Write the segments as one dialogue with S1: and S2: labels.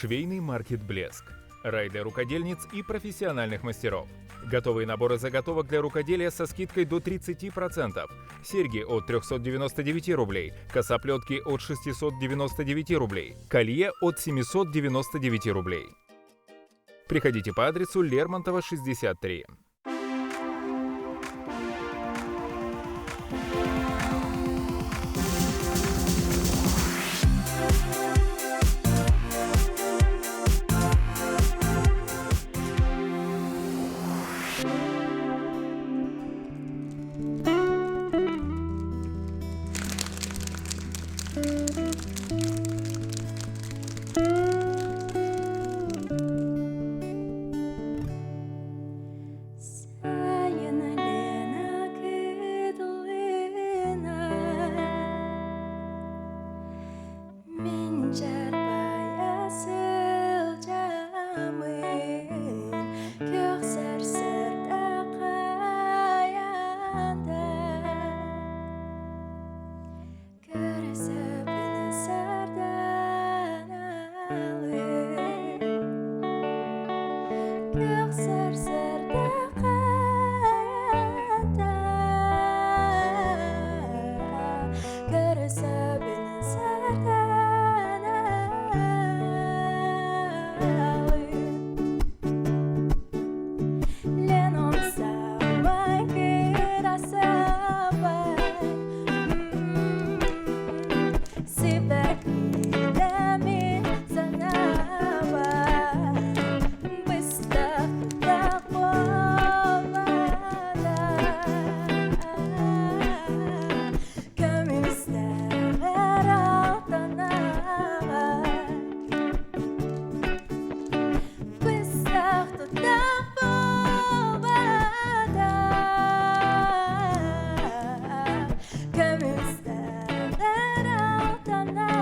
S1: Швейный маркет «Блеск». Рай для рукодельниц и профессиональных мастеров. Готовые наборы заготовок для рукоделия со скидкой до 30%. Серьги от 399 рублей, косоплетки от 699 рублей, колье от 799 рублей. Приходите по адресу Лермонтова, 63.
S2: Сайын Лена кытылына Мин чарбайа сылдьаммын Күөх сарсыарда хайанда Көрсөбүн сарданалыы Күөх сарсыарда хайата Көрсөбүн сарданалыы Леном самай кырасабай Сибэккитэ мин санаабар быстах буолбата Көмүстэҕэр алтанаҕар Быстах тутах буолбата Көмүстэҕэр алтанаҕар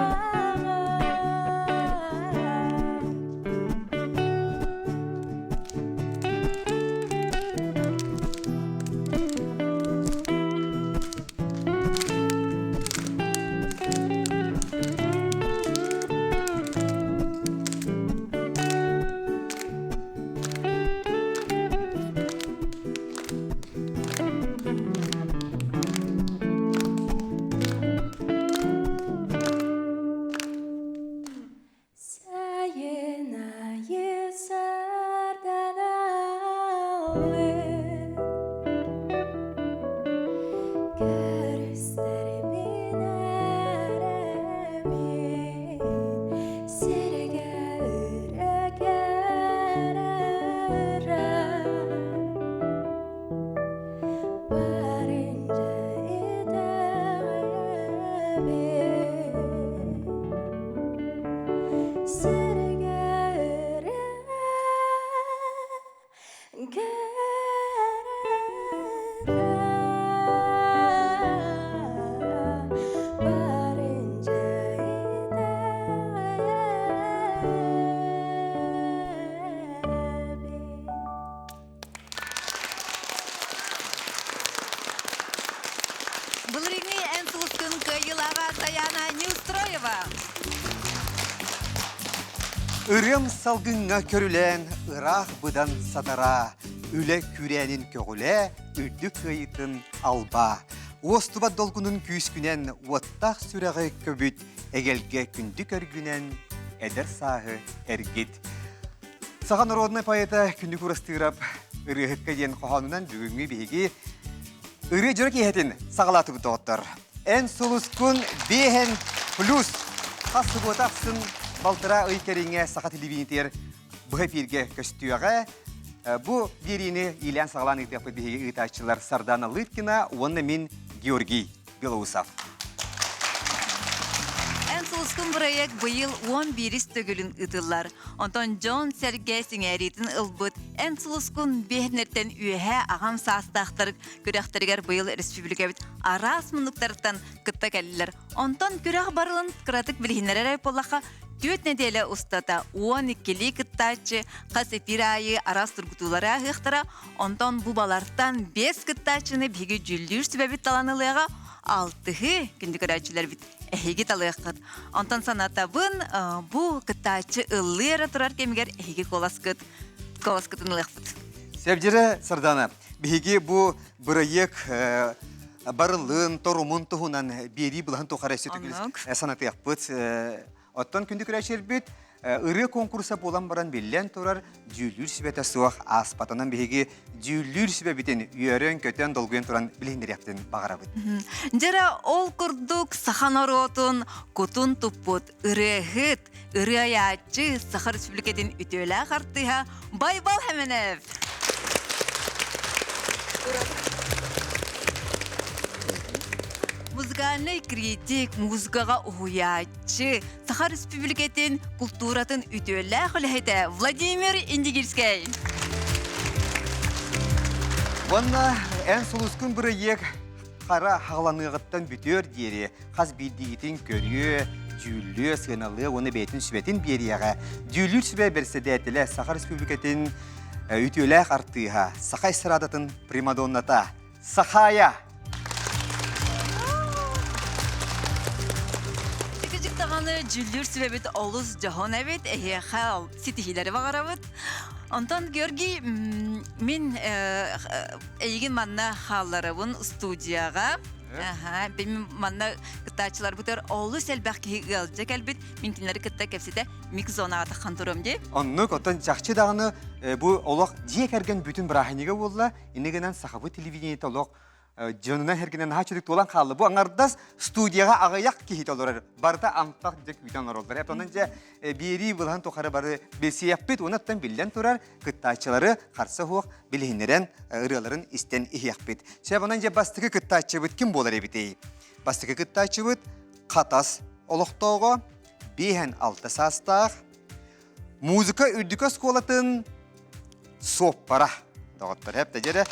S2: Сайын айы сарданалыы Көрүстэрбин эрэ мин сиргэ үрэ кэрэ Барынча итэҕэйэбин Сиргэ үрэ
S3: Былырыыҥҥы эн сулускун кыайыылааҕа Саяна Неустроева.
S4: Ырыам салгыҥҥа көрүлээн, ыраах быдан сатараа, үлэ күүрээнин көҕүлээ, үрдүк кыайыытын албаа. Уостубат долгунун күүскүнэн, уоттаах сүрэҕи көбүт, эгэлгэ күндү көргүнэн, эдэр сааһы эргит. Саха народнай поэта Күндү Курастыырап ырыаһыкка диэн хоһоонунан бүгүҥҥү биһиги ырыа дьоро киэһэтин саҕалаатыбыт доҕоттор. Эн сулускун биэһэн плюс хас субуота ахсын балтараа ый кэриҥэ саха телевидениетигэр быһа эфиргэ көстүөҕэ. Бу биэриини иилээн-саҕалаан ыытыахпыт биһиги ыытааччылар Сардана Лыткина уонна мин Георгий Белоусов.
S3: Эн сулускун бырайыак быйыл 11 төгүлүн ыытыллар. Онтон дьон-сэргэ сэҥээриитин ылбыт Эн сулускун биэһинэртэн үөһээ аҕам саастаахтар күрэхтэригэр быйыл республикабыт араас муннуктарыттан кытта кэллилэр. Онтон күрэх барылын кыратык билиһиннэрэр буоллахха, түөрт нэдиэлэ устата 12-лии кыттааччы хас эфир аайы араас тургутуулары ааһыахтара. Онтон бу балартан 5 кыттааччыны биһиги дьүүллүүр сүбэбит талан ылыаҕа. алтыһы күндү көрөөччүлэрбит эһиги талыаххыт. Онтон санатабын, бу кыттааччы ыллыы эрэ турар кэмигэр эһиги куоласкыт куоласкытын ылыахпыт.
S4: Севдире Сардана, биһиги бу бырайыак барылын, торумун туһунан биэрии былаһын тухары өссө санатыахпыт. Оттон күндү көрөөччүлэрбит ырыа конкурса буолан баран биллэн турар дьүүллүүр сүбэтэ суох ааспатынан биһиги дьүүллүүр сүбэбитин үөрэн-көтөн долгуйан туран билиһиннэриэхпитин баҕарабыт.
S3: Дьэрэ ол курдук саха норуотун кутун туппут ырыаһыт, ырыайааччы Саха Республикатын үтүөлээх артыыһа Байбал Хэмэнев. Музыкальный критик, музыкаҕа уһуйааччы, Саха Республикатын култууратын үтүөлээх үлэһитэ Владимир Индигирскэй.
S4: Уонна эн сулускун бырайыак хара хаҕаланыаҕыттан бүтүөр диэри хас биирдиигитин көрүө, дьүүллүө, сыаналыа уонна бэйэтин сүбэтин биэриэҕэ. Дьүүллүүр сүбэ бэрэссэдээтэлэ Саха Республикатын үтүөлээх артыыһа, саха эстрадатын примадонната Сахая!
S3: Кыжык даҕаны дьүүллүүр сүбэбит олус дьоһун эбит, эһиэхэ ситиһиилэри баҕарабыт. Онтон Георгий, мин эйигин манна хаалларабын студияҕа. Аха, мин манна кыттааччыларбытыгар олус элбэх киһи ыалдьа кэлбит. Мин кинилэри кытта кэпсэтэ микс-зонаҕа таххан турам дии.
S4: Оннук, оттон чахчы даҕаны бу олох дьиэ кэргэн бүтүн бырааһынньыга буолла. Инньэ гынан сахабыт телевидениета олох дьонунан эргинэн наһаа чүрүк туолан хаалла. Бу аҥардас студияҕа аҕыйах киһи толорор. Барыта антах дьэ күүтэн олороллор. Онон дьэ биэрии былаһын тухары бары билсиэхпит уонна биллэн турар кыттааччылары харса суох билиһиннэрэн ырыаларын истэн иһиэхпит. Сөп онон дьэ бастакы кыттааччыбыт ким буолар эбитий? Бастакы кыттааччыбыт Хатас олохтооҕо, 56 саастаах, музыка үрдүкү оскуолатын суоппара. Доҕоттор, эп дьэрэ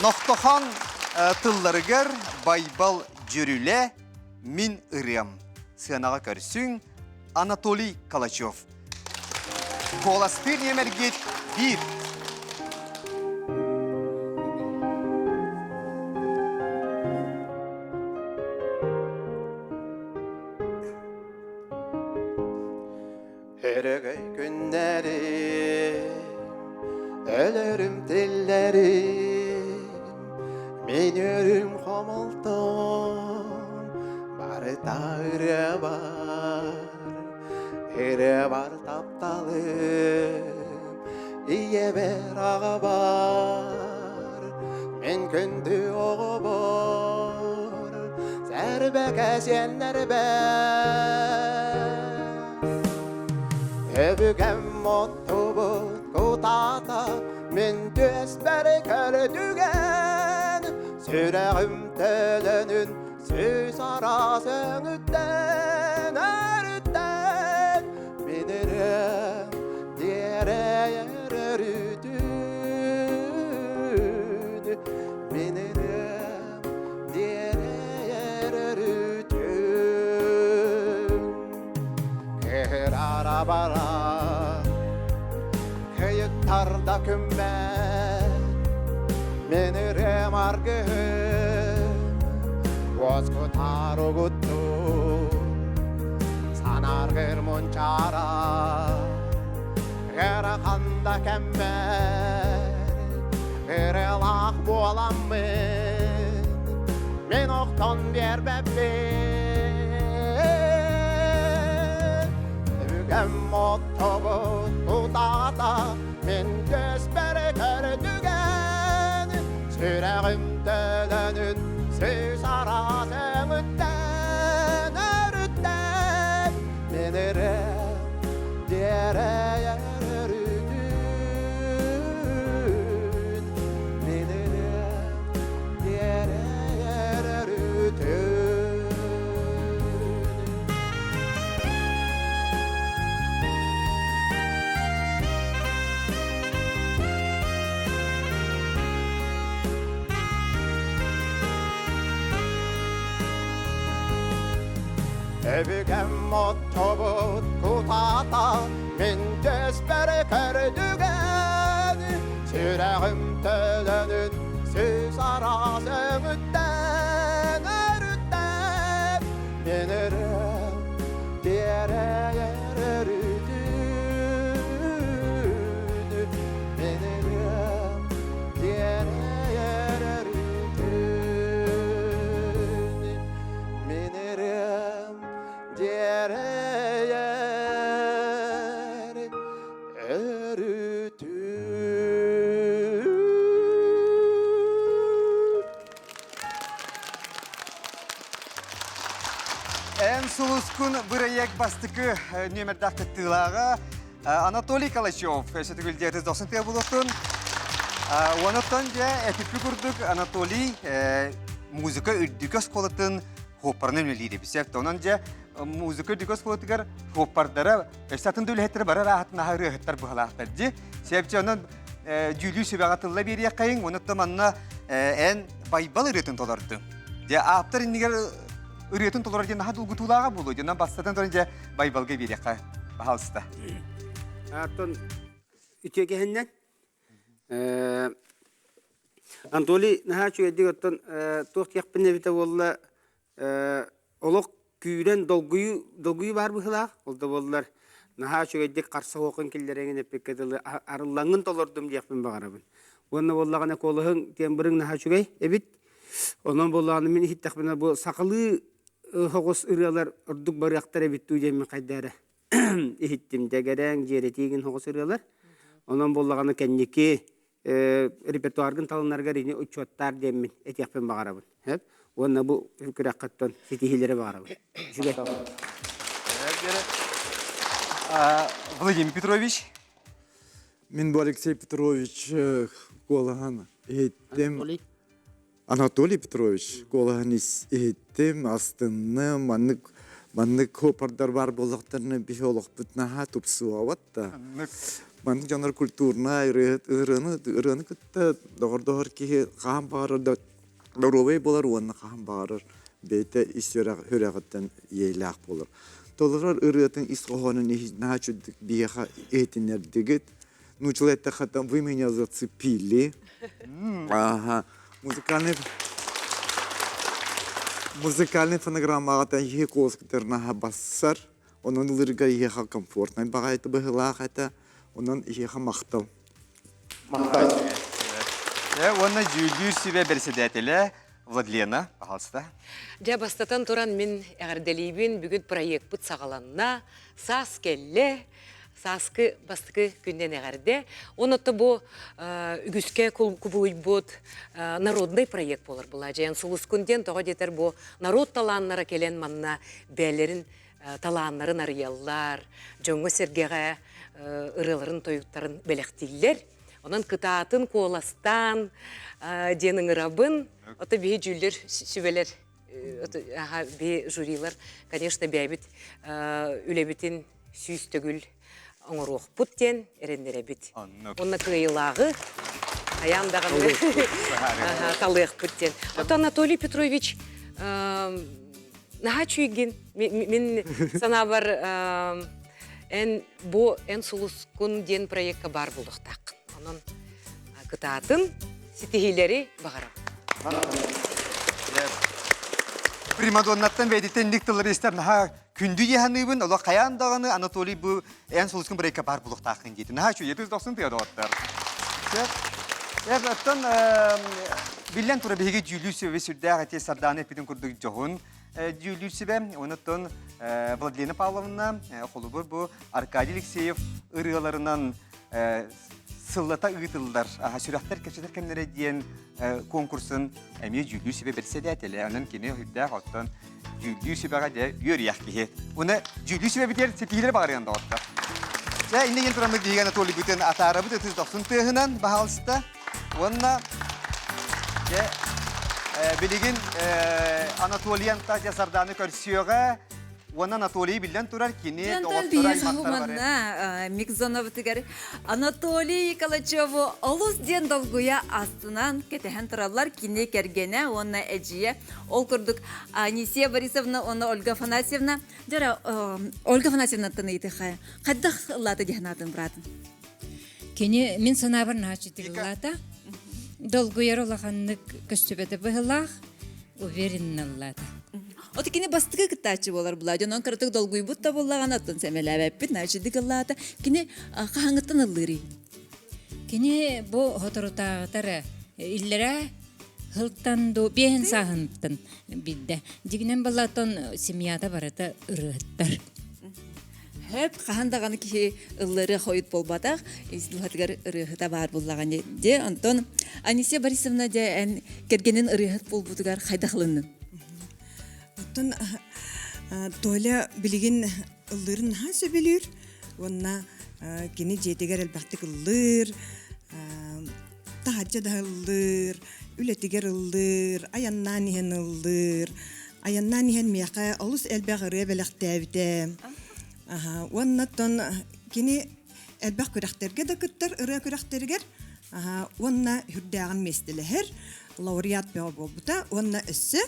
S4: Нохтохон тылларыгар Байбал Дьүрүлэ Мин ырыам. Сыанаҕа көрсүҥ Анатолий Калачев. Куоластыыр нүөмэргит биир.
S5: Өрөгөй күннэри, өлөрүм тиллэрим, мин өрүм хомолтом, барыта ырыа бар, ырыа бар тапталым, ийэбэр аҕабар, мин күндү оҕобор, сэрбэкэ сиэннэрбэр. Өбүгэм оттубут кутаата мин түөспэр көрдүгэн сүрэҕим төлөнүн сүүс араас өҥүттэн өрүттэн мин ырыам диэрэйэр өрүтүн мин ырыам диэрэйэр өрүтүн Кыһырара-бара, кыйыттарда күммэт, мин ырыам аргыһым, уоскутар угуттуур, санааргыр мунчаара, ыарахан да кэммэр, ырыалаах буоламмын, мин охтон биэрбэппин. Өбүгэм оттобут кутаата мин көспөр көрдүгэн сүрэҕим төлөнүн сүүс араас өҥүттэн өрүттэн мин ырыам диэрэйэр өрүтүн мин ырыам диэрэйэр өрүтүн. Өбүгэм оттобут кутаата мин түспэр көрдүгэн сүрэҕим төлөнүн сүүс араас өҥүттэн.
S4: Сулускун бырайыак бастакы нүөмэрдээх кыттыылааҕа Анатолий Калачев өссө дохсун тыа булуохтун. Онуттан дьэ эпиппи курдук Анатолий музыка үрдүкү оскуолатын хуоппарынан үлэлиир эбит. Онон дьэ музыка үрдүкү оскуолатыгар хуоппардара өссө атын да үлэһиттэрэ барар аахатын аһа ырыаһыттар быһалаахтар дии. Себче онон дьүүлүү сүбэҕэ тылла биэриэххэйиҥ, онуттан манна эн Байбал ырыатын толордуҥ. Дьэ ааптар иннигэр ырыатын толорор диэн наһаа долгутуулааҕа буолуо. Дьэ онон бастатан туран дьэ Байбалга биэриэххэ, пожалуйста.
S6: Аттон үтүөкэһиннэн Анатолий наһаа үчүгэйдик оттон туох диэхпин эбитэ буолла олох күүрэн долгуйуу долгуйуу баар быһыылаах. Ол да буоллар наһаа үчүгэйдик харса суоххун киллэрэҥин эппиккэ дылы арыллаҥҥын толордум диэхпин баҕарабын. Уонна буоллаҕына куолаһыҥ тембрыҥ наһаа үчүгэй эбит. Онон буоллаҕына мин иһиттэхпинэ бу сахалыы соҕус ырыалар ордук барыахтар эбит дуу диэммин хайда эрэ иһиттим. Дэгэрээҥ, дьиэрэтиигин соҕус ырыалар. Онон буоллаҕына кэнники репертуаргын талынаргар ини учуоттаар диэммин этиэхпин баҕарабын. Уонна бу күрэххиттэн ситиһиилэри баҕарабын. Үчүгэй.
S4: Владимир Петрович.
S7: Мин бу Алексей Петрович куолаһан иһиттим. Анатолий Петрович куолаһын иһиттим, астынным, маннык маннык хопардар бар буоллахтарына биһи олохпут наһаа тупсуабат да. Маннык дьоннор культурнай ырыаны ырыаны кытта доҕордоһор киһи хаһан баҕарар да доруобай буолар уонна хаһан баҕарар бэйэтэ ис сүрэҕиттэн иэйилээх буолар. Толорор ырыатын ис хоһоонун наһаа үчүгдүк биһиэхэ иһитиннэрдигит. Ну, человек вы меня зацепили. Ага. Музыкальный музыкальный фонограммаҕа иһи куоскутарнаһа бассар. Онон ылырга иһиэхэ комфортнай баҕайты быһылаах этэ. Онон иһиэхэ махтал.
S4: Махтал. Уонна дьүүллүүр сүбэ бэрэссэдээтэлэ Владлена, пожалуйста.
S8: Дьэ, бастатан туран мин эҕэрдэлиибин. Бүгүн проекпыт саҕаланна. Саас кэллэ. Сааскы бастакы күннэн эҕэрдэ. Онон бу үгүскэ кубулуйбут народный проект буолар була. Дьайан Сулускун диэн тоҕо диэтэр бу народ талааннара кэлэн манна бэйэлэрин талааннарын арыйаллар, дьоҥҥо-сэргэҕэ ырыаларын, тойуктарын бэлэхтииллэр. Онон кытаатын, куоластаан диэн ыҥырабын. Ото биһи дьүүллэр сүбэлэр биһи жюрилар, конечно, бэйэбит үлэбитин 100 төгүл оҥоруохпут диэн эрэннэрэбит. Уонна кыайыылааҕы хайаан даҕаны талыахпыт диэн. Ото Анатолий Петрович наһаа үчүгүйгин. Мин санаабар эн бу эн сулускун диэн проекка баар буолуохтааххын. Онон кытаатын, ситиһиилэри баҕарабын.
S4: Примадоннаттан бэйдиттэн ник тыллары истэр наһаа күндү дии саныыбын. Олох хайаан даҕаны Анатолий бу эн сулускун проекка баар буолуохтааххын диэтин. Наһаа үчүгэй. Ытыс дохсун тыа доҕоттор. Сөп. Оттон биллэн турар биһиги дьүүллүүр сүбэ сүрдээх эти Сардаана эппитин курдук дьоһун дьүүллүүр сүбэ. Онуттан Владлена Павловна холобур бу Аркадий Алексеев ырыаларынан сыллата ыытыллар сүрэхтэр кэпсэтэр кэмнэрэ диэн конкурсун эмиэ дьүүллүүр сүбэ бэрэссэдээтэлэ. Онон кини үрдээх оттон дьүүллүүр сүбэҕэ дьэ үөрүйэх киһи. Уна дьүүллүүр сүбэбитигэр ситиһиилэри баҕарыан доҕоттор. Дьэ, иннигин тураммыт биһиги Анатолийбытын атаарабыт ытыс дохсун тыаһынан, баһаалыста. Уонна дьэ, билигин Анатолий Антазия Сардааны көрсүөҕэ. Уонна Анатолий биллэн турар, кини доҕотторо аймахтара бары.
S3: Микзоновытыгар Анатолий Калачеву олус диэн долгуйа астынан кэтэһэн тураллар кини кэргэнэ уонна эдьиийэ. Ол курдук Анисия Борисовна уонна Ольга Афанасьевна. Дьара Ольга Афанасьевнаттан ыйытыхха хайдах ыллаата диэн аатын быраатын?
S9: Кини мин санаабар наһаа ыллаата. Долгуйар улаханнык көстүбэтэ быһылаах, уверенно ыллаата.
S3: Ото кини бастакы кыттааччы буолар була. Дьонон кыратык долгуйбут да буоллаҕына, оттон сэмэлээбэппит, наачыдык ыллаата. Кини хаһаҥыттан ыллыырый?
S9: Кини бу соторутааҕытар иллэрэ хылтан ду биэһин сааһынтан билдэ. Дьигинэн баллааттан семьята барыта ырыаттар.
S3: Хөп хаһан даҕаны киһи ыллары хойут буолбатах, дууһатыгар ырыаһыта баар буллаҕаны. Де, онтон Анисия Борисовна дьэ эн кэргэнин ырыаһыт буолбутугар хайдах ылыннын?
S10: Оттон. Толя билигин ыллыырын наһаа сөбүлүүр уонна кини дьиэтигэр элбэхтик ыллыыр, таһырдьа да ыллыыр, үлэтигэр ыллыыр, айаннаан иһэн ыллыыр. Айаннаан иһэн миэхэ олус элбэх ырыа бэлэхтээбитэ. Уонна оттон кини элбэх күрэхтэргэ да кыттар ырыа күрэхтэригэр уонна үрдээҕин миэстэлэһэр лауреат бөҕө буолбута уонна өссө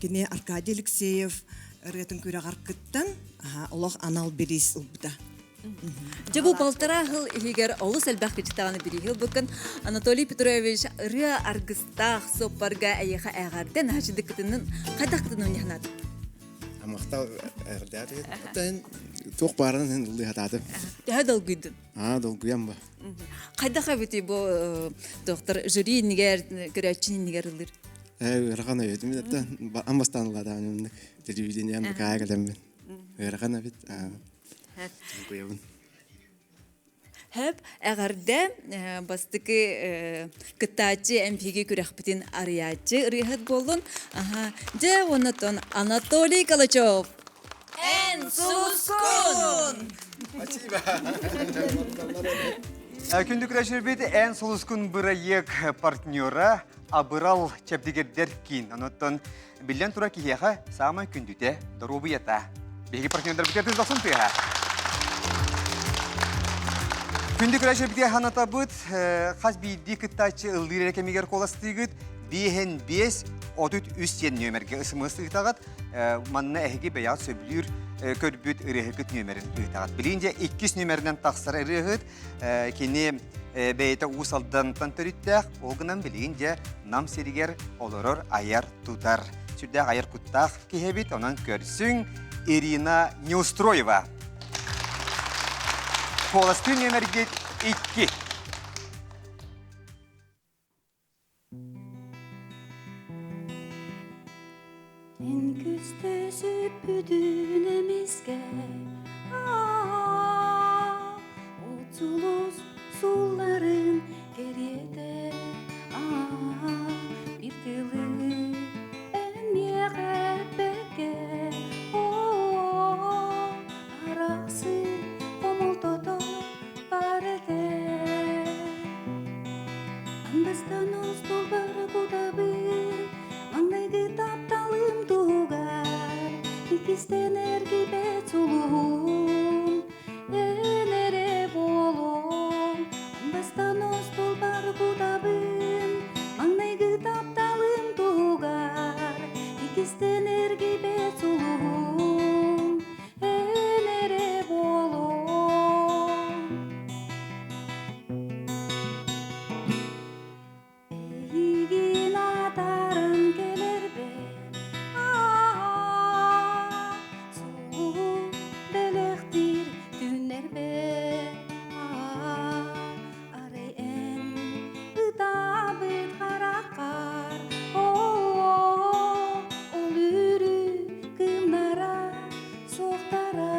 S10: кини Аркадий Алексеев ырыатын күрэҕэр кыттан олох анал бириис ылбыта.
S3: Дьэ бу полтора сыл иһигэр олус элбэх кичтаҕаны бирииһи ылбыккын. Анатолий Петрович ырыа аргыстаах суоппарга эйиэхэ эҕэрдэ наһачыдыккытынын хайдах кытынын ньаһанаат?
S11: Амахтал эрдээти. Оттон туох баарынан һин ыллыы хатаатым.
S3: Төһө долгуйдун?
S11: Аа, долгуйам ба.
S3: Хайдах эбитий бу доктор жюри иннигэр, көрөөччү иннигэр ыллыыр?
S11: Ээ, ыарахан өйөтүм аттан амбастан ылаатаан телевидением букаа кэлэммин. Ыарахан эбит. Долгуйабын.
S3: Хөп, эҕэрдэ бастакы кыттааччы МПГ күрэхпитин арыйааччы ырыаһыт буоллун. Аха, дьэ, оннотон Анатолий Калачев.
S12: Эн сулускун!
S4: Спасибо. Күндү күрэширбит Эн сулускун бырайыак партнера Абырал чэбдигирдэр киин. Онуттан биллэн турар киһиэхэ саамай күндүтэ доруобуйата. Биһиги партнердарбытыгар тыс тыаһа. Күндү күрэширбитигэр ханатабыт хас биирдии кыттааччы ыллыыр эрэ кэмигэр куоластыыгыт. Биэһин биэс, 33 диэн нүөмэргэ ысымыс ыытаҕыт. Манна эһиги бэйэҕит сөбүлүүр көрбүт ырыаһыкыт нүөмэрин ыытаҕыт. Билигин дьэ иккис нүөмэринэн тахсар ырыаһыт кини бэйэтэ Уус Алдантан төрүттээх, ол гынан билигин дьэ Нам сиригэр олорор айар тутар. Сүрдээх айар куттаах киһи эбит, онон көрсүҥ Ирина Неустроева. Куоластыы нүөмэргит икки.
S2: Эн күстэ сүппүтүн эмискэ От сулус сулларын кэриэтэ Биир тылы эн миэхэ эппэккэ Арахсыы хомолтото бар этэ Андастан остуолбар кутабын, маҥнайгы тапталым туһугар, иккистэн эргийбэт сулуһум, эн эрэ буолуом. Андастан остуолбар кутабын, маҥнайгы тапталым туһугар, иккистэн эргийбэт сулуһум, эн эрэ буолуом. Эйигин атааран кэлэрбэр сулуһу бэлэхтиир түүннэрбэр арай эн ытаабыт хараххар ол үөрүү кыымнара суохтара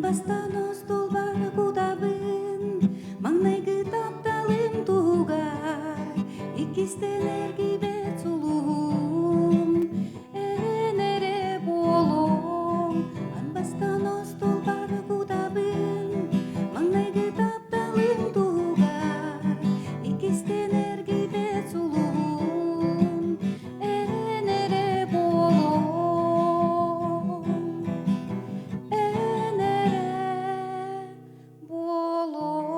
S2: Бастан остуолбар кутабын, маҥнайгы тапталым туһугар, иккистэн эргийбэт сулуһум, эн эрэ буолуом. Бастан остуолбар кутабын, маҥнайгы тапталым туһугар, иккистэн эргийбэт сулуһум, эн эрэ буолуом. Эн эрэ буолуом.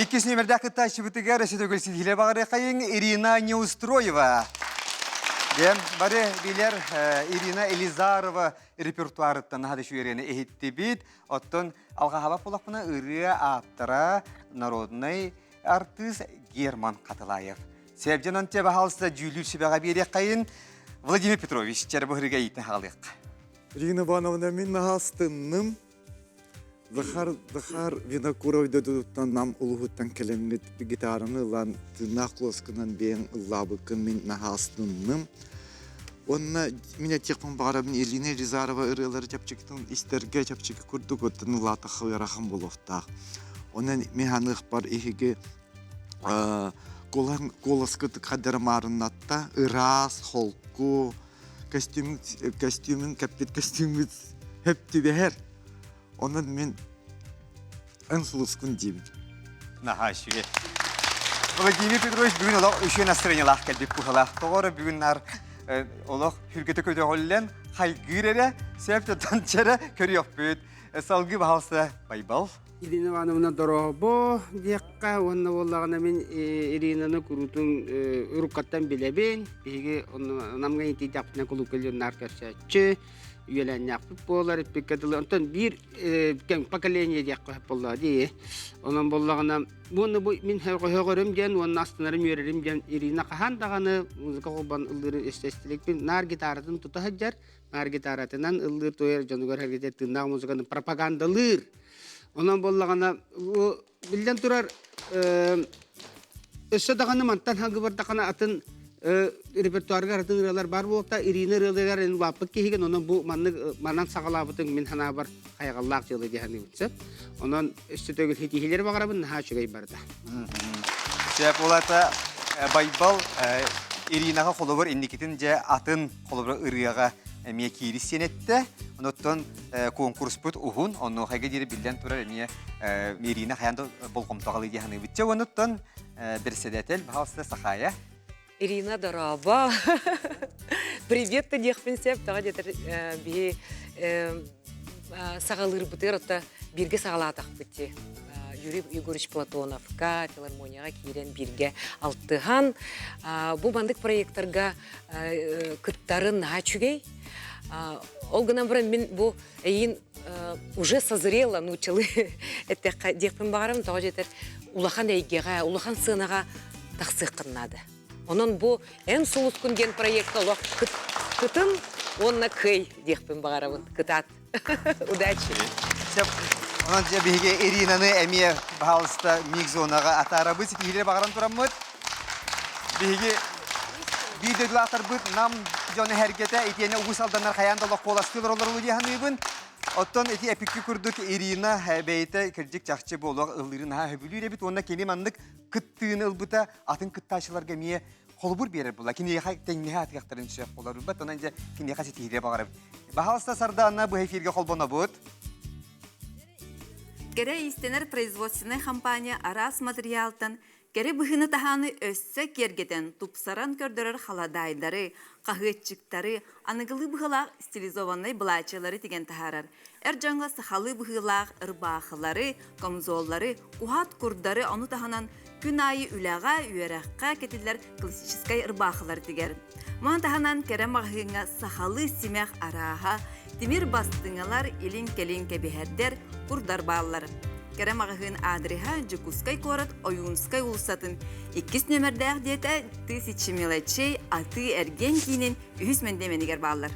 S4: Иккис нүөмэрдээх кыттааччыбытыгар өссө төгүл ситиһиилэр баҕарыаххайыҥ Ирина Неустроева. Диэн бары билэр Ирина Елизарова репертуарыттан наһаа да үчүгэй иһиттибит. Оттон Алҕаһабат буоллахпына ырыа ааптара народнай артыыс Герман Хатылаев. Севден онте баһаалыста дьүүлүүр сүбэҕэ биэриэххэйин Владимир Петрович чэрбыһырыга иитин хаалыахха.
S7: Ирина Ивановна, мин наһаастынным. Захар, Захар Винокуров дойдутуттан нам улуһуттан кэлэммит гитараны ылан тыыннаах куоскунан биэн ыллаабыккын мин наһаастынным. Уонна мин этиэхпин баҕарабын Ирина Елизарова ырыалары чэпчэкитин истэргэ чэпчэки курдук оттон улаатахха ыарахан буолуохтаах. Онон мин ханыахпар иһиги куоласкыт хаддара маарыннатта ыраас, холку, костюм костюмун кэппит костюммут хөп түбэһэр. Онон мин эн сулускун диибин.
S4: Наһаа үчүгэй. Владимир Петрович бүгүн олох үчүгэй настроениялаах кэлбит быһалаах. Тоҕо эрэ бүгүн наар олох сүргэтэ көтөҕүллэн хайгыыр эрэ, сөп чэрэ көрүөхпүт. Салгыы баһалса Байбал.
S6: Ирина Ивановна дорообо диэххэ уонна буоллаҕына мин Иринаны куруутун уруккаттан билэбин. Биһиги намҥа иитийдэхпитинэ кулуупка наар көрсөөччү. Үөлээннээхпит буолар иппиккэ дылы. Онтон биир кэм поколение диэххэ сөп буоллаҕа дии. Онон буоллаҕына уонна бу мин һөҕөрүм диэн уонна астынарым үөрэрим диэн Ирина хаһан даҕаны музыка холбоон ыллыырын истэстиликпин наар гитаратын тута сылдьар, наар гитаратынан ыллыыр туойар дьонугар сэргэтэр тыыннаах музыканы пропагандалыыр. Онон буоллаҕына биллэн турар өссө даҕаны мантан хагыбардахына атын репертуарга атын ырыалар бар буолта Ирина ырыаларыгар эн улааппыт киһигин онон бу маннык манан саҕалаабытыҥ мин санаабар хайҕаллаах дьыала дии саныыбын сөп онон өссө төгүл ситиһиилэри баҕарабын наһаа үчүгэй барыта
S4: Сөп улата Байбал Иринаҕа холобур инникитин дьэ атын холобура ырыаҕа эмиэ киирисиэн эттэ. Онуттан куонкуруспут уһун, онуохайга диэри биллэн турар эмиэ Ирина хайаан да болҕомтоҕо ылыы дии саныыбыт. Чэ, онуттан председатель, пожалуйста, Сахая.
S8: Ирина дорообо. Привет да диэхпин сөп, тоҕо диэтэр биһи саҕалыырбытыгар оттон бииргэ саҕалаатахпыт дии. Юрий Егорович Платоновка филармонияҕа киирэн бииргэ алтыһан бу маннык проекттарга кыттарын наһаа үчүгэй. Ол гынан баран мин бу эйиин уже созрела нууччалыы эттэххэ диэхпин баҕарабын тоҕо диэтэр улахан эйгэҕэ, улахан сыанаҕа тахсыаххын наада. Онон бу эн сулускун диэн проекта олох кытын уонна кый диэхпин баҕарабын. Кытаат. Удачи.
S4: Сөп. Онон дьэ биһиги Иринаны эмиэ баһаалыста микзонаҕа атаарабыт, ситиһиилэри баҕаран тураммыт. Биһиги биир дойдулаахтарбыт Нам дьоно эһэргэтэ итиэнэ Уус Алданнар хайаан да олох куоластыы олороллор дии саныыбын. Оттон ити эпикки курдук Ирина бэйэтэ кырдьык чахчы буолуох ыллыырын наһаа сөбүлүүр эбит уонна кини маннык кыттыыны ылбыта атын кыттааччыларга эмиэ холобур биэрэр буолла. Киниэхэ тэҥнэһэ атыахтарын сөп болар. Онон дьэ киниэхэ ситиһиилэри баҕарабыт. Баһаалыста Сардаана быһа эфиргэ холбонобут.
S3: Кэрэ иистэнэр производственнай компания араас материалтан кэрэ быһыыны-таһааны өссө киэргэтэн, тупсаран көрдөрөр халадаайдары, хаһыаччыктары, аныгылыы быһыылаах стилизованнай былаачыйалары тигэн таһаарар. Эр дьоҥҥо сахалыы быһыылаах ырбаахылары, камзоллары, уһаат курдары, ону таһынан күн аайы үлэҕэ, үөрэххэ кэтиллэр классическай ырбаахылар тигэр. Маны таһынан кэрэ маҕаһыыҥҥа сахалыы симэх арааһа, тимир бастыҥалар, илин-кэлин кэбиһэрдэр, курдар бааллар. Кэрэ маҕаһыын аадырыһа Дьокуускай куорат Ойуунскай уулуссатын иккис нүөмэрдээх диэтэ Тысячи мелочей атыы-эргиэн киинин үһүс мэндиэмэнигэр бааллар.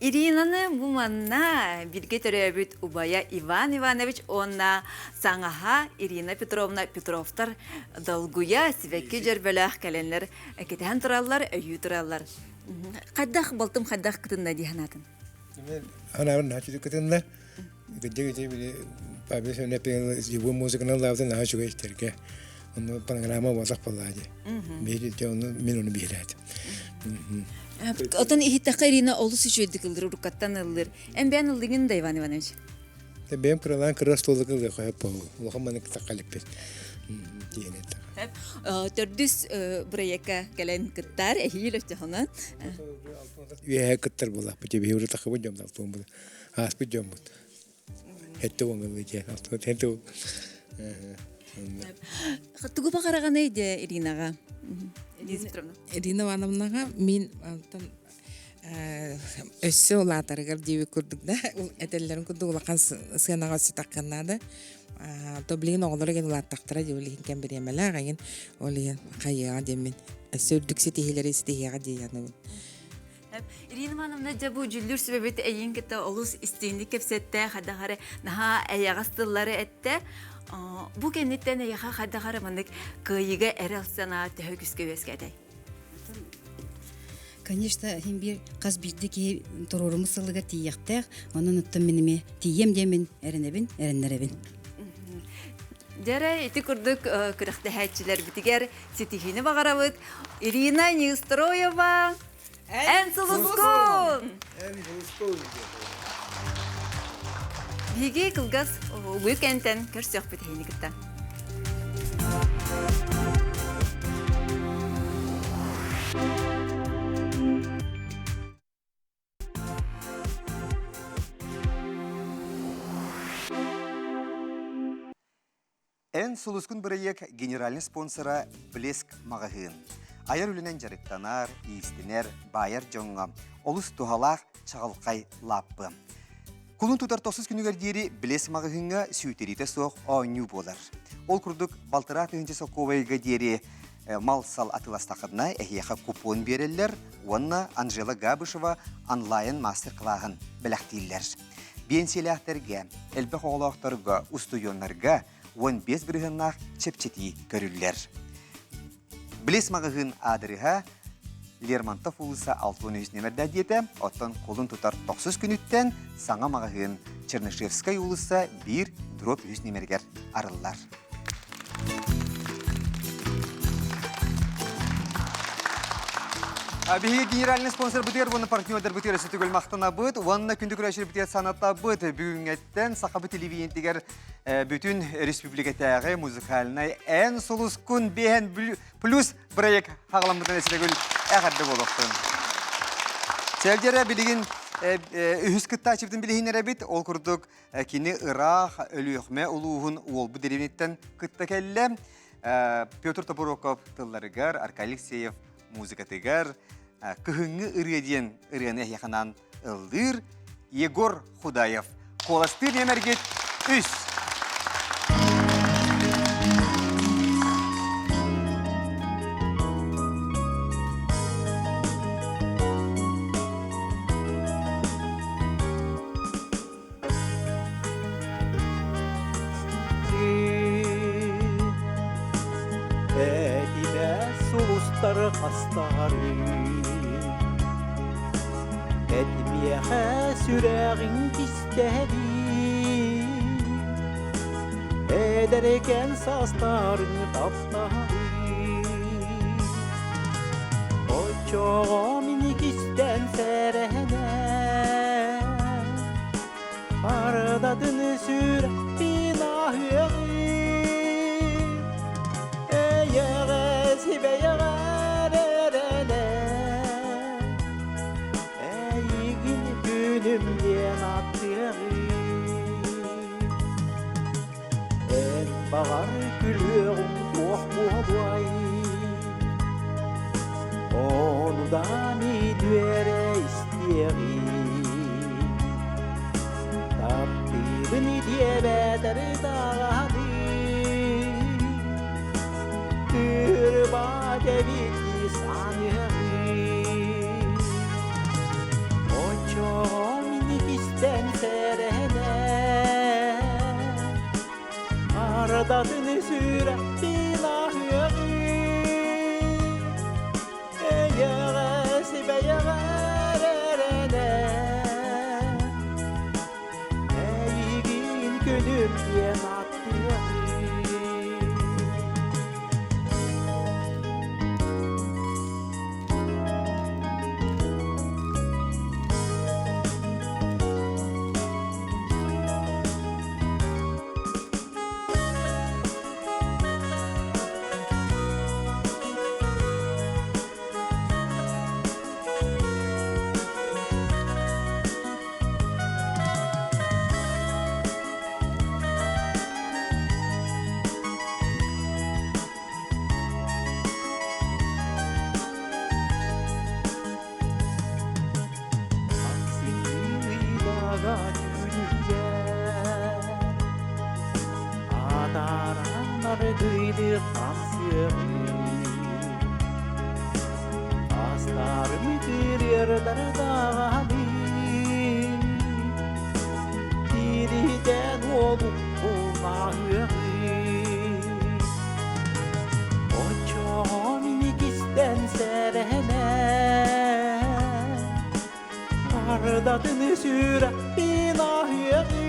S3: Иринаны бу манна бииргэ төрөөбүт убайа Иван Иванович уонна саҥаһа Ирина Петровна Петровтар долгуйа сибэкки дьөрбөлөөх кэлэннэр кэтэһэн тураллар, өйүү тураллар. Хайдах балтым хайдах кытынна дии санаатын?
S13: Анаабын наһаа кытынна. Кырдьык ити били Павел Семенович его музыканан лаабыта наһаа үчүгэй истэргэ. Онно панорама буолсах буоллаа дии. Биһиги ону мин ону биһирээтим.
S3: Отон иһиттэххэ Ирина олус үчүгэйдик ыллыр, уруккаттан ыллыр. Эн бэйэн ыллыгын да Иван Иванович?
S13: Бэйэм кыралаан кыра остуолга ылыах хөп буолу. Улахан маны тахха иликпин. Диэн этэ.
S3: Төрдүс бырайыакка кэлэн кыттар, эһиил өттөхөнөн.
S13: Үөһэ кыттар буолаахпыт. Биһи урут таххыбыт дьон ааспыт дьоммут. Хэтте оҥылы диэн хэтте
S3: Тугу баҕараҕыный де Иринаҕа? Ирина Петровна.
S14: Ирина Ивановнаҕа мин антон өссө улаатарыгар диэбит курдук да этэллэрин курдук улахан сыанаҕа сытаххын наада то билигин оҕолор эгин улааттахтара дии билигин кэм бириэмэлээх эгин ол иһин хайыаҕа диэммин өссө үрдүк ситиһиилэри ситиһиэҕэ диэйэнэбин.
S3: Ирина Ивановна, дьэ бу дьүллүүр сүбэбит эйиин кытта олус истиҥник кэпсэттэ, хайдах эрэ наһаа эйэҕэс тыллары эттэ. Бу кэнниттэн эйиэхэ хайдах эрэ маннык кыайыыга эрэл санаа төһө күүскэ үөскээтэй?
S2: Конечно, иһин биир хас биирдии киһи туруоруммут сылыгар тиийиэхтээх. Онон оттон мин эмиэ тиийиэм диэмин эрэнэбин, эрэннэрэбин.
S3: Дьэрэ, ити курдук күрэхтэһээччилэрбитигэр ситиһиини баҕарабыт. Ирина Неустроева, Эн сулускун!
S13: Эн сулускун!
S3: Биһиги кылгас угуй кэнтэн көрсүөхпүт эһини кытта.
S4: Эн сулускун бырайыак генеральный спонсора Блеск маҕаһыын. Айар үлэнэн дьарыктанар, иистэнэр, баайар дьоҥҥо олус туһалаах чаҕылхай лааппы. Кулун тутар тохсус күнүгэр диэри Блеск маҕаһыыҥҥа сүүйтэриитэ суох оонньуу буолар. Ол курдук балтараа тыһыынча солкуобайга диэри мал-сал атыыластаххытына эһиэхэ купон биэрэллэр уонна Анжела Габышева онлайн мастер-кылааһын бэлэхтииллэр. Биэнсийэлээхтэргэ, элбэх оҕолоохторго, устудьуоннарга 15 бырыһыаннаах чэпчэтии көрүллэр. Блес маҕаһыын аадырыһа Лермонтов уулусса 63 нүөмэрдээх диэтэ, оттон кулун тутар тохсус күнүттэн саҥа маҕаһыын Чернышевскай уулусса 1 дробь 3 нүөмэригэр арыллар. Биһиги генеральный спонсор бытыгар уонна партнердар бытыгар сүтүгөл махтанабыт уонна күндү көрөөччүлэрбитигэр санатабыт. Бүгүҥҥэттэн Сахабыт телевидениетигэр бүтүн республикатааҕы музыкальнай эн сулускун биэһэн плюс проект хаҕаламмытын эсирэгүл эҕэрдэ буолуохтун. Сэлдьэрэ билигин үһүс кыттааччыбытын билиһиннэрэбит. Ол курдук Кини ыраах Өлүөхүмэ улууһун Уолбу дэриэбинэттэн кытта кэллэ. Петр Тобуроков тылларыгар, Аркадий Алексеев музыкатыгар «Кыһыҥҥы ырыа» диэн ырыаны эһиэхэ ыллыыр Егор Худаев. Куоластыыр нүөмэргит үс.
S15: Этимэ сулустары хастаһарыы Этимиэхэ сүрэҕиҥ кистэһэрии Эдэркэн саастарын таптаһарыы Оччоҕо мин кистэн сэрэһэнэ Ардатын сүрэхпин аһыаҕый Эйэҕэс бэйэҕэр эрэнэ Эйигин күнүм диэн аттыаҕый Эн баҕар күлүөҕүҥ туох буолуой Ону да мин үөрэ истиэҕим Таптыыбын диэбэтэр даҕаны Тыырба эбит дии саныаҕым Оччоҕо мин иккистэн сэрэнэ Ардатын сүрэхпин аһыаҕым Эйэҕэс бэйэҕэр эрэнэ Эйигин күнүм диэн аттыаҕым Ахсынньыйдага түүнүгэр Атааран аргыйды хамсыаҕы Астарым итириэрдэр. сүрэхпин аһыаҕым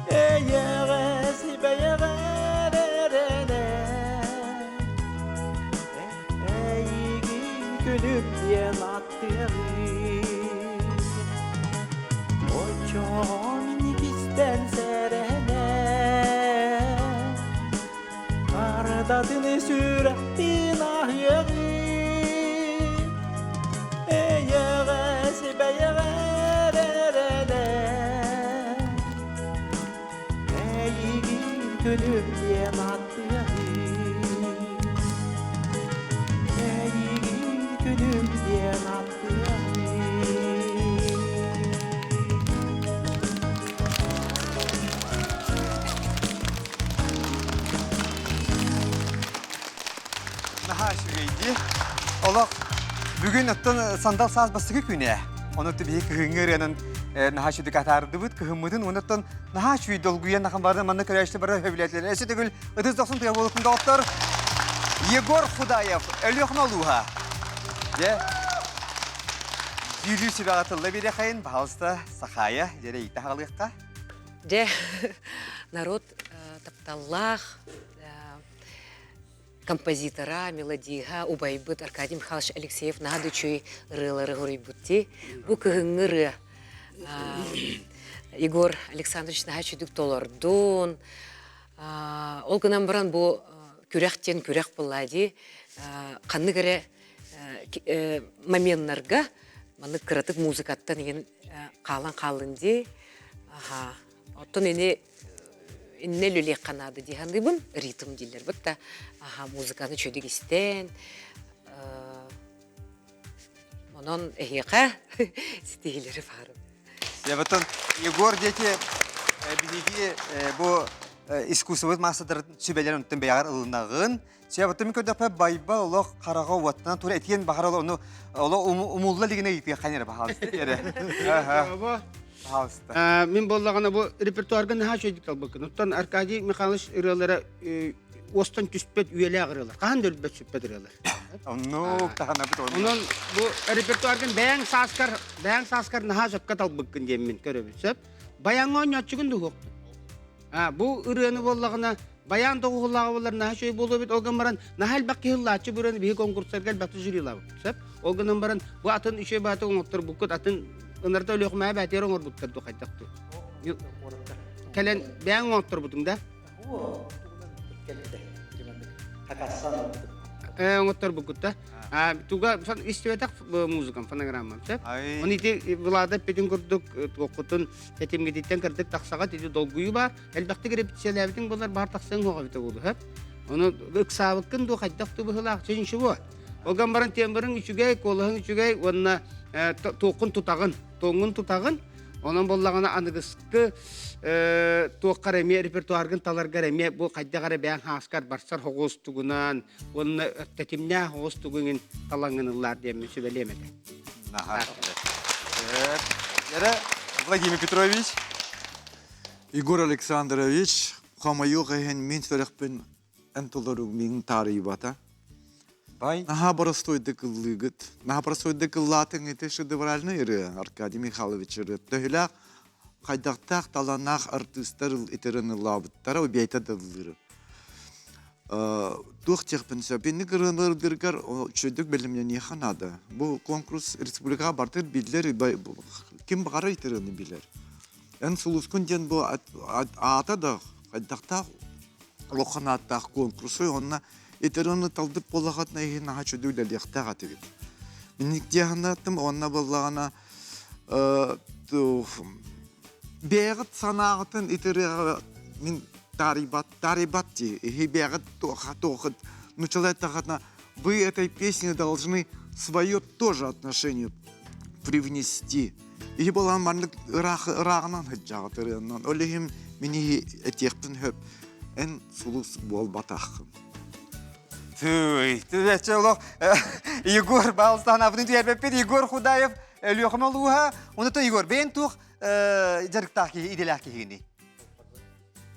S15: Эйэҕэс бэйэҕэр эрэнэ Эйигин күнүм диэн аттыаҕым Оччоҕо минньикистэн сэрэнэ Ардатын сүрэхпин аһыаҕым Эйэҕэс бэйэҕэр эрэнэ Эйигин күнүм диэн аттыаҕым Эйигин күнүм диэн аттыаҕым
S4: Наһаа үчүгэйдии. Олох бүгүн оттон сандал саас бастакы күнэ. Ону биһи кыһыҥҥы ырыанан наһаа үчүгэй атаардыбыт кыһыммытын уонна наһаа үчүгэй долгуйан нахан бары манна көрөөччү бары сөбүлээтилэр. Өссө төгүл ытыс дохсун тыа буолуктун доҕоттор. Егор Худаев, Өлүөхүмэ улууһа. Дьэ, дьүүлүүр сүбэҕэ тылла биэриэхэйин, баһаалыста Сахаайа, дьэрэ иитэ хаалыахха.
S8: Дьэ, народ тапталлаах композитора, мелодиһа убайбыт Аркадий Михайлович Алексеев наһаа да үчүгэй ырыалары суруйбут дии. Бу кыһыҥҥы ырыа. Егор Александрович наһаа үчүгдүк толордун. Ол гынан баран бу күрэх диэн күрэх буолла дии. Ханнык эрэ моменнарга маннык кыратык музыкаттан иһин хаалан хааллын дии. Аха. Оттон ини иннэ үлэлиэххэ наада дии саныыбын, ритм дииллэр бытта. Аха, музыканы чөдүк истэн, онон эһиэхэ ситиһиилэри баарым.
S4: Ябытын Егор диэки биһиги бу искусствобыт маастардарын сүбэлэрин онтон бэйэҕэр ылынаҕын. Сиабытым көрдөхпө байба олох хараҕа уоттана тура этиэн баҕар ону олох умулла илигинэ ыйытыахха эрэ баһаалыста эрэ. Баһаалыста.
S6: Мин буоллаҕына бу репертуарга наһаа үчүгэйдик талбыккын. Оттон Аркадий Михайлович ырыалара уостан түспэт үйэлээх ырыалар. Хаһан да өлбөт сүппэт ырыалар.
S4: Оннук таһанабыт оннук.
S6: Онон бу репертуаргын бэйэҥ сааскар, бэйэҥ сааскар наһаа сөпкө талбыккын диэммин көрөбүн. Сөп. Баяҥҥа оонньооччугун дуһуохпун. Бу ырыаны буоллаҕына баян доҕуһуллааҕа буоллар наһаа үчүгэй буолуо эбит. Ол гынан баран наһаа элбэх киһи ыллааччы бу ырыаны биһи конкурстарга элбэхтик жюрилаабыт. Сөп. Ол гынан баран бу атын үчүгэй бааты оҥотторбуккут атын ынарда Өлүөхүмэҕэ бээтигэр оҥорбуттар дуу хайдах дуу. Кэлэн бэйэҥ оҥотторбутуҥ да? Оҥотторбуккут да? Туга истибэтэх музыкам фонограммам сөп. Оны ити Влада эппитин курдук туоххутун тэтимгититтэн кырдык тахсаҕа ити долгуйуу баар. Элбэхтик репетициялээбитиҥ буоллар баар тахсыаҥ суоҕа эбитэ буолуо сөп. Ону ыксаабыккын дуу хайдах дуу быһыылаах чэ ничего. Ол гынан баран тембрың үчүгэй, куолаһыҥ үчүгэй уонна туоххун тутаҕын, туоҥҥун тутаҕын. Онон буоллаҕына аныгыскы туоххар эмиэ репертуаргын таларгар эмиэ бу хайдах эрэ бэйэҥ хааскар барсар хоҕус тугунан уонна тэтимнээх оҕус тугуҥин талаҥҥын ыллаар диэммин сүбэлиэм этэ.
S4: Наһаа Яра Владимир Петрович.
S7: Егор Александрович, хомойуох иһин мин сүрэхпин эн толору миҥ таарыйбата.
S4: Бай.
S7: Наһаа боростуойдук ыллыыгыт. Наһаа боростуойдук ыллаатыҥ ити шедевральный ырыа Аркадий Михайлович ырыа. Төһөлөөх хайдахтаах талааннаах артыыстар итирэн ыллаабыттара бэйэтэ да ыллыыр. Туох диэхпин сөп. Инник ырыаларгар үчүгэйдик бэлэмнэниэхэ наада. Бу конкурс республикаҕа бартыр биллэр, ким баҕарар итирыаны билэр. Эн сулускун диэн бу аата да хайдахтаах улахан ааттаах конкурсу онно итирыаны талдып буоллахытына иһин наһаа үчүгэй үлэлиэхтээх этибит. Минник диэхинаттым онно буоллаҕына бэйэҕит санааҕытын итирыаҕа мин таарыйбат таарыйбат дии иһи бэйэҕит туоха туохут нучалай тахатна вы этой песне должны свое тоже отношение привнести иһи болан маннык ыраах ырааҕынан сылдьаҕыт ырыаннан ол иһин мин иһи этиэхпин хөп эн сулус буолбатаххын
S4: Түй, түбэччэ олох Егор Балстан абытын түһэрбэппит Егор Худаев Өлүөхүмэ улууһа. Онута Егор, бэйэн туох дьарыктаах киһи, идэлээх киһигиний?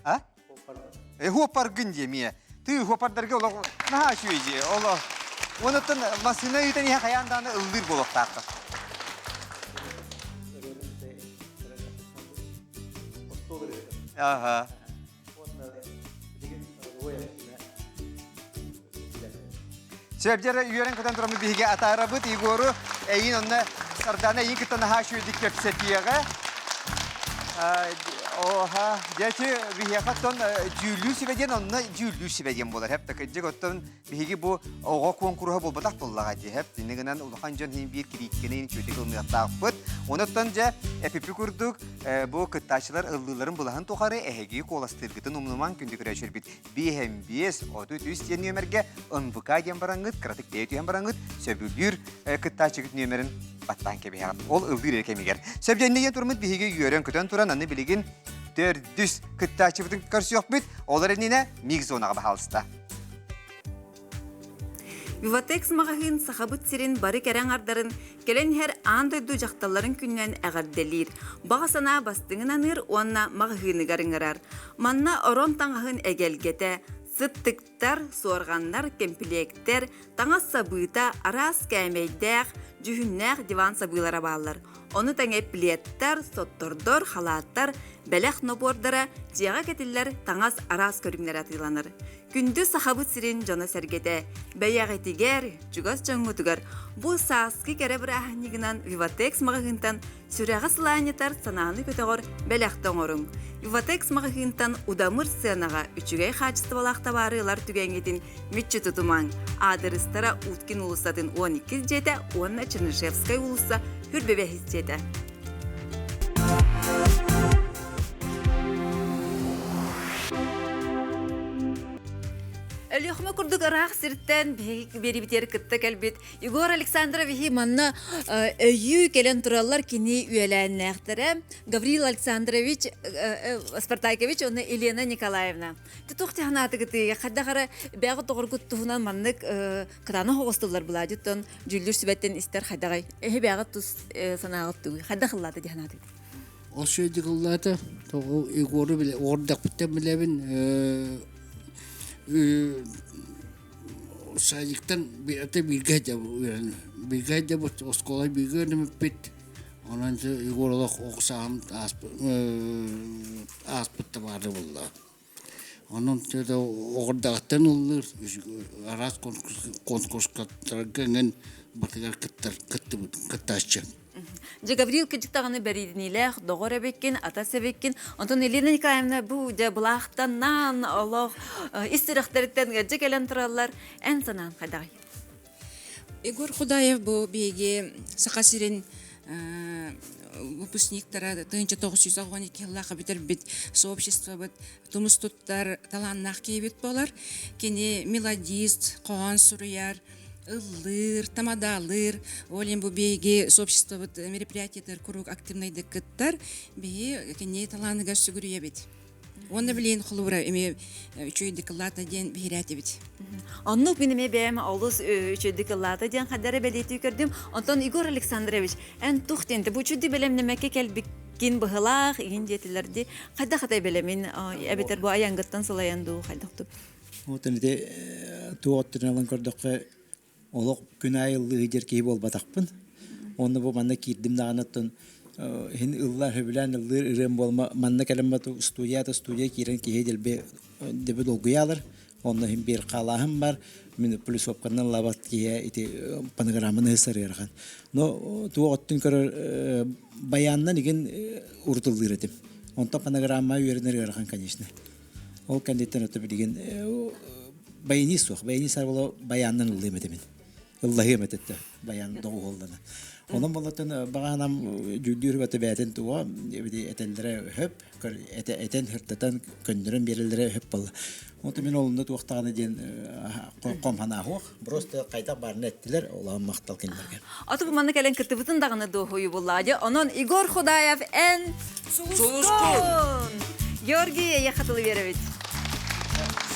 S4: А? Хуоппаргын дии эмиэ. Тыы хуоппардарга олох наһаа үчүгэй дии. Олох. Онуттан массыына ыытан иһэ хайаан даҕаны ыллыыр буолуохтааххын. Аха. Сөбдер үөрэн көтөн тураммыт биһиги атаарабыт Егору эйин онно Сардана эйин кытта наһаа үчүгэйдик кэпсэтиэҕэ. Оха, дьэти биһиэхэ оттон дьүүллүүр сүбэ диэн онно дьүүллүүр сүбэ диэн буолар. Хэп такыдьык оттон биһиги бу оҕо куонкуруһа буолбатах буоллаҕа дии. Хэп инньэ гынан улахан дьон иһин биир кирииткэни үчүгэйдик ылыныахтаахпыт. Онон дьэ эпипи курдук бу кыттааччылар ыллыыларын былаһын тухары эһиги куоластыыргытын умнумаҥ күндү көрөөччүлэрбит 5 33 диэн нүөмэргэ НВК диэн бараҥҥыт, кыратык тэйэ түһэн бараҥҥыт, сөбүлүүр кыттааччыгыт нүөмэрин баттаан кэбиһэҕит. Ол ыллыыр эрэ кэмигэр. Сөбдьэннэ диэн турмут биһиги үөрэн-көтөн туран, аны билигин төрдүс кыттааччыбытын көрсүөхпүт. Ол эрэнинэ миг зонаҕа баһаалыста.
S3: Виватекс маҕаһыын Сахабыт сирин бары кэрэ аҥардарын кэлэн иһэр аан дойду дьахталларын күнүнэн эҕэрдэлиир, баҕа санаа бастыҥын аныыр уонна маҕаһыыныгар ыҥырар. Манна орон таҥаһын эгэлгэтэ, сыттыктар, суорҕаннар, кэмпилиэктэр, таҥас сабыыта, араас кээмэйдээх, дьүһүннээх диван сабыылара бааллар. Ону тэҥэ пледтэр, соттордор, халааттар, бэлэх нобуордара, дьиэҕэ кэтиллэр таҥас араас көрүҥнэрэ атыыланар. Күндү Сахабыт сирин дьоно-сэргэтэ, бэйэҕитигэр, чугас дьоҥҥутугар бу сааскы кэрэ бырааһынньыгынан Виватекс маҕаһыынтан сүрэҕи сылаанньытар санааны көтөҕөр бэлэхтэ оҥоруҥ. Виватекс маҕаһыынтан удамыр сыанаҕа үчүгэй хаачыстыбалаах табаары ылар түгэҥҥитин мүччү тутумаҥ. Аадырыстара Уткин уулуссатын 12 дьиэтэ уонна Чернышевскай уулусса Хүрбэбэһис дьиэтэ. Өлүөхүмэ курдук ыраах сиртэн биэрибитигэр кытта кэлбит Егор Александровиһи манна өйүү кэлэн тураллар кини үөлээннээхтэрэ Гаврил Александрович Спартакович уонна Елена Николаевна. Туох санаатыгытый хайдах эрэ бэҕэ тоҕоргут туһунан маннык кытаанах оҕостуллар былаадьыттан дьүүллүүр сүбэттэн истэр хайдаҕай эһи бэҕэ тус санааҕыт тугуй хайдах ыллаата дии санаатыгыт
S16: Ол сүөдүк ыллаата, тоҕо Егору билэ, оҕордохпуттан билэбин, садиктан ата бииргэ үөрэн бииргэ сылдьабыт, оскуола бииргэ үөрэммиппит. Онон Егор олох оҕо сааһым ааспыт да баара буолла. Онон оҕордоҕуттан ыллыыр, араас конкурстарга эҥин барытыгар кыттар кыттыбыт кыттааччы.
S3: Дьэ, Гаврил кырдьык даҕаны бэриниилээх доҕор эбиккин, атас эбиккин. Онтон Елена Николаевна бу дьэ былаахтаннаан олох ис сүрэхтэриттэн ыалдьа кэлэн тураллар. Эн санаан хайдаҕый?
S14: Егор Худаев бу биһиги Саха сирин выпускниктара 1992 сыллаахха бүтэрбит сообществобыт тумус туттар талааннаах киһибит буолар. Кини мелодист, хоһоон суруйар, ыллыыр, тамадаалыыр. Ол иһин бу биһиги сообществобыт мероприятиетыгар куруук активнайдык кыттар. Биһи кини талааныгар сүгүрүйэбит. Уонна билигин холобура эмиэ үчүгэйдик ыллаата диэн биһирээтибит.
S3: Оннук мин эмиэ бэйэм олус үчүгэйдик ыллаата диэн хайдара бэлиэтии көрдүм. Онтон Егор Александрович, эн тух диэн бу үчүгэй бэлэмнэмэккэ кэлбиккин быһылаах игин диэтилэр ди. Хайдах атай бэлэмин эбэтэр бу айангыттан сылайан дуу хайдах ту?
S17: Вот ити туох өттүнэн ылан көрдөххө олох күн аайы ыллыы сылдьар киһи буолбатахпын. Уонна бу манна киирдим даҕаны оттон иһин ыллаа сөбүлээн ыллыыр ырыам буолма манна кэлэн студия да студия киирэн киһи дэлби дэби долгуйаалар. Онно иһин биир хаалааһын бар. Мин плюсовканан ыллаабат киһи ити панограмманы сарыархан. Но туох оттун көрөр баяннан игин урут ыллыыр этим. Онтон панограмма үөрэнэр ыарахан, конечно. Ол кэнниттэн ото билигин баянист суох. Баянист арбало баяннан ыллыым этимин. Ыллаһыам этэтте баян доҕуһуоллана. Онон болотон бағанам дьүүллүүр баты бээтин туга эбити этэллэрэ хөп этен хыртатан көннөрөн биэрэллэрэ хөп болла. Онто мин олунда туохтаҕына диэн хомханааһуох. Просто хайдах баарына эттилер, улахан махтал кинилэргэ.
S3: Аты бу манна кэлэн кыттыбытын даҕаны дуоһуйу буллаадьы. Онон Егор Худаев эн Сулускун! Георгий эйэ хатылы биэрэбит.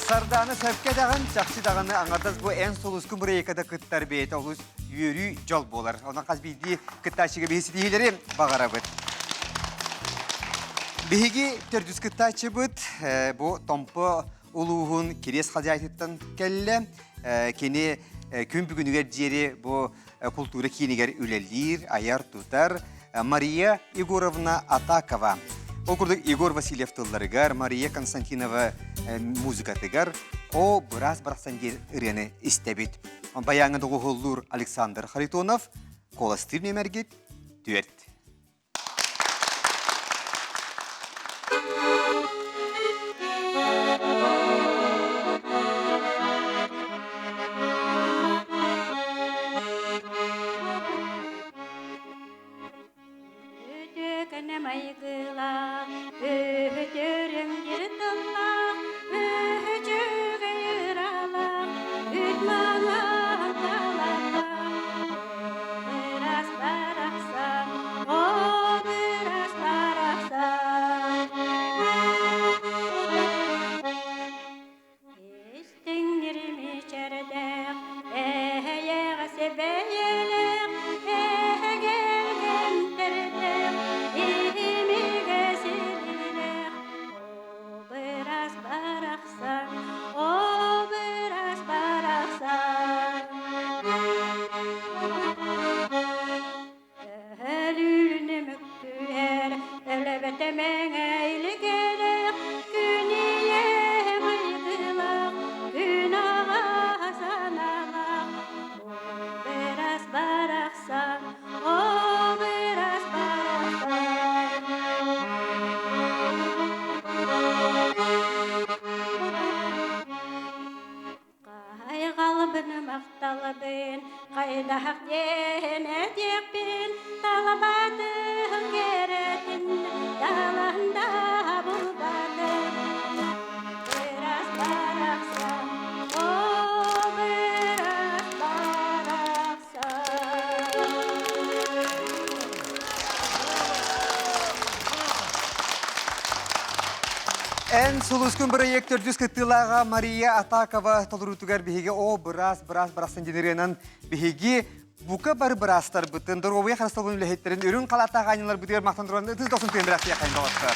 S4: Сардаана сөпкө даҕан, чахчы даҕаны аҥардас бу эн сулускун бырайыакада кыттар бэйэтэ олус үөрүү дьол буолар. Онон хас биирдии кыттааччыга биһи ситиһиилэри баҕарабыт. Биһиги төрдүс кыттааччыбыт бу Томпо улууһун Кириэс Халдьаайытыттан кэллэ. Кини күн бүгүнүгэр диэри бу култуура киинигэр үлэлиир, айар-тутар Мария Егоровна Атакова. Ол курдук Егор Васильев тылларыгар, Мария Константинова музыкатыгар «О, быраас барахсан» диэн ырыаны истэбит. Баяҥҥа доҕуһуоллуур Александр Харитонов, куоластыыр нүөмэргит түөрт.
S18: Үтүөкэнэ майгылаах, үһүтүрүҥ дьир тыллаах, үһүчүгэй ыралаах, үт маҥан талахтаах. Бырас барахсан, о бырас барахсан. Истиҥнир мичэрдээх, эһэйэҕэс бэйэлээх, эһэгэлгэнтэрдээх, иһимигэс илиилээх. О бырас барахсан, о бырас барахсан. Өлүүнү мөккүһэр, өлөбөтө мэҥэ илгэлээх, күн ийэ майгылаах, күн аҕа санаалаах. О бырас барахсан, о бырас барахсан. Хайҕалбын махталбын, хайдах диэн этиэхпин, талабатын кэрэтин, таланда булбатын. Бырас барахсан, о бырас барахсан.
S4: Эн сулускун бырайыак төрдүс кыттыылааҕа Мария Атакова толоруутугар биһиги о быраас быраас барахсан диэн биһиги бука бары быраастарбытын, доруобуйа харыстабылын үлэһиттэрин үрүҥ халааттаах аанньаларбытыгар махтан туран ытыс дохсун тыын бэлэхтиэххин доҕоттор.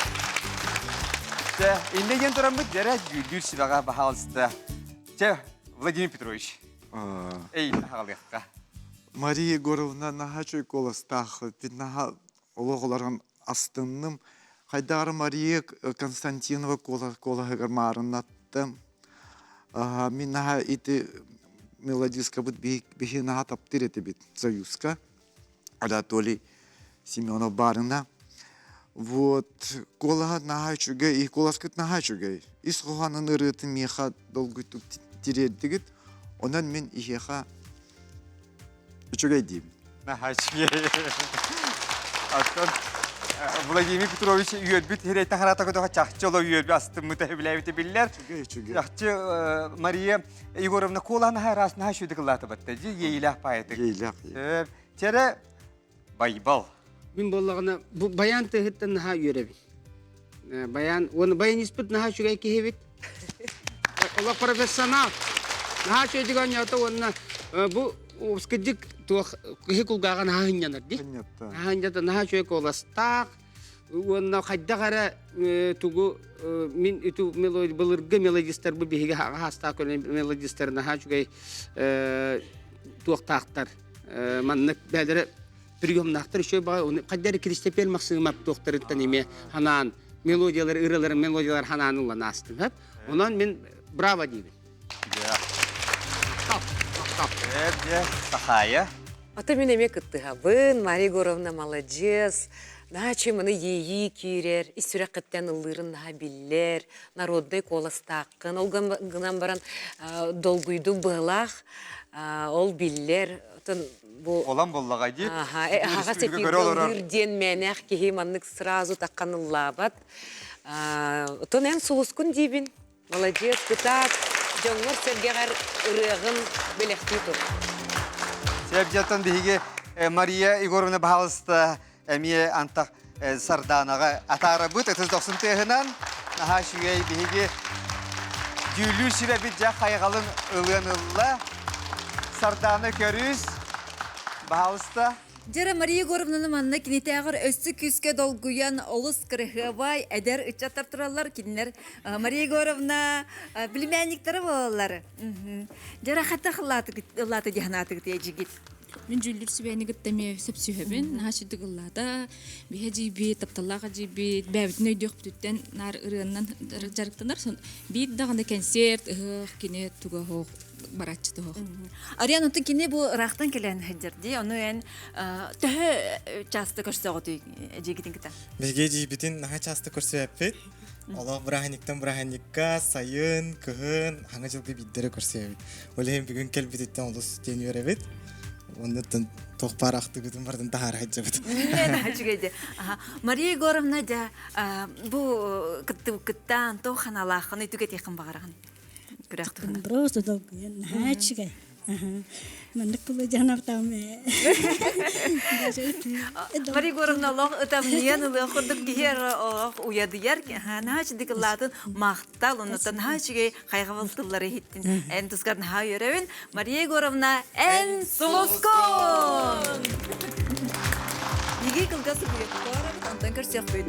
S4: Чэ, иннэ диэн тураммыт дьэрэ дьүүллүүр сүбэҕэ баһаалыста. Чэ, Владимир Петрович, эй хаалыахха.
S7: Мария Егоровна наһаа үчүгэй куоластаах, наһаа олох олорон астынным. Хайдары Мария Константинова куолаһыгар маарыннаттым. Мин наһаа ити мелодисткабыт биһи наһаа таптыыр этибит Союзка. Анатолий Семенов баарына. Вот, куолаһа наһаа үчүгэй, и куоласкыт наһаа үчүгэй. Ис хоһоонун ырыатын миэхэ долгуйтук тириэрдигит. Онон мин иһиэхэ Үчүгэй диибин.
S4: Наһаа үчүгэй. Оттон Владимир Петрович үөрбүт хирэйтэн харата көтөҕө чахчы оло үөрбү астыммыта сөбүлээбитэ биллэр. Чахчы Мария Егоровна куолаһын наһаа ыраас наһаа үчүгэй кыллаатыбатта дии иэйилээх паайытык.
S7: Иэйилээх.
S4: Чэрэ Байбал.
S6: Мин буоллаҕына бу баян тыаһыттан наһаа үөрэбин. Баян уонна баяниспыт наһаа үчүгэй киһибит. Олох профессионал. Наһаа үчүгэйдик оонньоото уонна бу скидик туох киһи кулгааҕа наһаа ынньанар дии. Наһаа ынньата наһаа үчүгэй куоластаах уонна хайдах эрэ тугу мин үтү мелодия былыргы мелодистар бу биһиги хаастаах мелодистар наһаа үчүгэй туохтаахтар маннык бээлэрэ приемнаахтар үчүгэй баҕай оны хайда эрэ Киристэпиэл Махсыымап туохтарыттан эмиэ ханаан мелодиялар ырыаларын мелодиялар ханаан ылан аастым хөп онон мин браво диибин.
S4: Сахая.
S8: Ата мин эмиэ кыттыһабын, Мария Егоровна маладьыас, наһаа маны иэйии киирэр, ис сүрэххиттэн ыллыырын наһаа биллэр, народнай куоластааххын, ол гынан баран долгуйдук быһылаах, ол биллэр, Оттон бу
S4: Олон буллаҕа дии.
S8: Аха, аһаҕас эфиргэ ыллыыр диэн мээнээх киһи маннык сразу таххан ыллаабат. Оттон эн сулускун диибин. Молодец, кытаат, дьоҥҥор-сэргэҕэр ырыаҕын бэлэхтии тур.
S4: Сэрдьаттан биһиги Мария Егоровна баһаалыста эмиэ антах Сарданаҕа атаарабыт ытыс дохсун тыаһынан наһаа үчүгэй биһиги дьүүллүүр сүбэбит дьэ хайҕалын ылыан ылла. Сардаана көрүс, баһаалыста.
S3: Дьэрэ Мария Егоровнаны манна кинитээҕэр өссө күүскэ долгуйан олус кырыһыабай эдэр ыччаттар тураллар. Кинилэр Мария Егоровна племянниктара буолаллар. Дьэрэ хата ыллааты диһанаатыгыт ежигит.
S19: Мин дьүүллүүр сүбэни кытта эмиэ сөпсүһэбин. Наһаа сүдүк ыллаата. Биһэ дьиибит, тапталлаах дьиибит, бэйэбитин өйдүөхпүтүттэн наар ырыаннан дьарыктанар. Биир даҕаны кэнсиэрт, ыһыах, кини туга оһох, барааччы тоһох.
S3: Ариан, оттон кини бу ыраахтан кэлэн сылдьар дии. Ону эн төһө часто көрсөҕүтүй эдьиийгитин кытта?
S11: Биһиги эдьиийбитин наһаа часто көрсүбэппит. Олох бырааһынньыктан бырааһынньыкка сайын, кыһын, хаҥа дьылга биирдэрэ көрсүөбүт. Ол иһин бүгүн кэлбититтэн олус диэн үөрэбит. Оннуттан туох баар ахтыбытын барытын таһаара сылдьабыт.
S3: Үчүгэй Мария Егоровна дьэ бу кыттыбыккыттан туох ханалааххын үтүгэтиэххин баҕараҕын? Күрэх туһунан.
S20: Просто долгуйан наһаа үчүгэй. Маннык кылы дьаһанартаам
S3: Мария Егоровна олох ытамньыйан ылыах курдук киһи олох уйадыйар наһаа үчүгэй ыллаатын махтал оннуттан наһаа үчүгэй хайҕабыл тыллары иһиттин эн тускар наһаа үөрэбин Мария Егоровна эн сулускун Биги кылгас уйаттарабыт онтон көрсүөхпүт.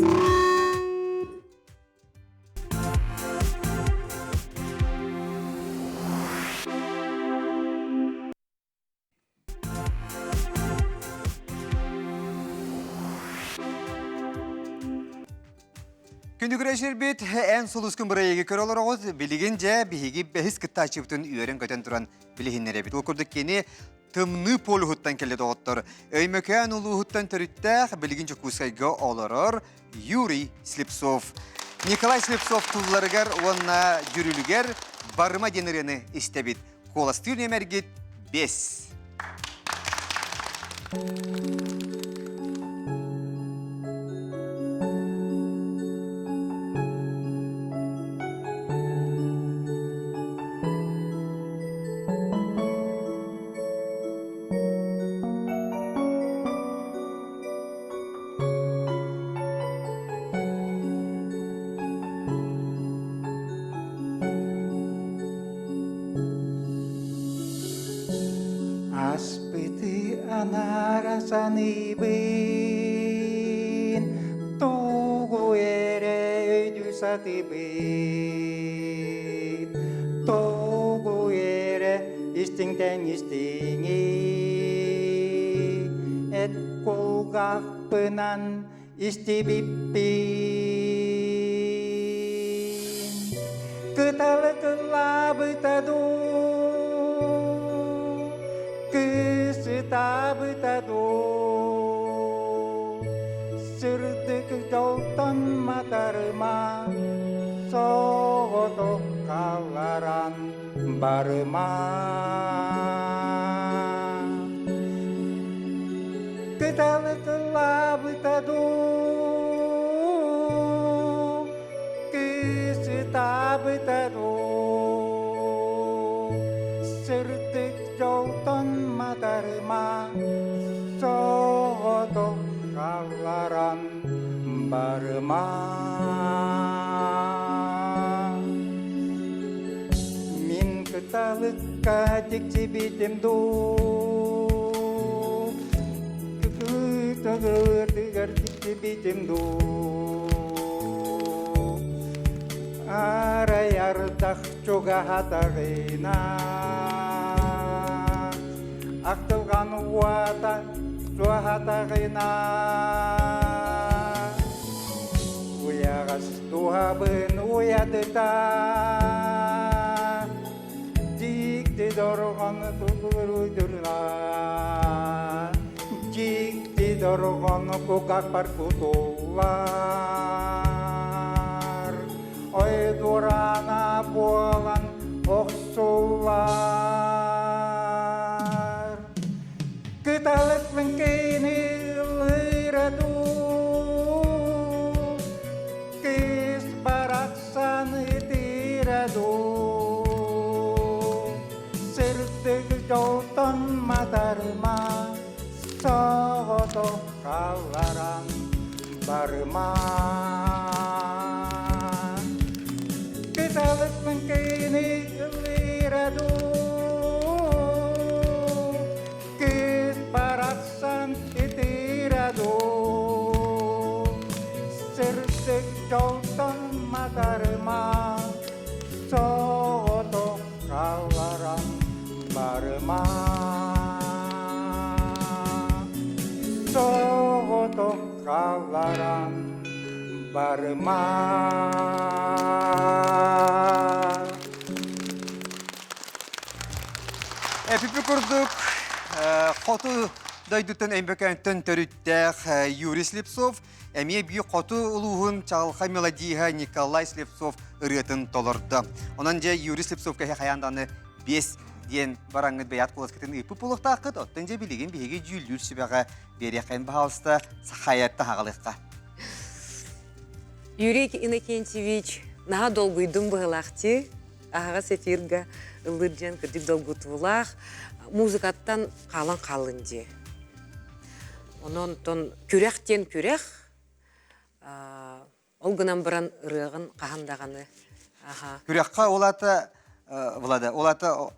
S4: Күндү күрэширбит эн сулускун бырайыгы көрө олороҕут билигин дьэ биһиги бэһис кыттааччыбытын үөрэн-көтөн туран билиһиннэрэбит. Ол курдук кини Тымныы полюһуттан кэллэ доҕоттор. Өймөкөөн улууһуттан төрүттээх билигин Дьокуускайга олорор Юрий Слепцов. Николай Слепцов тылларыгар уонна дьүрүлүгэр Барыма диэн ырыаны истэбит. Куоластыыр нүөмэргит 5.
S15: Аспыты анаара саныыбын, тугу эрэ өйдүү сатыыбын. Тугу эрэ истиҥтэн истиҥи эт кулгаахпынан истибиппин. Кыталык ыллаабыта дуу, кыыс ытаабыта дуу, сырдык дьолтон матарыма, соҕотох хаалларан барыма. Кыталык ыллаабыта дуу, кыыс ытаабыта дуу, сырдык дьолтон матарыма, соҕотох хаалларан барыма. Мин кыталыкка тиксибитим дуу, Кытылыгар тиксибитим дуу, Арай ардах чугаһатаҕына, Ахтылҕан уота суоһатаҕына, Уйаҕас туһабын уйадыта, Дьикти дорҕон тулуйдурна, Дьикти дорҕон кугаппар кутуллар, Ой дураана буолан охсуллар. Кыталык мин ыллыыра дуу, Кыыс барахсан ытыыра дуу, Сырдык дьолтон матарыма, Соҕотох хаалларан барыма. Кыталык мин ыллыыра дуу, Кыыс барахсан ытыыра дуу, Сырдык дьолтон матарыма, Соҕотох хаалларан барыма. баран барыма.
S4: Эпипи курдук хоту дойдутун Өймөкөөнтөн төрүттээх Юрий Слепцов эмиэ бии хоту улууһун чаҕылхай мелодииһа Николай Слепцов ырыатын толордо. Онон дьэ Юрий Слепцовка хайаан даҕаны биэс диэн бараҥҥыт бэйэт куоласкытын ыыппыт буолуохтааххыт. Оттон дьэ билигин биһиги дьүүллүүр сүбэҕэ биэриэххин баһаалыста Сахаайаттан аҕалыахха.
S8: Юрий Иннокентьевич, наһаа долгуйдум быһылаахтыы. Аһаҕас эфирга ыллыыр диэн кырдьык долгутуулаах. Музыкаттан хаалан хааллын дии. Онон тон күрэх диэн күрэх. Ол гынан баран ырыаҕын хаһан даҕаны
S4: Күрэххэ ол аата Влада, ол аата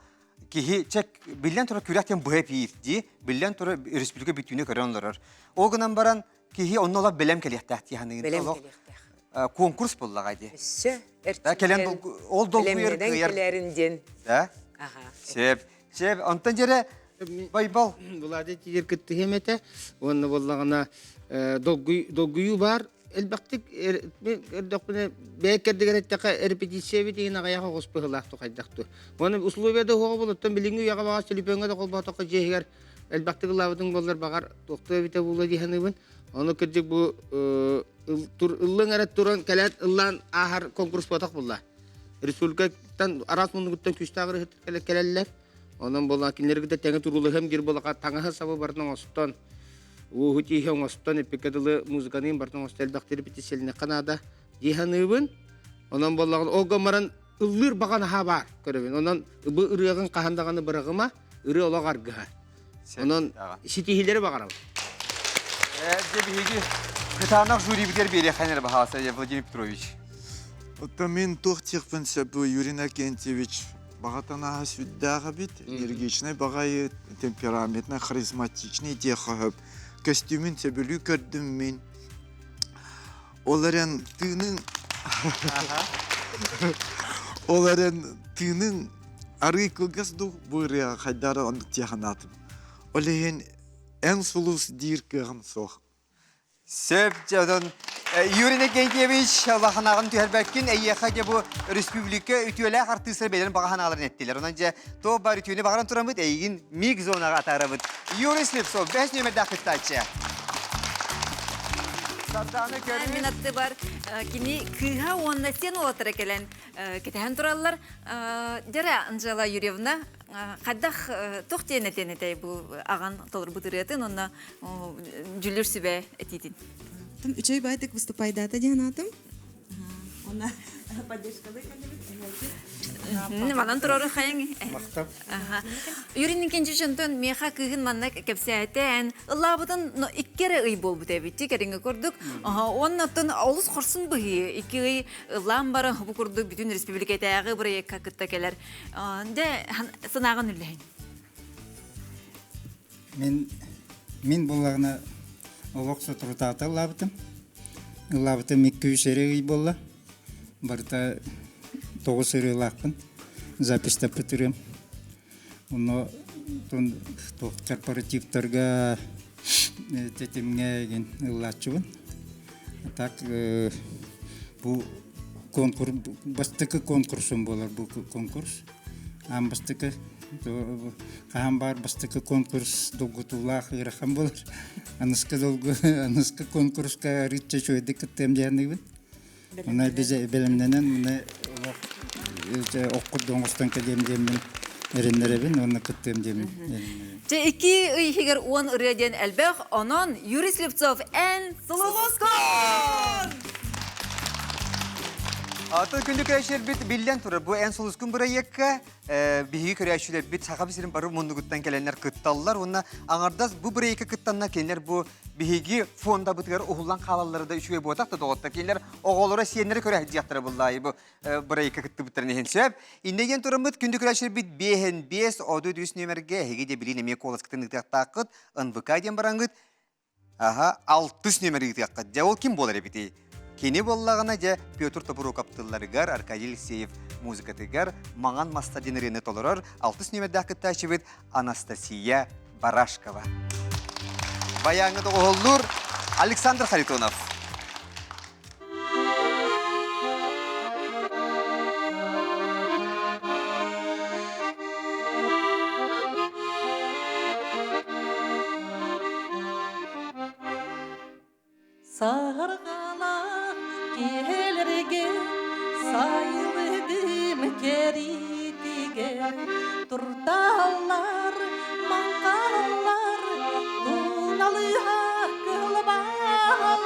S4: киһи чек биллэн турар күрэх диэн быһа эпиир дии, биллэн турар республика бүтүүнү көрөн олорор. Ол гынан баран киһи онно олох бэлэм кэлиэхтээх дии саныгын.
S8: Бэлэм кэлиэхтээх.
S4: Конкурс буллаҕа дии.
S8: Өссө
S4: кэлэн ол долгуйар
S8: кыайар. кэлэрин диэн.
S4: Да?
S8: Аха.
S4: Сеп. Сеп, онтон дьэрэ Байбал.
S6: Влада тигер кыттыһым этэ. Уонна боллаҕына долгуйуу бар. Элбэхтик эрдөхпүнэ бэйэ кэрдигэр эттэхэ репетиция эбит иһин аҕыйах оҕус быһылаах тухайдах ту. Уонна условия да уһуоҕа болуттан билиҥҥи үйэҕэ баҕар төлөпүөҥҥэ да холбоотоххо дьиэһигэр элбэхтик ылаабытыҥ буоллар баҕар туохтуу эбитэ буолуо дии саныыбын. Ону кырдьык бу ыллыҥ эрэ туран кэлээт ыллаан ааһар конкурс буотах булла. Республикаттан араас муннугуттан күүстээх ырыһыттар кэлэллэр. Онон буолла кинилэргэ да тэҥэ туруулаһым диир буолаха таҥаһы сабы барытын оҥостон ууһу тииһи оҥостон эппиккэ дылы музыканыын барытын оҥосто элбэхтик репетицияланыахха наада дии саныыбын. Онон буоллаҕына ол гынан баран ыллыыр баҕа наһаа баар көрөбүн. Онон бу ырыаҕын хаһан даҕаны быраҕыма, ырыа олох аргыһа. Онон ситиһиилэри баҕарабын.
S4: Дьэ биһиги кытаанах жюрибитигэр биэриэххэ эрэ баһаалыста Владимир Петрович.
S7: Оттон мин туох диэхпин сөп Юрий Иннокентьевич баҕатанааһа сүрдээх эбит, энергичнай баҕайы, темпераментный, харизматичный диэххэ сөп. Көстүүмүн сөбүлүү көрдүм мин. Ол эрэн тыынын Ол эрэн тыынын арыы кылгас дуу бу ырыаҕа хайдары оннук тиэханаатым. Ол иһин эн сулус диир кыаҕым суох.
S4: Сөп дьонун Юрий Иннокентьевич лаханаҕын түһэрбэккин эйиэхэ дьэ бу республика үтүөлээх артыыстара бэйэлэрин баҕа санааларын эттилэр. Онон дьэ туох баар үтүөнү баҕаран тураммыт эйигин миг зонаҕа атаарабыт. Юрий Слепцов, бэс нүөмэрдээх кыттааччы. Сардаана көрүү.
S3: Мин аттыбар кини кыыһа уонна сен уолаттара кэлэн кэтэһэн тураллар. Дьэрэ Анжела Юрьевна, хайдах туох диэн этиэн этэй бу аҕан толорбут ырыатын уонна дьүлүр сүбэ этиитин?
S10: Үчүгэй байтык выступайдаата диэн аатым. Она поддержкалыы кэллибит.
S3: Манан турары хайың.
S15: Махтал.
S3: Юрий Никитич онтон миэхэ кыыһын манна кэпсээтэн ыллаабытын но икки эрэ ый буолбут эбит кэриҥэ курдук. Уонна оттон олус хорсун быһыы икки ый ыллаан баран бу курдук бүтүн республикатааҕы бырайыакка кытта кэлэр. Дьэ санааҕын үллэһин.
S15: Мин мин буллаҕына олох соторутаата ыллаабытым. Ыллаабытым 2-3 эрэ ый буолла. Барыта тоҕус ырыалаахпын. Записьтаппыт ырыам. Онно туох корпоративтарга тэтимҥэ игин ыллааччыбын. Так бу конкурс бастакы конкурсум буолар бу конкурс. Аан бастакы хаһан баар бастакы конкурс долгутуулаах ыарахан буолар. Аныска долгу аныска конкурска арыычча үчүгэйдик кыттыам диэхниибин. Мына бизе бэлэмнэнэн мына олох ох курдук оҥостон кэлиэм диэммин эрэннэрэбин уонна кыттыам диэммин.
S3: Дьэ икки ый иһигэр уон ырыа диэн элбэх, онон Юрий Слепцов эн сулускун!
S4: Атын күндү көрөөччүлэрбит биллэн турар бу эн сулускун бырайыакка биһиги көрөөччүлэрбит Саха сирин бары муннугуттан кэлэннэр кытталлар уонна аҥардас бу бырайыакка кыттанна кинилэр бу биһиги фондабытыгар уһуллан хаалаллара да үчүгэй буотах да доҕоттор кинилэр оҕолоро сиэннэрэ көрө сылдьыахтара буллаайы бу бырайыакка кыттыбыттарын иһин сөп иннэ диэн тураммыт күндү көрөөччүлэрбит биэһин биэс отут үс нүөмэргэ эһиги де билин эмиэ куоласкытын ыытыахтааххыт НВК диэн бараҥҥыт Аха, алтыс нүөмэр ыытыаххыт. Дьэ, ол ким буолар эбитий? Кини буоллаҕына, дьэ, Петр Тобуруков тылларыгар, Аркадий Алексеев музыкатыгар «Маҥан маста» диэн ырыаны толорор алтыс нүөмэрдээх кыттааччыбыт Анастасия Барашкова. Баяҥҥа доҕуһуоллуур Александр Харитонов.
S21: Киһилэргэ сайылыгым кэритигэр турталлар, маҥхаллар, туналыһа кылбааллар.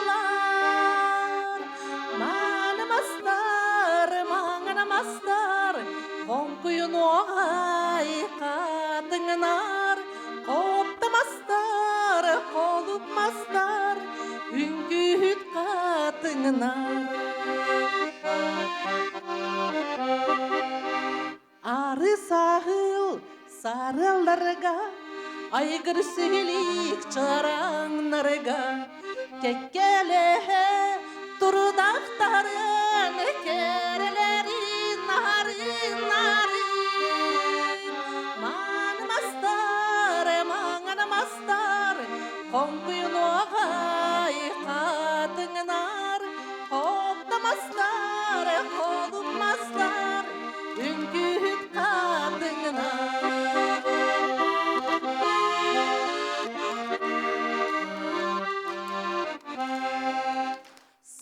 S21: Мааны мастар, маҥан мастар, хоҥкуйун оҕай хатыҥнар, хопто мастар, холуп мастар, үҥкүүһүт хатыҥнар. Ары саһыл сарылларга, айгыр сиһилик чараҥнарга, кэккэлэһэ турдахтарын кэрэлэрин нарын-нарын. Мааны мастар, маҥан мастар, хоҥкуйун оҕай хатыҥнар, хопто мастар, холум мастар, үҥкүүһүт хатыҥнар.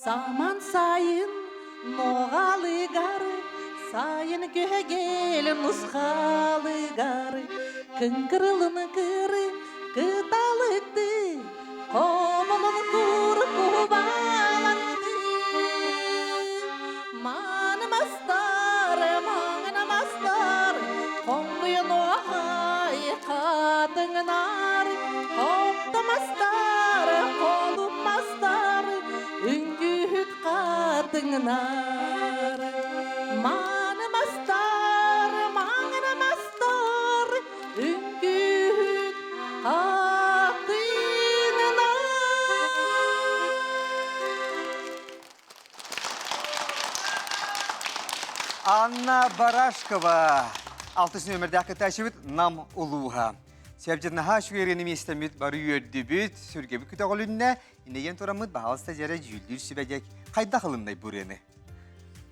S21: Саман сайын ноҕалыгар, сайын күһэгэл нусхалыгар, кыҥкырылын кыры кыталыкты, хомолон кур кубаланды. Мааны мастар, маҥан мастар, хоҥкуйун оҕай хатыҥнар, хопто мастар, холум мастар, үҥкүүһүт хатыҥнар. Мааны мастар, маҥан мастар, үҥкүүһүт хатыҥнар.
S4: Анна Барашкова, алтыс нөмірдәк кытаачыбыт Нам улууһа. Сәбдьин наһаа үчүгэй миэстэммит бары үөрдүбүт, сүргэбит көтөҕүлүннэ, иннигэн тураммыт баһаалыста дьэрэ дьүүллүүр сүбэдьэк хайдах ылыннай бурыны?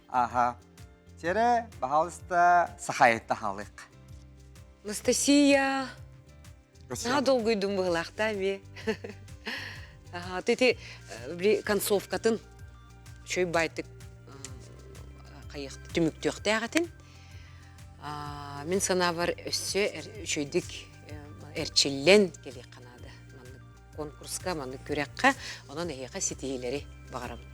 S4: Аха. Дьэрэ баһаалыста сахайытта хаалык.
S8: Анастасия, наһаа долгуйдум быһылаахта эмиэ. Ити били концовкатын үчүгэй байтык түмүктүөхтээх этин. Мин санаабар өссө үчүгэйдик эрчиллэн кэлиэххэ наада. Маннык конкурска, маннык күрэххэ, онон эһиэхэ ситиһиилэри баҕарабын.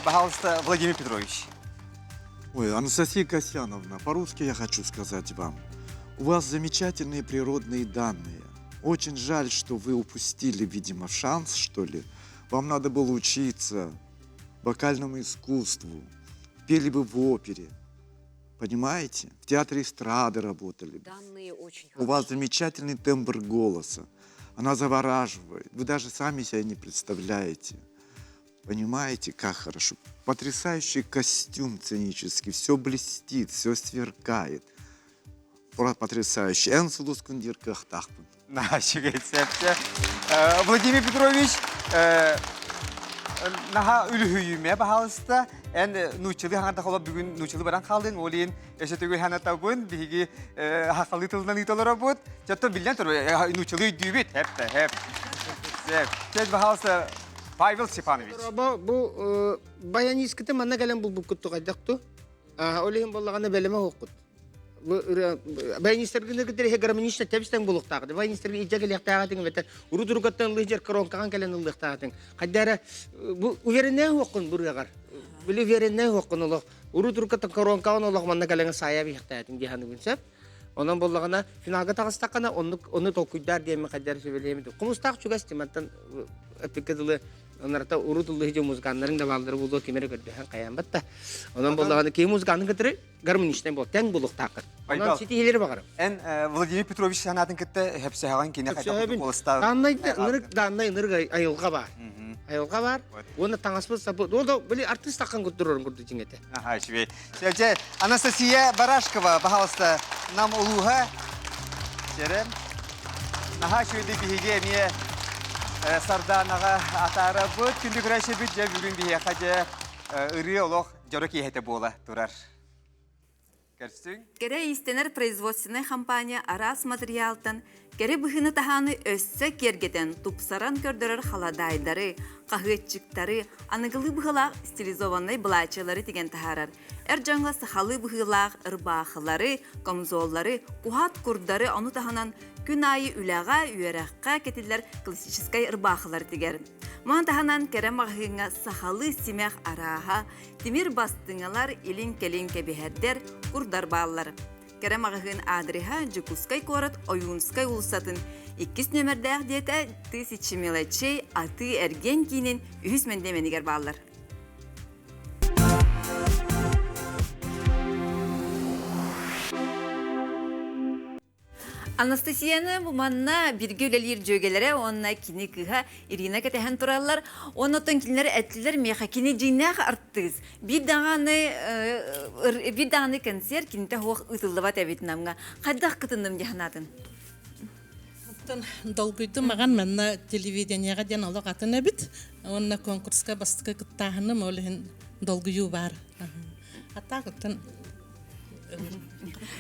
S4: Пожалуйста, Владимир Петрович.
S7: Ой, Анастасия Касьяновна, по-русски я хочу сказать вам. У вас замечательные природные данные. Очень жаль, что вы упустили, видимо, шанс, что ли. Вам надо было учиться вокальному искусству, пели бы в опере. Понимаете? В театре эстрады работали.
S8: Данные очень
S7: У вас замечательный тембр голоса. Она завораживает. Вы даже сами себя не представляете. Понимаете, как хорошо. Потрясающий костюм сценический. Все блестит, все сверкает. Потрясающе. Эн сулускун диир кыахтаахпын.
S4: Владимир Петрович, наһаа үлүһүйүмэ баһаалыста. Эн нууччалыы хаҥата холоп бүгүн нууччалыы баран хаалдыҥ. Ол иһин өссө төгүл санатабын. Биһиги хахалыы тылынан ыыталарабыт. Чоттон биллэн турар, нууччалыы өйдүүбүт. Хэп да хэп. Хэп. Баһаалыста Павел Степанович.
S6: Бу баянисткыты манна кэлэн булбуккут тугайдах ту. Ол иһин боллаҕына бэлэмэ оһоххут. Баянистаргын кытары гармонична тэбистэн булуктаах. Баянистаргын илдьэ кэлиэхтээҕитиҥ эбэтэр урут урукаттан ыллыыр коронкаҕан кэлэн ыллыахтаахытыҥ. Хайдара бу увереннэй уоххун бурыаҕар. Били увереннэй уоххун олох урут урукаттан коронкаҕан олох манна кэлэҥ саайа биһиэхтээтиҥ дии саныыбын сөп. Онон боллаҕына финалга таҕыстаххына оннук ону толкуйдаар диэммин хайдара сүбэлиэм. Хомустаах чугас тимантан эппиккэ дылы Онарта урут ыллыһы дьон музыканнарын да бааллары буолуо ким эрэ көрдөһөн хайаан батта. Онон боллаҕына киһи музыканын кытары гармоничнай бол тэҥ булуктааххыт. Онон ситиһилери баҕарым.
S4: Эн Владимир Петрович санаатын кытта хөпсөһөҕүн кини хайдах куоластаах.
S6: Дааннай ынырык дааннай ынырык айылҕа баар. Айылҕа баар. Уонна таҥаспыт саппыт. Ол да били артист таххан куттурарын курдук дьиҥэтэ.
S4: Аха, үчүгэй. Дьэ, Анастасия Барашкова, пожалуйста, нам улууһа. Чэрэ. Наһаа үчүгэйдик биһиги эмиэ Сардаанаҕа атаарабыт. Күндү көрөөччүбүт дьэ бүгүн биһиэхэ дьэ ырыа олох дьоро киэһэтэ буола турар. Көрсүҥ.
S3: Кэрэ иистэнэр производственнай компания араас материалтан кэрэ быһыыны-таһааны өссө киэргэтэн, тупсаран көрдөрөр халадаайдары, хаһыаччыктары, аныгылыы быһыылаах стилизованнай былаачыйалары тигэн таһаарар. Эр дьоҥҥо сахалыы быһыылаах ырбаахылары, комзоллары, куһаат курдары, ону таһынан күн аайы үлэҕэ, үөрэххэ кэтиллэр классическай ырбаахылары тигэр. Маны таһынан кэрэ маҕаһыыҥҥа сахалыы симэх арааһа, тимир бастыҥалар, илин-кэлин кэбиһэрдэр, курдар бааллар. Кэрэ маҕаһыын аадырыһа Дьокуускай куорат Ойуунскай уулуссатын иккис нүөмэрдээх диэтэ Тысячи мелочей атыы-эргиэн киинин үһүс мэндиэмэнигэр бааллар. Анастасияны бу манна бииргэ үлэлиир дьүөгэлэрэ уонна кини кыыһа Ирина кэтэһэн тураллар. Оннуттан кинилэр эттилэр миэхэ кини дьиҥнээх артыыс. Биир даҕаны биир даҕаны концерт кинитэ суох ыытыллыбат эбит Намҥа. Хайдах кытынным дии санаатын?
S1: Оттон долгуйдум маҕан манна телевидениеҕа диэн олох атын эбит. Уонна конкурска бастакы кыттааһыным ол иһин долгуйуу баар. Атаак оттон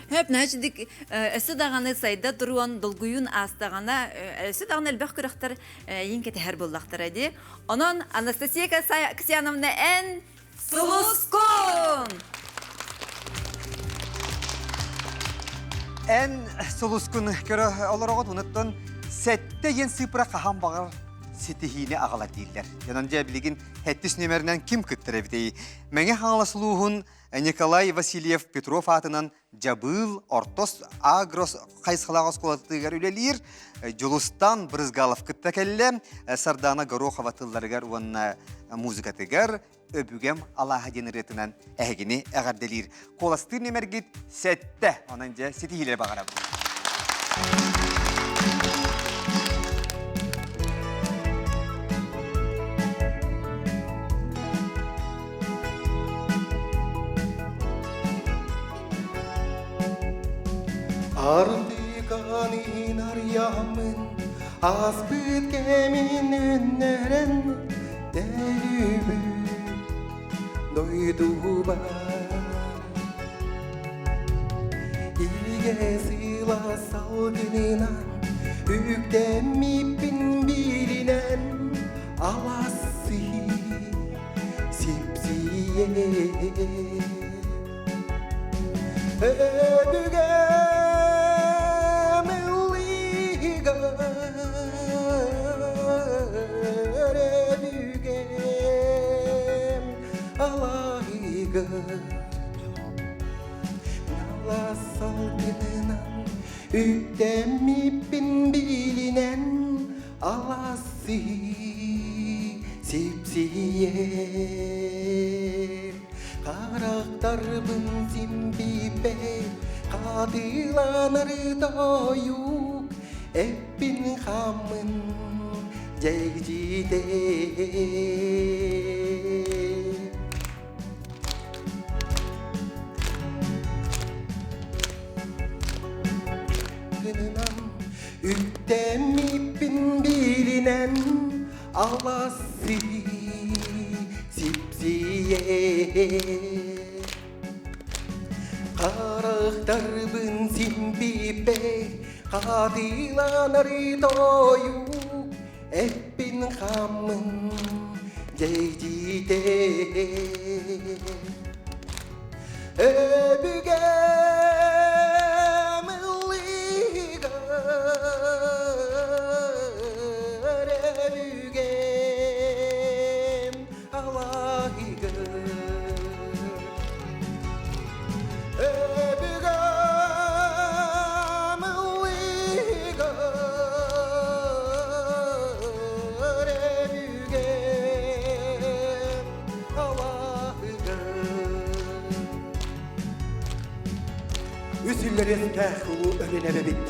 S3: Хөп, значит, өссө даҕаны сайда туруон, долгуйуун аастаҕына, өссө даҕаны элбэх күрэхтэр эйин кэтэһэр буоллахтара дии. Онон Анастасия Касьяновна эн сулускун!
S4: Эн сулускун көрө олороҕут унуттан сэттэ иэн сыыпыра хаһан баҕар ситиһиини аҕалар дииллэр. Онон дьэ билигин хэттис нүөмэринэн ким кыттар эбитий? Мэҥэ Хаҥалас улууһун Николай Васильев Петров аатынан Дьабыыл Ортос Агрос хайысхалаах оскуолатыгар үлэлиир Дьулустан Брызгалов кытта кэллэ. Сардана Горохова тылларыгар уонна музыкатыгар Өбүгэм алааһа диэн ырыатынан эһигини эҕэрдэлиир. Куоластыыр нэмэргит сэттэ. Онон дьэ ситиһиилэри баҕарабын.
S5: Ардыган арыйаммын, ааспыт кэмин өннөрөн төрүүбүт дойдубар. Илгэ сыла салгынынан, үктэммиппин бииринэн аласыы сипсийэ. Өбүгэм ыллыыгар өбүгэм алаһыгар Налас алтынынан үктэммиппин билинэн аласы сипсийэр Харахтарбын симпиппэр хатыланар тойук эппин хаммын дьэгдьитэр Гынынан үктэммиппин билинэн аласы сипсийэ Харахтарбын симпиппэр хатыланар тойук эппин хаммын дьэйдиитэ Өбүгэм ыллыгар өбүгэм алаһыгар Өбүгэм ыллыгар өбүгэм алаһыгар Үсүллэриэхтээх улуу Өлүн эбэбит,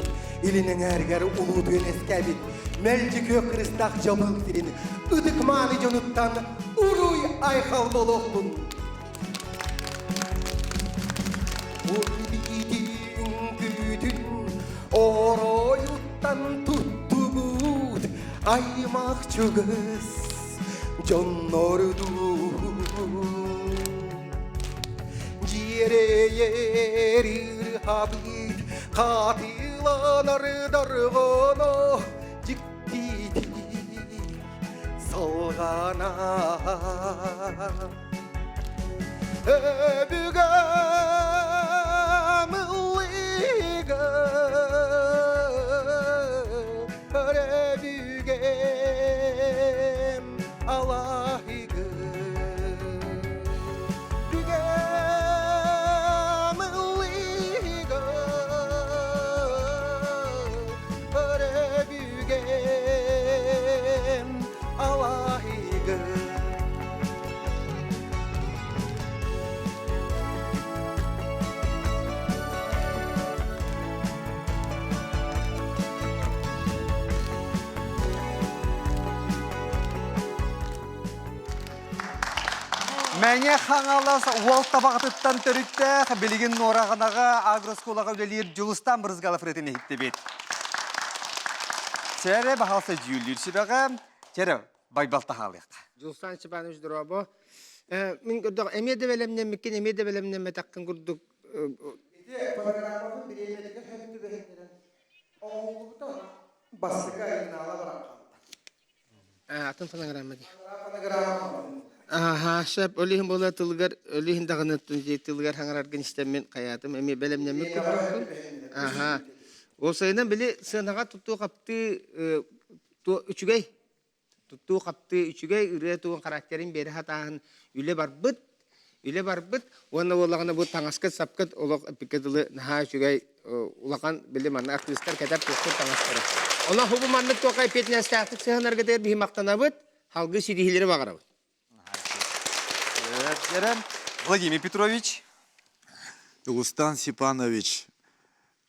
S5: илин эҥээригэр улуутуйан эскээбит мэлдьи күөх кырыстаах дьабыыл сирин ытык-мааны дьонуттан уруй-айхал буолуохтун! Урбиитин күүтүн оройуттан туттубут аймах чугас дьоннордуу. Дьиэрэйэр ырыабыт хатыланар дорҕооно дьиктитик салҕанар. Өбүгэм ыллыга Өбүгэм алаһыгы Бүгем ыллыга Өбүгэм алаһыгы
S4: Мэҥэ Хаҥалас уол табаҕытыттан төрүттээх, билигин Нуораҕанаҕа агроскуолаҕа үлэлиир Дьулустаан Брызгалов ырыатын иһиттибит. Чэрэ баһаалса дьүүллүүр сүбэҕэ, чэрэ Байбал таһаалыахха.
S6: Дьулустаан Степанович дорообо. Мин көрдөх эмиэ да бэлэмнэммиккин, эмиэ да бэлэмнэммэтэххин курдук
S5: Ити программабын бириэмэтигэр сөп түбэһиннэрэн оҥоһуллубута бастакы айымнаала баран хаалла.
S6: Атын фонограмма дии.
S5: Фонограмма.
S6: Аха, сөп. Ол иһин буола тылыгар, ол иһин даҕаны тылыгар хаҥараргын истэммин хайаатым эмиэ бэлэмнэммит курдукпун. Аха. Ол сайынан били сыанаҕа туттуу хаптыы үчүгэй туттуу-хаптыы үчүгэй ырыа тугун характерын биэрэ сатааһын үлэ барбыт үлэ барбыт уонна буоллаҕына бу таҥаскыт-сапкыт олох эппиккэ дылы наһаа үчүгэй улахан били манна артыыстар кэтэр туохпут таҥастара онон бу маннык туохха эппиэтинэстээхтик сыһыаннаргытыгар биһи махтанабыт халгыы ситиһиилэри баҕарабыт
S4: Владимир Петрович.
S7: Дьулустан Степанович,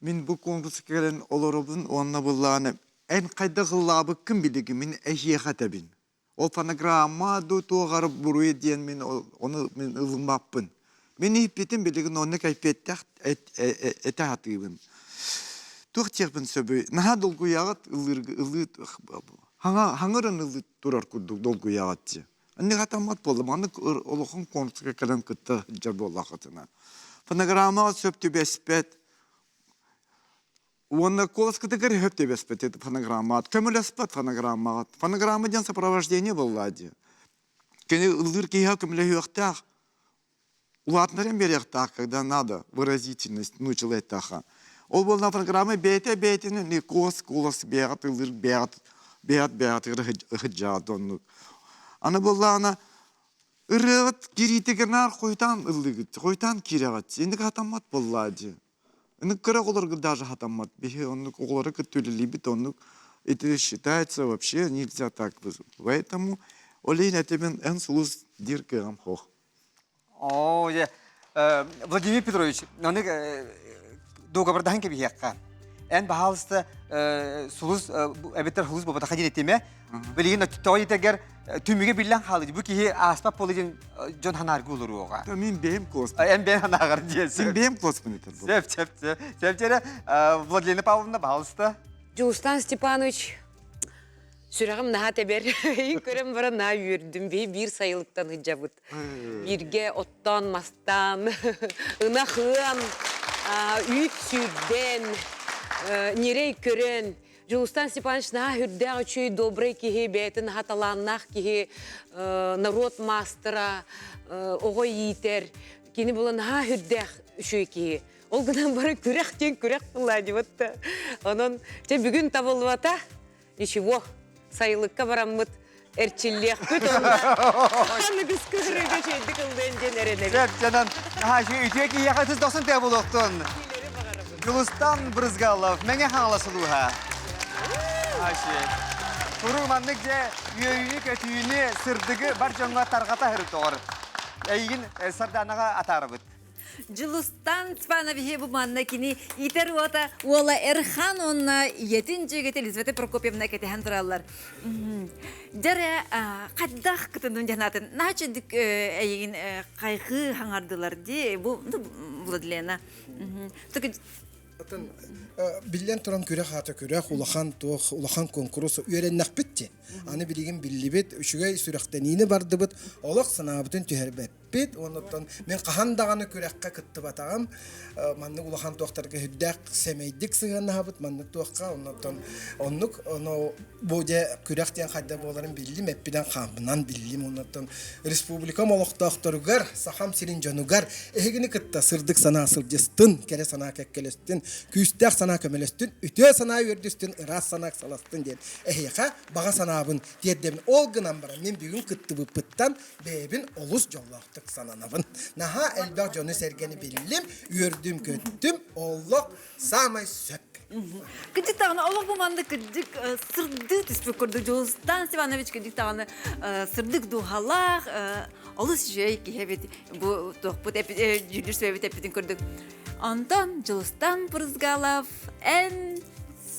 S7: мин бу конкурска кэлэн олоробун уонна былааны эн хайдах ыллаабыккын билигин мин эһиэхэ этэбин. Ол фонограмма дуу туоҕар буруйа диэн мин ону мин ылыммаппын. Мин иһиппитим билигин онно кэлпиэттээх этэ сатыыбын. Туох диэхпин сөбүй? Наһаа долгуйаҕыт ыллыыр ылыы хаҥырын ылыы турар курдук долгуйаҕыт дии. Анны хатаммат буолла. Маннык улахан конкурска кэлэн кытта сылдьар буоллаххытына. Фонограммаҕа сөп түбэспэт. Уонна куоласкытыгар сөп түбэспэт это фонограммаҕа. Көмөлөспөт фонограммаҕа. Фонограмма диэн сопровождение буолла дии. Кини ыллыыр киһиэхэ көмөлөһүөхтээх. Улаатыннаран биэриэхтээх, когда надо выразительность нуучалыйтаха. Ол буолла программа бэйэтэ бэйэтинэн куос куолас бэйэҕит ыллыыр бэйэҕит бэйэҕит бэйэҕитигэр ыһыдьаат оннук. Аны буоллаҕына ырыаҕыт кириитигэр наар хойутаан ыллыгыт, хойутаан киирэҕит. Инник хатаммат буоллаа дии. Инник кыра оҕолорго даже хатаммат. Биһи оннук оҕолору кытта үлэлиибит оннук это считается вообще нельзя так. Поэтому ол иһин этибин эн сулус диир кыаҕым суох.
S4: Оо, дьэ, Владимир Петрович, аны дуогабардаһан кэбиһиэххэ. Эн баһаалыста сулус эбэтэр сулус буолбатаха диэн этимэ. Билигин тоҕо диэтэгэр түмүгэ биллэн хаалыы. Бу киһи ааспат буолла диэн дьон санааргы олоруоҕа.
S7: Мин бэйэм куос.
S4: Эн бэйэм санааҕар диэн.
S7: Мин бэйэм куоспун этэр.
S4: Сөп, сөп, сөп. Сөп, дьэрэ, Владлена Павловна, баһаалыста.
S8: Дьулустан Степанович, Сүрэҕим наһаа тэбэр. Эйин көрөн баран наһаа үөрдүм. Биһи биир сайылыктан ыдьабыт. Бииргэ оттоон, мастаан, ынах ыан, үүт сүүрдэн, ньирэй көрөн. Дьулустан Степанович наһаа үрдээх үчүгэй, добрый киһи, бэйэтин наһаа талааннаах киһи, народ маастара, оҕо иитэр. Кини була наһаа үрдээх үчүгэй киһи. Ол гынан баран күрэх диэн күрэх буолла дии Онон чэ бүгүн табыллыбата. Ничего, сайылыкка бараммыт эрчиллиэхпит онно аныгыс кыһырыыга үчүгэйдик ыллыан диэн эрэнэбит.
S4: Сөп, дьонон, үтүө киһиэхэ ытыс дохсун тыа буолуохтун. Дьулустан Брызгалов, Мэҥэ Хаҥалас улууһа. Куруук маннык дьэ үөрүүнү-көтүүнү, сырдыгы бар дьоҥҥо тарҕата сырыттоҕор. Эйигин Сарданаҕа атаарабыт.
S3: Дьулустан Степановиһы бу манна кини итер уота уола Эрхан уонна ийэтин дьүөгэтэ Елизавета Прокопьевна кэтэһэн тураллар. Дьэрэ хайдах кытыннын дьанаатын наачыдык эйигин хайхыы хаҥардылар дии бу Владлена.
S5: Атын биллэн туран күрэх аата күрэх, улахан туох, улахан куонкурус үөрэннэхпит дии. Аны билигин биллибит, үчүгэй сүрэхтэниини бардыбыт, олох санаабытын түһэрбэппит. Оннуттан мин хаһан даҕаны күрэххэ кыттыбатаҕым. Маннык улахан туохтарга үрдээх сэмэйдик сыһыаннаһабыт маннык туохха. Оннуттан оннук ону бу дьэ күрэх диэн хайда буоларын биллим, эппинэн хааммынан биллим. Оннуттан республикам олохтоохторугар, Сахам сирин дьонугар эһигини кытта сырдык санаа сылдьыстын, кэрэ санаа кэккэлэстин, күүстээх санаа көмөлөстүн, үтүө санаа үөрдүстүн, ыраас санаа саластын диэн эһиэхэ баҕа санаабын тиэрдэбин. Ол гынан баран мин бүгүн кыттыбыппыттан бэйэбин олус дьоллоохтук сананабын. Наһаа элбэх дьону-сэргэни биллим, үөрдүм-көттүм, олох саамай сөп.
S3: Кырдьык даҕаны олох бу маннык кырдьык сырдыы түспүт курдук Дьулустан Степанович кырдьык даҕаны сырдык дууһалаах олус үчүгэй киһи эбит бу туохпут дьүүллүүр сүбэбит эппитин курдук. Онтон Дьулустан Брызгалов эн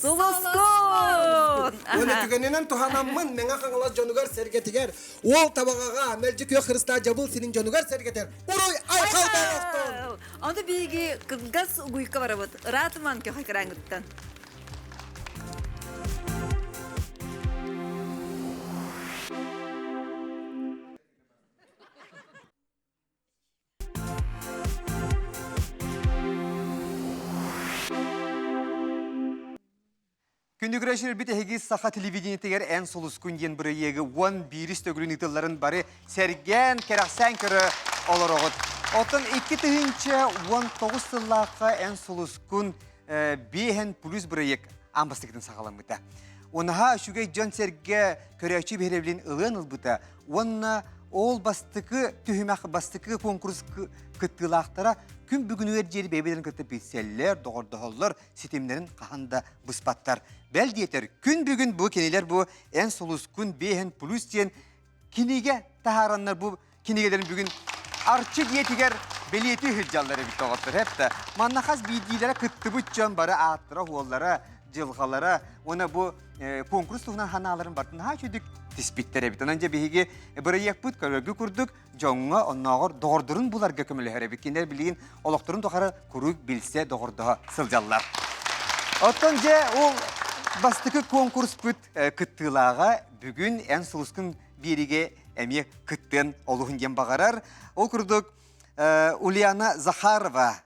S3: Сулускун!
S5: Уонна түгэнинэн туһанаммын Мэҥэ Хаҥалас дьонугар сэргэтигэр уол табаҕаҕа мэлдьи күөх Христа дьабыл сирин дьонугар сэргэтэр уруй айхал буолуохтун!
S3: Ону биһиги кылгас угуйка барабыт. Ыраатыман көхө экраҥҥыттан.
S4: Күндү көрөөччүлэрбит эһиги саха телевидениетигэр эн сулускун диэн бырайыагы 11 төгүлүн ыытылларын бары сэргээн, кэрэхсээн көрө олороҕут. Оттон 2019 сыллаахха эн сулускун биэһэн плюс бырайыак аан бастакытын саҕаламмыта. Унаһа үчүгэй дьон-сэргэ көрөөччү биһирэбилин ылыан ылбыта уонна ол бастакы түһүмэх бастакы конкурс кыттыылаахтара күн бүгүнүгэр диэри бэйэ-бэйэлэрин кытта билсэллэр, доҕордоһоллор, ситимнэрин хаһан да быспаттар. Бэл диэтэр, күн бүгүн бу кинилэр бу эн сулускун биэһэн плюс диэн кинигэ таһаараннар бу кинигэлэрин бүгүн Арчы дьиэтигэр бэлиэтии сылдьаллар эбит доҕоттор. Хэптэ. Манна хас биирдиилэрэ кыттыбыт дьон бары ааттара-хуоллара, дьылҕалара уонна бу конкурс туһунан ханааларын барытын наһаа үчүгдүк тиспиттэр эбит. Онон дьэ биһиги бырайыакпыт көрөргө курдук дьоҥҥо оннооҕор доҕордорун буларга көмөлөһөр эбит. Кинилэр билигин олохторун тухары куруук билсэ, доҕордоһо сылдьаллар. Оттон дьэ ол бастакы конкурспут кыттыылааҕа бүгүн эн сулускун биэриигэ эмиэ кыттыан олуһун диэн баҕарар. Ол курдук Ульяна Захарова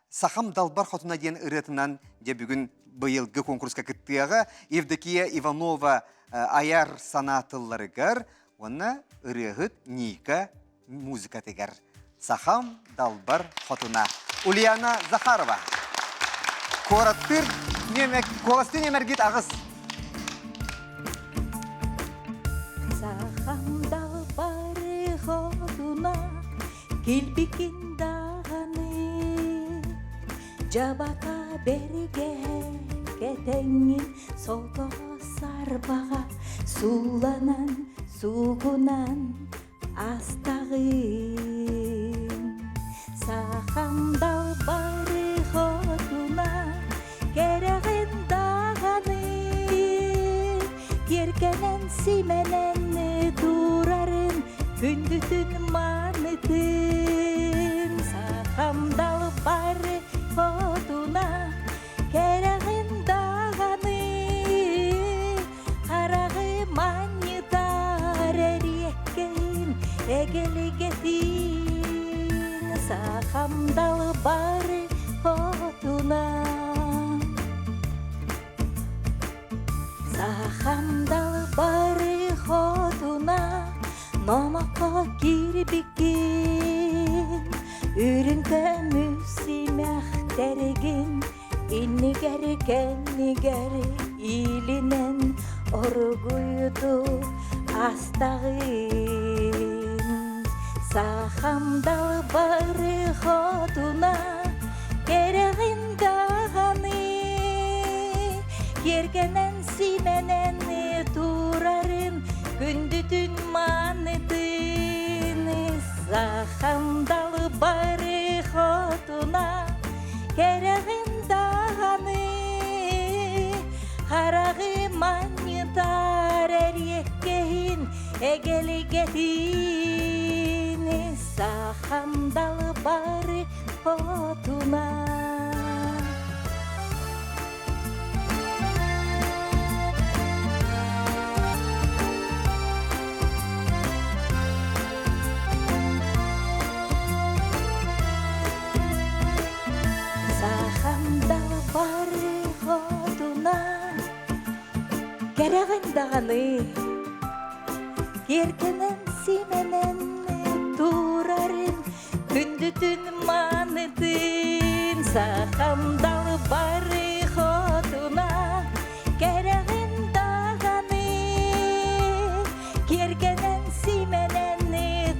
S4: «Сахам далбар хотуна» диэн ырыатынан дьэ бүгүн быйылгы конкурска кыттыаҕа. Евдокия Иванова айар санаа тылларыгар уонна ырыаһыт Ника музыкатыгар «Сахам далбар хотуна». Ульяна Захарова. Куораттыыр куоластыы ньэмэргит аҕыс.
S21: Сахам далбар хотуна килбикин даҕаны дьабака бэргэ кэтэҥҥин солко сарбаҕа сууланан суугунан астаҕын Сахам далбары хотуна кэрэҕин даҕаны киэркэнэн симэнэн турарын күндүтүн маанытын Сахам далбары хотуна кэрэҕин даҕаны хараҕы манньытар эриэккэйин эгэлигэтин сахам далбары хотуна сахам далбары хотуна номоххо киирбиккин үрүҥ көмүс симэхтэргин Иннигэр кэннигэр иилинэн оругуйду астаҕын Сахам далбары хотуна кэрэҕин даҕаны киэргэнэн симэнэн турарын күндүтүн маанытын Сахам далбары хотуна Кэрэҕин даҕаны хараҕы манньытар эриэккэһин эгэлигэтин сахам далбары хотуна. Киэргэнэн симэнэн турарын Күндүтүн маанытын Сахам далбары хотуна Кэрэҕин даҕаны Киэргэнэн симэнэн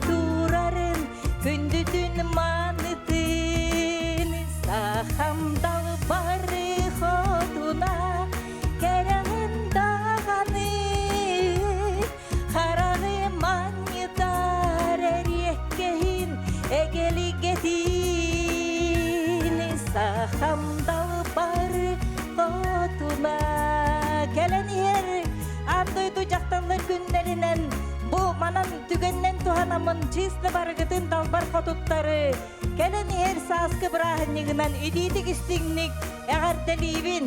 S21: турарын Күндүтүн маанытын Сахам далбары хотуна Кэрэҕин даҕаны Хараҕы манньытар эриэккэһин Эгэлигэтин Сахам далбары хотуна Кэлэн иһэр аан дойду дьахталлар күннэринэн бу манан түгэннэн туһанаммын чыысты барыгытын далбар хотуттары кэлэн иһэр сааскы бырааһынньыгынан итиитик истиҥник эҕэрдэлиибин!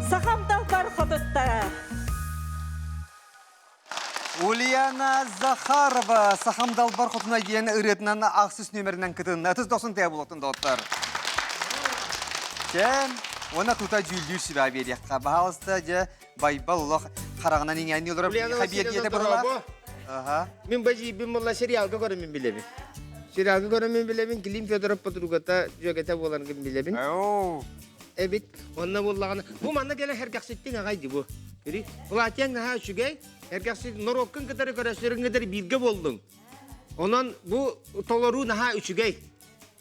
S21: Сахам далбар хотуттара!
S4: Ульяна Захарова Сахам далбар хотуна диэн ырыатынан ахсыс нүөмэринэн кытынна. Ытыс дохсун тыа булуохтун доҕоттор. Чэ, уонна тута дьүүллүүр сүбэ биэриэххэ. Баһаалыста, дьэ, Байбал олох хараҕынан иҥээнни олорор
S6: Ульяна
S4: биэрдиэтэ
S6: Васильевна
S4: быһалаах. Аха.
S6: Мин бажиибин буолла сериалга көрөммүн билэбин. Сериалга көрөммүн билэбин, Клим Федоров подругата дьүөгэтэ буоларгын билэбин. Эбит. Онно буоллаҕына, бу манна кэлэн сэргэхситтиҥ аҕай дии бу. Көрүй, платьяҥ наһаа үчүгэй, сэргэхсит норуоккун кытары көрөсөрүҥ кытары бииргэ буоллуҥ. Онон бу толоруу наһаа үчүгэй.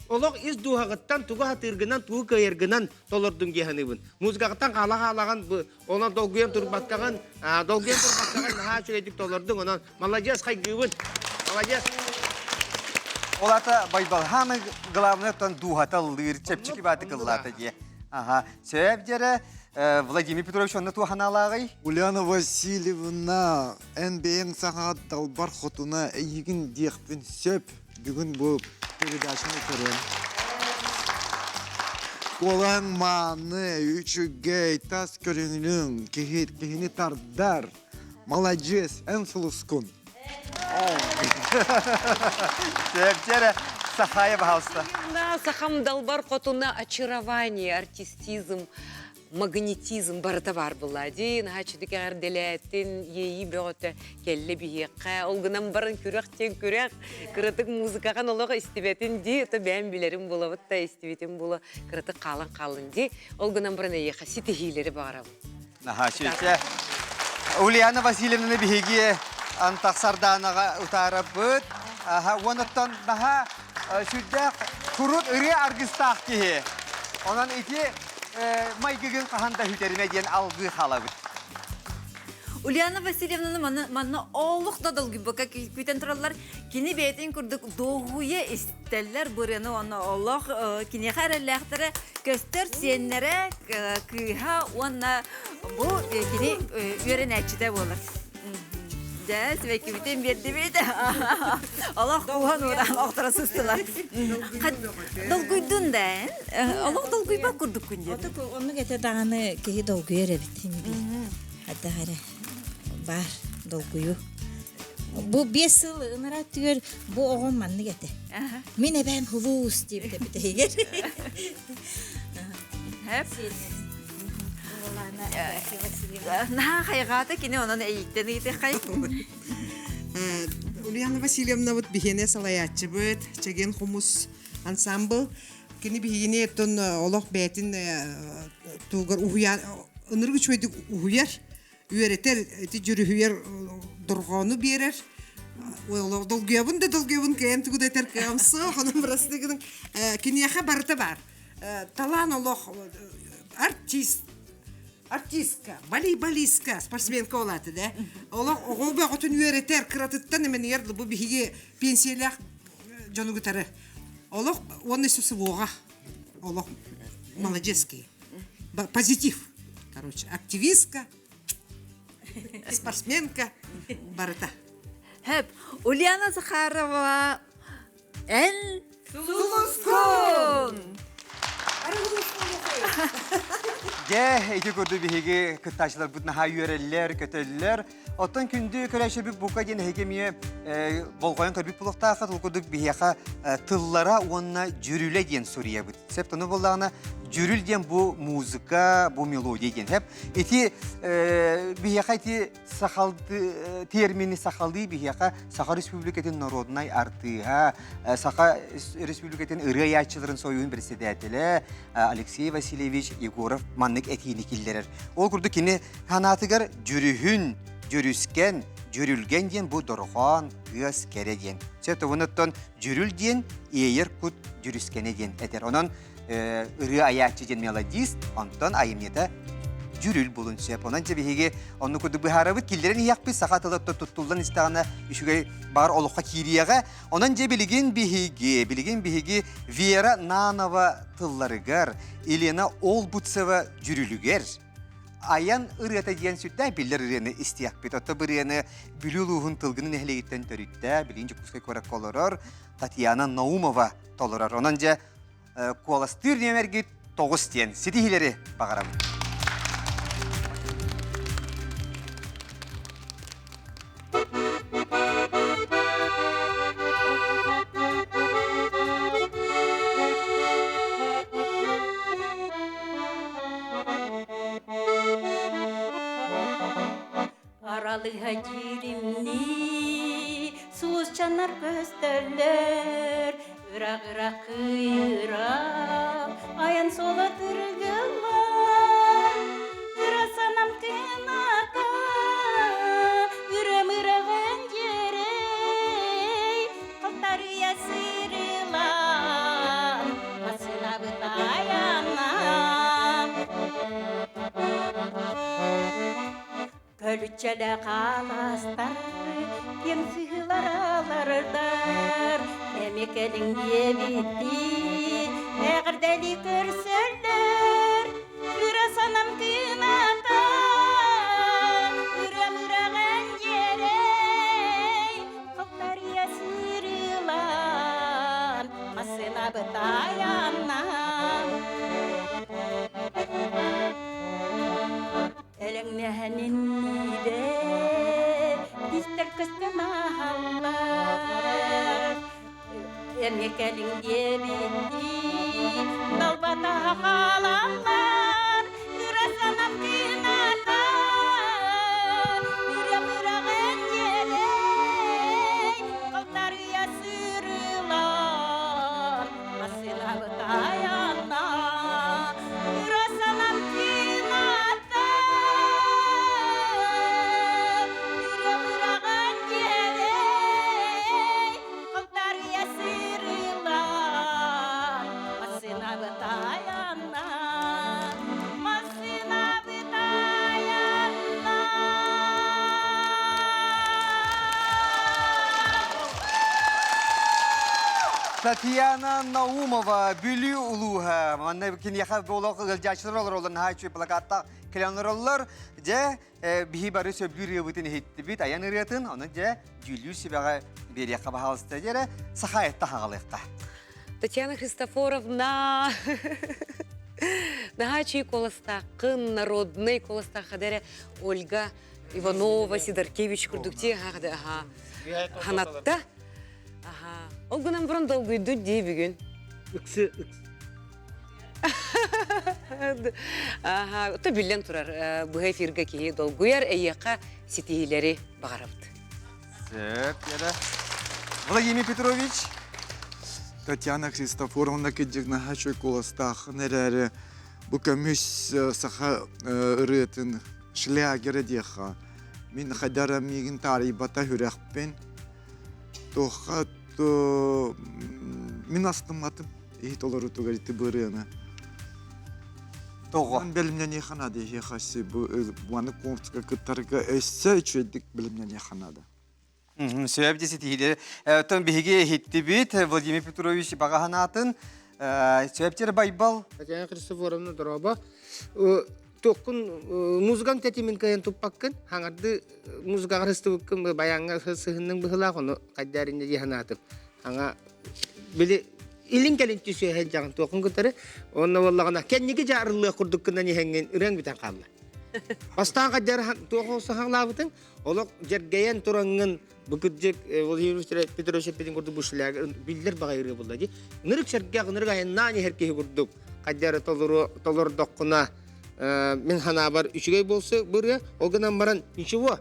S6: Олох ис дууһаҕыттан тугу хатыыргынан, тугу кыайаргынан толордуҥ дии саныыбын. Музыкаҕыттан хаала-хаалаҕын, онон долгуйан турбаккаҕын, долгуйан турбаккаҕын наһаа үчүгэйдик толордуҥ. Онон маладьыас хайгыыбын. Маладьыас.
S4: Ол аата Байбал хаамай главное оттон дууһата ыллыыр, чэпчэки бааты кыллаата дии. Аха. Сөп дьэрэ Владимир Петрович онно туоханаалааҕый?
S7: Ульяна Васильевна, эн бэйэҥ саҥаҕа далбар хотуна эйигин диэхпин сөп. Бүгүн бу передачаны көрөн. Куолаһыҥ мааны, үчүгэй, тас көрүҥүнүҥ, киһи, киһини тардар. Маладьыас, эн сулускун.
S4: Сөп, Сахая, пожалуйста.
S8: Сахам далбар хотуна очарование, артистизм, магнетизм барыта баар буолла дии наһаа үчүгэй эҕэрдэлээтин иэйии бөҕөтө кэллэ биһиэхэ ол гынан баран күрэх диэн күрэх кыратык музыкаҕын олох истибэтин дии то бэйэм билэрим буолабыт да истибитим буола кыратык хаалан хааллын дии ол гынан баран эйиэхэ ситиһиилэри баҕарабын
S4: Наһаа үчүгэй. Ульяна Васильевнаны биһиги антах Сардаанаҕа утаарабыт. Уонуттан наһаа сүрдээх курут ырыа аргыстаах киһи. Онон ити майгыгын хаһан да хүтэримэ диэн алгыы хаалабыт.
S3: Ульяна Васильевнаны манна, манна олух да долгуйбакка күүтэн тураллар. Кини бэйэтин курдук дуоһуйа истэллэр бырыаны уонна олох киниэхэ эрэллээхтэрэ көстөр сиэннэрэ кыыһа уонна бу кини үөрэнээччитэ буолар. Дьэ, сибэккибитин биэрдибит. Олох кууһан ууран охторо сыстылар. Долгуйдун да, олох долгуйбат курдуккун диэн.
S20: Оннук этэ даҕаны киһи долгуйар эбит. Хата эрэ баар долгуйуу. Бу биэс сыл ынараа өттүгэр бу оҕом маннык этэ. Мин эбээм хулуус диэбитэ бүтэһигэр.
S3: Наһаа хайҕаата кини онон эйиттэн ыйытыаххай.
S10: Ульяна Васильевнабыт биһиэнэ салайааччыбыт, Чэгиэн хомус ансамбл. Кини биһигини оттон олох бэйэтин тугар уһуйа ынырык үчүгэйдик уһуйар, үөрэтэр, ити дьүрүһүйэр дорҕоону биэрэр. Долгуйабын да долгуйабын кыайан тугу да этэр кыаҕым суох, онон бырастыы гыныҥ. Киниэхэ барыта баар. Талаан олох артист артистка, волейболистка, спортсменка олааты да. Олох оҕо бөҕөтүн үөрэтэр, кыратыттан эмэнигэр бу биһиги пенсиялаах дьону кытары олох уонна ССВО-ҕа олох молодецкий позитив короче активистка спортсменка барыта
S3: Хэп, Ульяна Захарова эн сулускун!
S4: Дьэ, ити курдук биһиги кыттааччыларбыт наһаа үөрэллэр, көтөллөр. Оттон күндү көрөөччүбүт бука диэн эһиги эмиэ болҕойон көрбүт буолуохтааххыт. Ол курдук биһиэхэ тыллара уонна дьүрүлэ диэн суруйабыт. Сөп тону буоллаҕына, Дьүрүл диэн бу музыка, бу мелодия диэн. Хеп ити биһиэхэ ити сахалды термини сахалыы биһиэхэ Саха Республикатын народнай артыыһа, Саха Республикатын ырыа айааччыларын союһун председателэ Алексей Васильевич Егоров маннык этиини киллэрэр. Ол курдук кини санаатыгар дьүрүһүн, дьүрүскэн, дьүрүлгэн диэн бу дорҕоон, тыас, кэрэ диэн. Сөп оттон дьүрүл диэн иэйэр кут дьүрүскэнэ диэн этэр. Онон ырыа айааччы диэн мелодист, онтон айымньыта дьүрүл булун сөп. Онон дьэ биһиги онну курдук быһаарабыт, киллэрэн иһиэхпит, саха тыла туттуллан истэҕинэ үчүгэй баар олоххо киириэҕэ. Онон дьэ билигин биһиги, билигин биһиги Вера Нанова тылларыгар, Елена Олбуцева дьүрүлүгэр Айан ырыата диэн сүрдээх биллэр ырыаны истиэхпит. Отто бу ырыаны Бүлүү улууһун Тылгыны нэһилиэгиттэн төрүттээх, билигин Дьокуускай куоракка олорор Татьяна Наумова толорор. Онон дьэ куоластыыр нүөмэргит 9 диэн ситиһиилэри баҕарабыт.
S18: Аралыһа дьиримнии сулусчаннар көстөллөр Ыра-ыра кыйыра айан суола тыргыллар Ыра санам кыната үрөм үрэҕин дьиэрэй Халтарыйа сырылаан массыынабыт айаннаан Көлүччэлэ хааластар, ким сыһыларалардар, эми кэлиҥ диэбиттии, эҕэрдэли көрсөллөр, ыра санам кыыната, ырам ыраҕан дьиэрэй, халтарыйа сыырылаан, массыынабыт айаннаан. Элэҥнэһэн иннибэр истэр көстөн ааһаллар. Эмиэ кэлиҥ диэбиттии далбатаһа хаалаллар. Ыра санам кыыната, ырыам ыраҕын дьиэлэй, халтарыйа сырылаан, массыынабыт айанна. Ыра санам кыыната, ырыам ыраҕын дьиэлэй, халтарыйа сырылаан, массыынабыт айанна, массыынабыт айанна.
S4: Татьяна Наумова, Бүлүү улууһа. Манна киниэхэ олох ыалдьааччылар олороллор, наһаа үчүгэй плакаттаах кэлэн олороллор. Дьэ, биһи бары сөбүлүүр ырыабытын иһиттибит, айан ырыатын, ону дьэ, дьүүллүүр сүбэҕэ биэриэххэ баһаалыста дьэрэ, Сахаайатта хаҕалыахха.
S8: Татьяна Христофоровна, наһаа үчүгэй куоластааххын, народный куоластаахха дэрэ Ольга Иванова, Сидоркевич курдук тии ханатта. Аха. Ол гынан баран долгуйдут дии бүгүн.
S6: Ыксы
S8: Аха, то биллэн турар, быһа эфиргэ киһи долгуйар, эйиэхэ ситиһиилэри баҕарабыт.
S4: Сөп, Яра. Владимир Петрович.
S7: Татьяна Христофоровна кыдьыгнаһа чөй куоластаахын эрээри бу көмүс саха ырыатын шлягера диэххэ мин хайдара миигин таарыйбата сүрэхпин туохха мин астымматым иһит олорутугар ити бырыаны
S4: Тоҕо?
S7: Бэлэмнэниэхэ наада эһиэхэ бу маны конкурска кыттарга өссө үчүгэйдик бэлэмнэниэхэ наада.
S4: Сөп дии ситиһиилэри. Оттон биһиги иһиттибит Владимир Петрович баҕа санаатын. Сөп Байбал.
S6: Татьяна Христофоровна дорообо. Туохкун музыкаң тэтимин кыайан туппаккын, хаҥарды музыкаҕа сыстыбыккын баяҥҥа сыһынныҥ быһылаах, ону хайдаариннэ дии санаатым. Хаҥа били илин кэлин түсүө сылдьаҕын туохун кытары, онно буоллаҕына кэнники дьаарыллыах курдук гынан иһэҥҥин ырыаҥ бүтэн хаалла. Бастаан хайдары туох саһаҥлаабытыҥ, олох дьэргэйэн тураҥҥын бу кырдьык Владимир Петрович эппитин курдук бу шляга биллэр баҕайы ырыа буолла дии. Ынырык сэргэх, ынырык айаннаан иһэр киһи курдук. хайдары толордоххуна мин ханаабар үчүгэй буолсу бырыа ол гынан баран ничего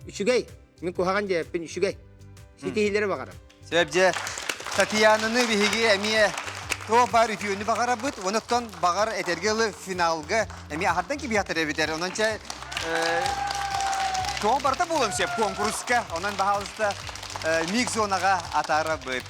S6: үчүгэй мин куһаҕан диэппин үчүгэй ситиһиилэри баҕарам
S4: Сөп дьэ Татьянаны биһиги эмиэ туох баар үтүөнү баҕарабыт онуттан баҕар этэргэ ылы финалга эмиэ аһардан кибиэхтэр эбитэр онон чэ туох барыта буолуон сөп куонкуруска онон баһаалыста миг зонаҕа атаарабыт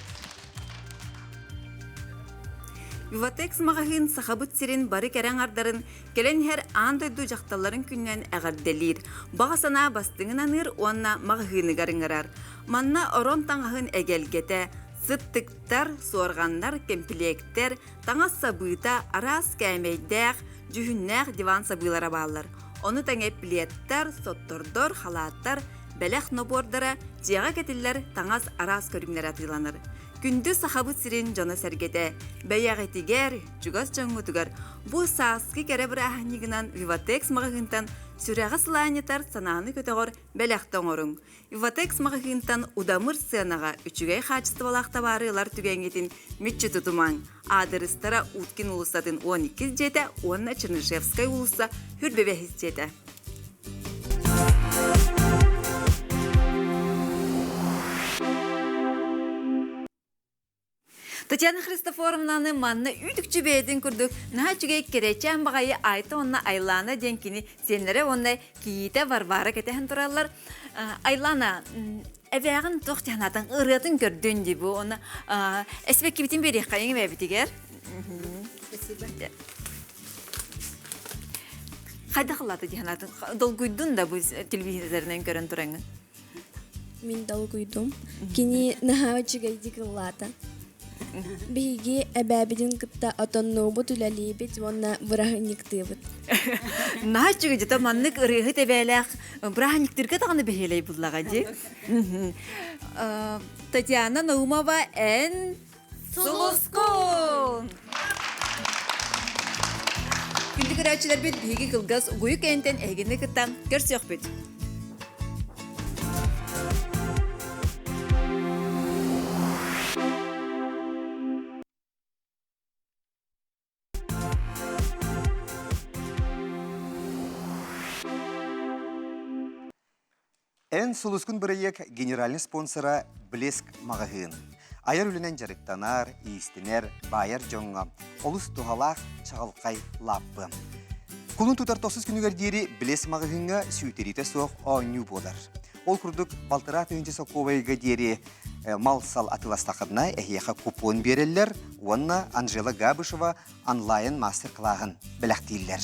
S3: Виватекс маҕаһыын Сахабыт сирин бары кэрэ аҥардарын кэлэн иһэр аан дойду дьахталларын күнүнэн эҕэрдэлиир, баҕа санаа бастыҥын аныыр уонна маҕаһыыныгар ыҥырар. Манна орон таҥаһын эгэлгэтэ, сыттыктар, суорҕаннар, кэмпилиэктэр, таҥас сабыыта, араас кээмэйдээх, дьүһүннээх диван сабыылара бааллар. Ону тэҥэ пледтэр, соттордор, халааттар, бэлэх нобуордара, дьиэҕэ кэтиллэр таҥас араас көрүҥнэрэ атыыланар. Күндү Сахабыт сирин дьоно-сэргэтэ, бэйэҕитигэр, чугас дьоҥҥутугар бу сааскы кэрэ бырааһынньыгынан Виватекс маҕаһыынтан сүрэҕи сылаанньытар санааны көтөҕөр бэлэхтэ оҥоруҥ. Виватекс маҕаһыынтан удамыр сыанаҕа үчүгэй хаачыстыбалаах табаары ылар түгэҥҥитин мүччү тутумаҥ. Аадырыстара Уткин уулуссатын 12 дьиэтэ уонна Чернышевскай уулусса Хүрбэбэһис дьиэтэ. Татьяна Христофоровнаны манна үтүкчү бэйэтин курдук наһаа үчүгэй кэрэчээн баҕайы Айта уонна Айлана диэн кини сиэннэрэ уонна кийиитэ Варвара кэтэһэн тураллар. Айлана, эбээҕин туох дьаһанатын ырыатын көрдүн дии бу уонна эспэккибитин биэриэххэйиҥ эбээбитигэр.
S20: Спасибо.
S3: Хайдах ыллаата дьаһанатын долгуйдун да бу телевизорынан көрөн тураҥҥын?
S9: Мин долгуйдум. Кини наһаа үчүгэйдик ыллаата. Биһиги эбээбитин кытта отоннуубут, үлэлиибит уонна бырааһынньыктыыбыт.
S3: Наһаа үчүгэй дьэ маннык ырыаһыт эбээлээх бырааһынньыктыырга даҕаны бэһиэлэй буллаҕа дии. Татьяна Наумова эн Сулускун! Күндү көрөөччүлэрбит биһиги кылгас угуйу кэнтэн эһигини кытта көрсүөхпүт.
S4: Эн сулускун бырайыак генеральный спонсора Блеск маҕаһыын. Айар үлэнэн дьарыктанар, иистэнэр, баайар дьоҥҥо олус туһалаах чаҕылхай лааппы. Кулун тутар тохсус күнүгэр диэри Блеск маҕаһыыҥҥа сүүйтэриитэ суох оонньуу буолар. Ол курдук балтараа тыһыынча сокуобайга диэри мал-сал атыыластаххытына эһиэхэ купон биэрэллэр уонна Анжела Габышева онлайн мастер-кылааһын бэлэхтииллэр.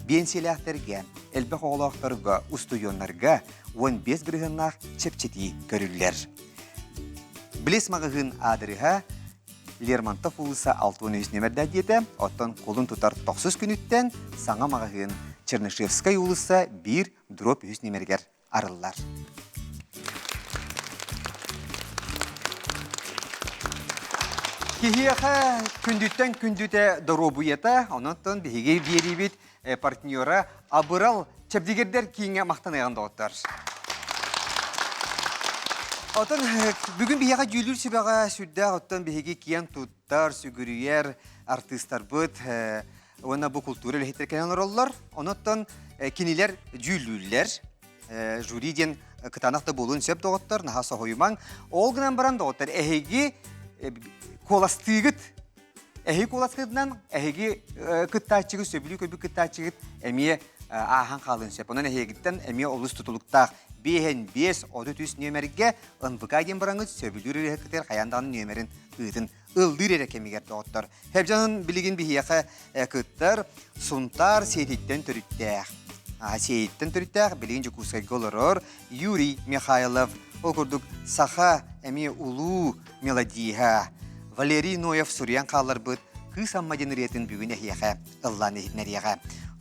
S4: Биэнсийэлээхтэргэ, элбэх оҕолоохторго, устудьуоннарга 15 бырыһыаннаах чэпчэтии көрүллэр. Блес маҕаһыын аадырыһа Лермонтов уулусса 63 нүөмэрдээх диэтэ, оттон кулун тутар тохсус күнүттэн саҥа маҕаһыын Чернышевскай уулусса биир дроп үһүс нүөмэригэр арыллар. Киһиэхэ күндүттэн күндүтэ доруобуйата, онон биһиги биэриибит партнера Абырал чэбдигирдэр кииҥҥэ махтаныаҕын доҕоттор. Отон бүгүн биһиэхэ дьүүлүүр сүбэҕэ сүрдээх оттон биһиги киэн туттар, сүгүрүйэр артыыстарбыт уонна бу култуура үлэһиттэр кэлэн олороллор. Онон кинилэр дьүүллүүллэр. Жюри диэн кытаанах да буолуон сөп доҕоттор, наһаа соһуйумаҥ. Ол гынан баран доҕоттор, эһиги куоластыыгыт. Эһиги куоласкытынан эһиги кыттааччыгыт, сөбүлүү көрбүт кыттааччыгыт эмиэ ааһан хаалыан сөп. Онон эһигиттэн эмиэ олус тутулуктаах. Биэһэн биэс 33 нүөмэргэ НВК диэн бараҥыт сөбүлүүр ырыаһыккытыгар хайаан даҕаны нүөмэрин ыытын ыллыыр эрэ кэмигэр доҕоттор. Хэбдьанын билигин биһиэхэ кыттар Сунтаар сиэтиттэн төрүттээх. Сиэйиттэн төрүттээх билигин Дьокуускайга олорор Юрий Михайлов. Ол курдук саха эмиэ улуу мелодиһа Валерий Ноев суруйан хаалларбыт Кыыс Амма диэн ырыатын бүгүн эһиэхэ ыллаан иһитинэриэҕэ.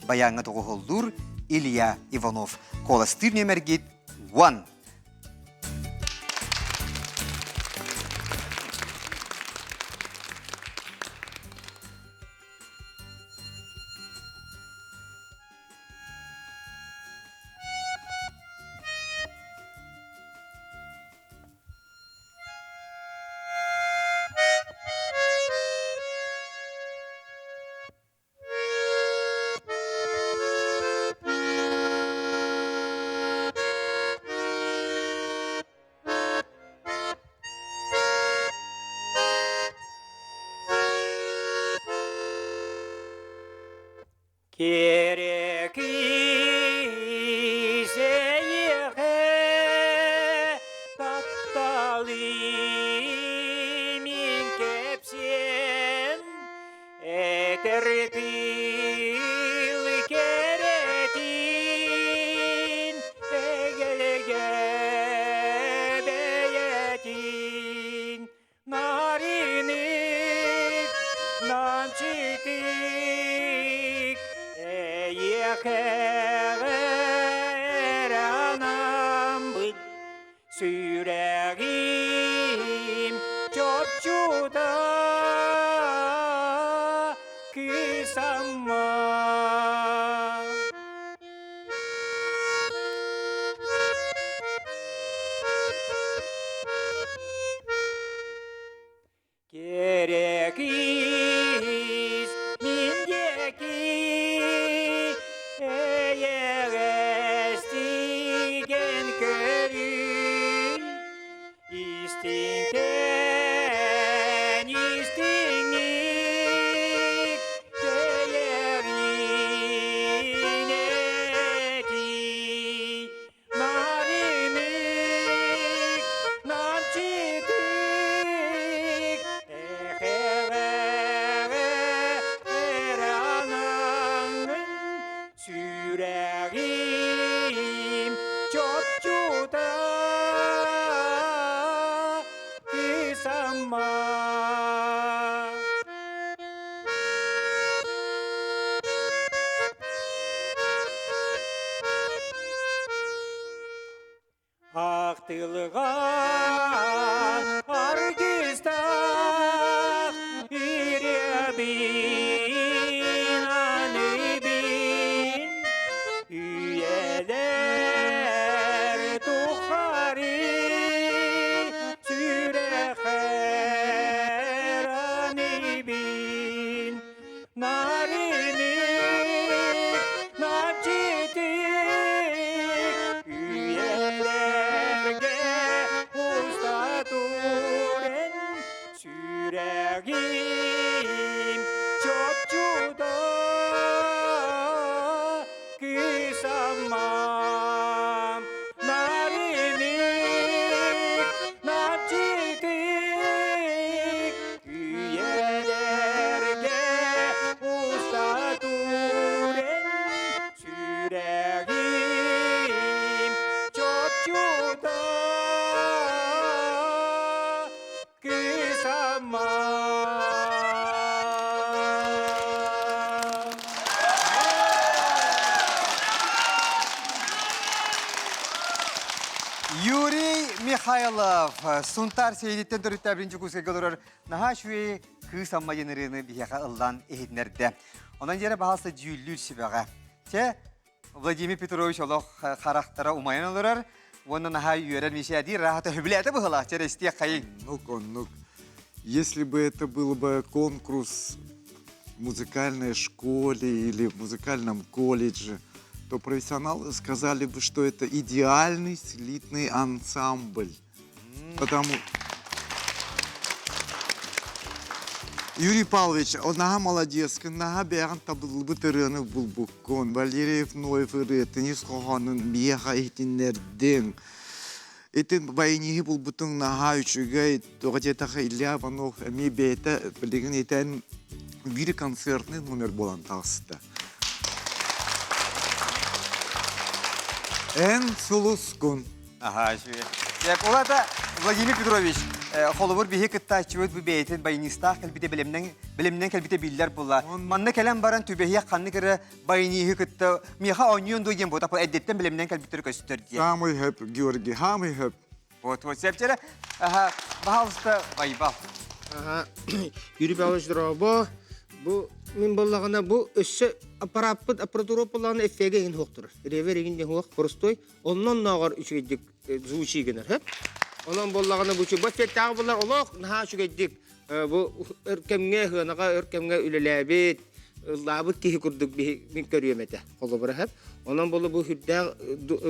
S4: Баяҥҥа тоҕуһуллуур Илья Иванов. Куоластыыр нүөмэргит One.
S12: Сахалыы мин кэпсиэм, этэр тыл кэрэтин, эгэлгэ бэйэтин, нарыны намчытык, эйиэхэ эрэ анаммыт Сүрэҕим чопчута кыыс Амма. Кэрэ кыыс мин диэки эйэҕэстигэн көрүүй, истиҥтэн истиҥник тэйэҕин этий. Нарынык, намчытык, эхэҕэ эрэ анаҥҥын сүрэҕим чопчута кысамма. Ахтылыга аргыстаах ириэбин аныбин үйэлэр тухары сүрэхэр аныбин Нарыны намчытык үйэлэргэ уста турен сүрэгим чопчута кысаммам нарыны намчытык Үйэлэргэ уста турен сүрэгим чопчута кысама.
S4: Юрий Михайлов, Сунтаар Сейдиттен төрүттээбин Дьокуускайга олорор наһаа үчүгэй кыыс Амма диэн ырыаны биһиэхэ ыллаан иһитиннэрдэ. Онон дьиэрэ баһаалыста дьүүллүүр сүбэҕэ. Чэ, Владимир Петрович олох харахтара умайан олорор уонна наһаа үөрэн мишээдиир рахата хөбүлээтэ быһылаах чэ истиэх хайыҥ.
S7: Оннук, оннук. Если бы это был бы конкурс в музыкальной школе или в музыкальном колледже, то профессионалы сказали бы, что это идеальный слитный ансамбль. Потому Юрий Павлович, наһаа молодец, наһаа бэйэҕин табыллыбыт ырыаны булбуккун. Валерий Ноев ырыатын ис хоһоонун миэхэ иһитиннэрдиҥ. Итин баяниһы булбутуҥ наһаа үчүгэй. Тоҕо диэтэххэ Илья Иванов эмиэ бэйэтэ билигин этэн биир концертный номер буолан таҕыста. Эн сулускун.
S4: Аха, үчүгэй. Ол ата Владимир Петрович, холобур биһи кыттааччыбыт бу бэйэтин баянистаах кэлбитэ бэлэмнэн бэлэмнэн кэлбитэ биллэр буолла. Манна кэлэн баран түбэһиэх ханнык эрэ баяниһы кытта миэхэ оонньуон дуо диэн буотах эрдэттэн бэлэмнэн кэлбиттэр көстөр диэн.
S7: Самый хөп, Георгий, самый хөп.
S4: Вот, вот, сепчere. Аха, пожалуйста, Байбал.
S6: Аха, Юрий Павлович дорообо. Бу мин боллаҕына бу өссө аппарааппыт аппаратура боллаҕына эффеге иһин хуох турар. Ревер игин диэн хуох простой. Оннон нооҕор үчүгэйдик звучи гынар, хөп. Онон боллаҕына бу бу эффектааҕы буллар олох наһаа үчүгэйдик бу өр кэмҥэ ыһыанаҕа өр кэмҥэ үлэлээбит ыллаабыт киһи курдук мин көрүөм этэ холобура хөп. Онон болу бу үрдээх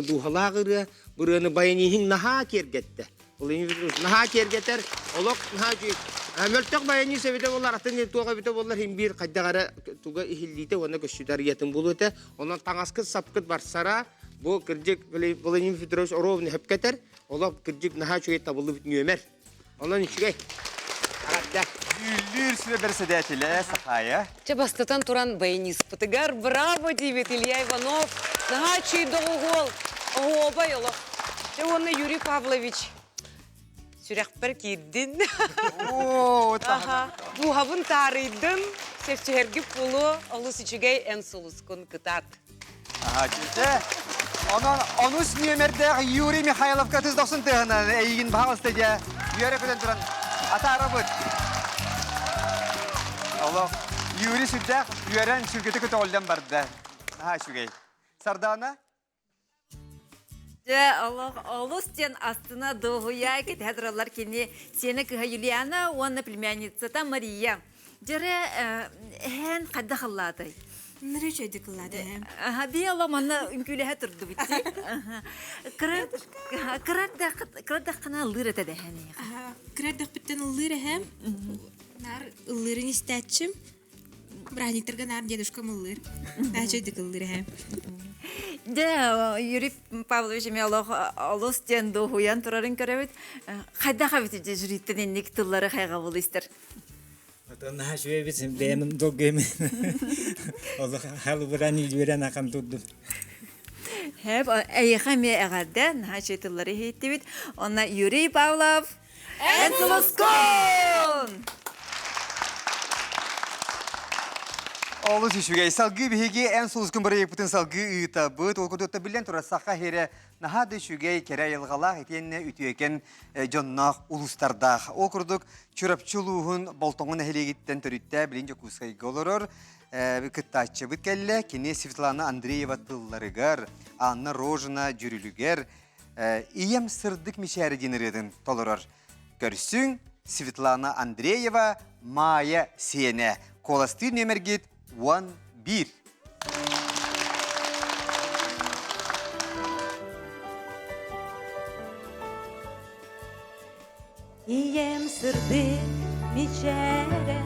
S6: дууһалаах ырыа бу ырыаны баяниһиҥ наһаа киэргэттэ. Наһаа киэргэтэр, олох наһаа үчүгэй. Мөлтөх баянист эбитэ буоллар, атын туох эбитэ буоллар, иһин биир хайдах эрэ туга иһиллиитэ уонна көстүүтэ арыйатын буолуо этэ. Онон таҥаскыт сапкыт барсара, Бу кырдьык Владимир Петрович Оровны хөпкөтөр, олох кырдьык наһаа үчүгэй табыллыбыт нүөмэр. Онон үчүгэй. Аҕадда.
S4: Дьүүллүүр сүбэ бэрэссэдээтэлэ Сахая.
S8: Чэ бастатан туран баяниспытыгар браво диибит Илья Иванов. Наһаа үчүгэй доҕуһуол, оһуобай олох. Чэ уонна Юрий Павлович сүрэхпэр киирдин.
S4: Оо,
S8: Дууһабын таарыйдын, сөпсүһэргит буолуо, олус үчүгэй эн сулускун кытаат.
S4: Аха, Онон онус нүөмэрдээх Юрий Михайловка тыс дохсун тыаһынан эйигин баһаҕыста дьэ үөрэ көтөн туран атаарабыт. Олох Юрий сүрдээх үөрэн сүргэтэ көтөҕүллэн барда. Наһаа үчүгэй. Сардаана?
S3: Дьэ, олох олус диэн астына дуоһуйа кэтэһэ тураллар кини сиэнэ кыһа Юлиана уонна племянницата Мария. Дьэрэ, эһээн хайдах ыллаатай?
S9: Ныры үчүгэйдик ыллаата эһэм.
S3: Аха, би оло манна үҥкүүлэһэ турдубут дии. Кыра ыллыыр этэ дэһэн
S9: Кыра эрдэхпиттэн ыллыыр эһэм. Наар ыллыырын истээччим. Браниктарга наар дедушкам ыллыыр. Наачайдык ыллыыр эһэм.
S3: Дьэ, Юрий Павлович эмиэ олох олус диэн дуоһуйан турарын көрөбүт. Хайдах эбит жюриттен инник тыллары хайҕабыл истэр?
S15: Наһаа үчүгэйбит бэйэм долгуйум. Олох халыбыран илбирэн ахан турдум.
S3: Хэп, эйиэхэ эмиэ эҕэрдэ, наһаа үчүгэй тыллары иһиттибит. Онно Юрий Павлов, эн сулускун!
S4: Олус үчүгэй. Салгыы биһиги эн сулускун бырайыакпытын салгыы ыытабыт. Ол курдук биллэн турар саха сирэ наһаа да үчүгэй, кэрэ айылҕалаах итиэннэ үтүөкэн дьонноох улуустардаах. Ол курдук Чурапчы улууһун Болтоҥо нэһилиэгиттэн төрүттээх билин Дьокуускайга олорор кыттааччыбыт кэллэ. Кини Светлана Андреева тылларыгар, Анна Рожина дьүрүлүгэр «Ийэм сырдык мичээрэ» диэн ырыатын толорор. Көрсүҥ Светлана Андреева, Майя Сиэнэ. Куоластыыр нүөмэргит 11.
S21: Ийэм сырдык мичээрэ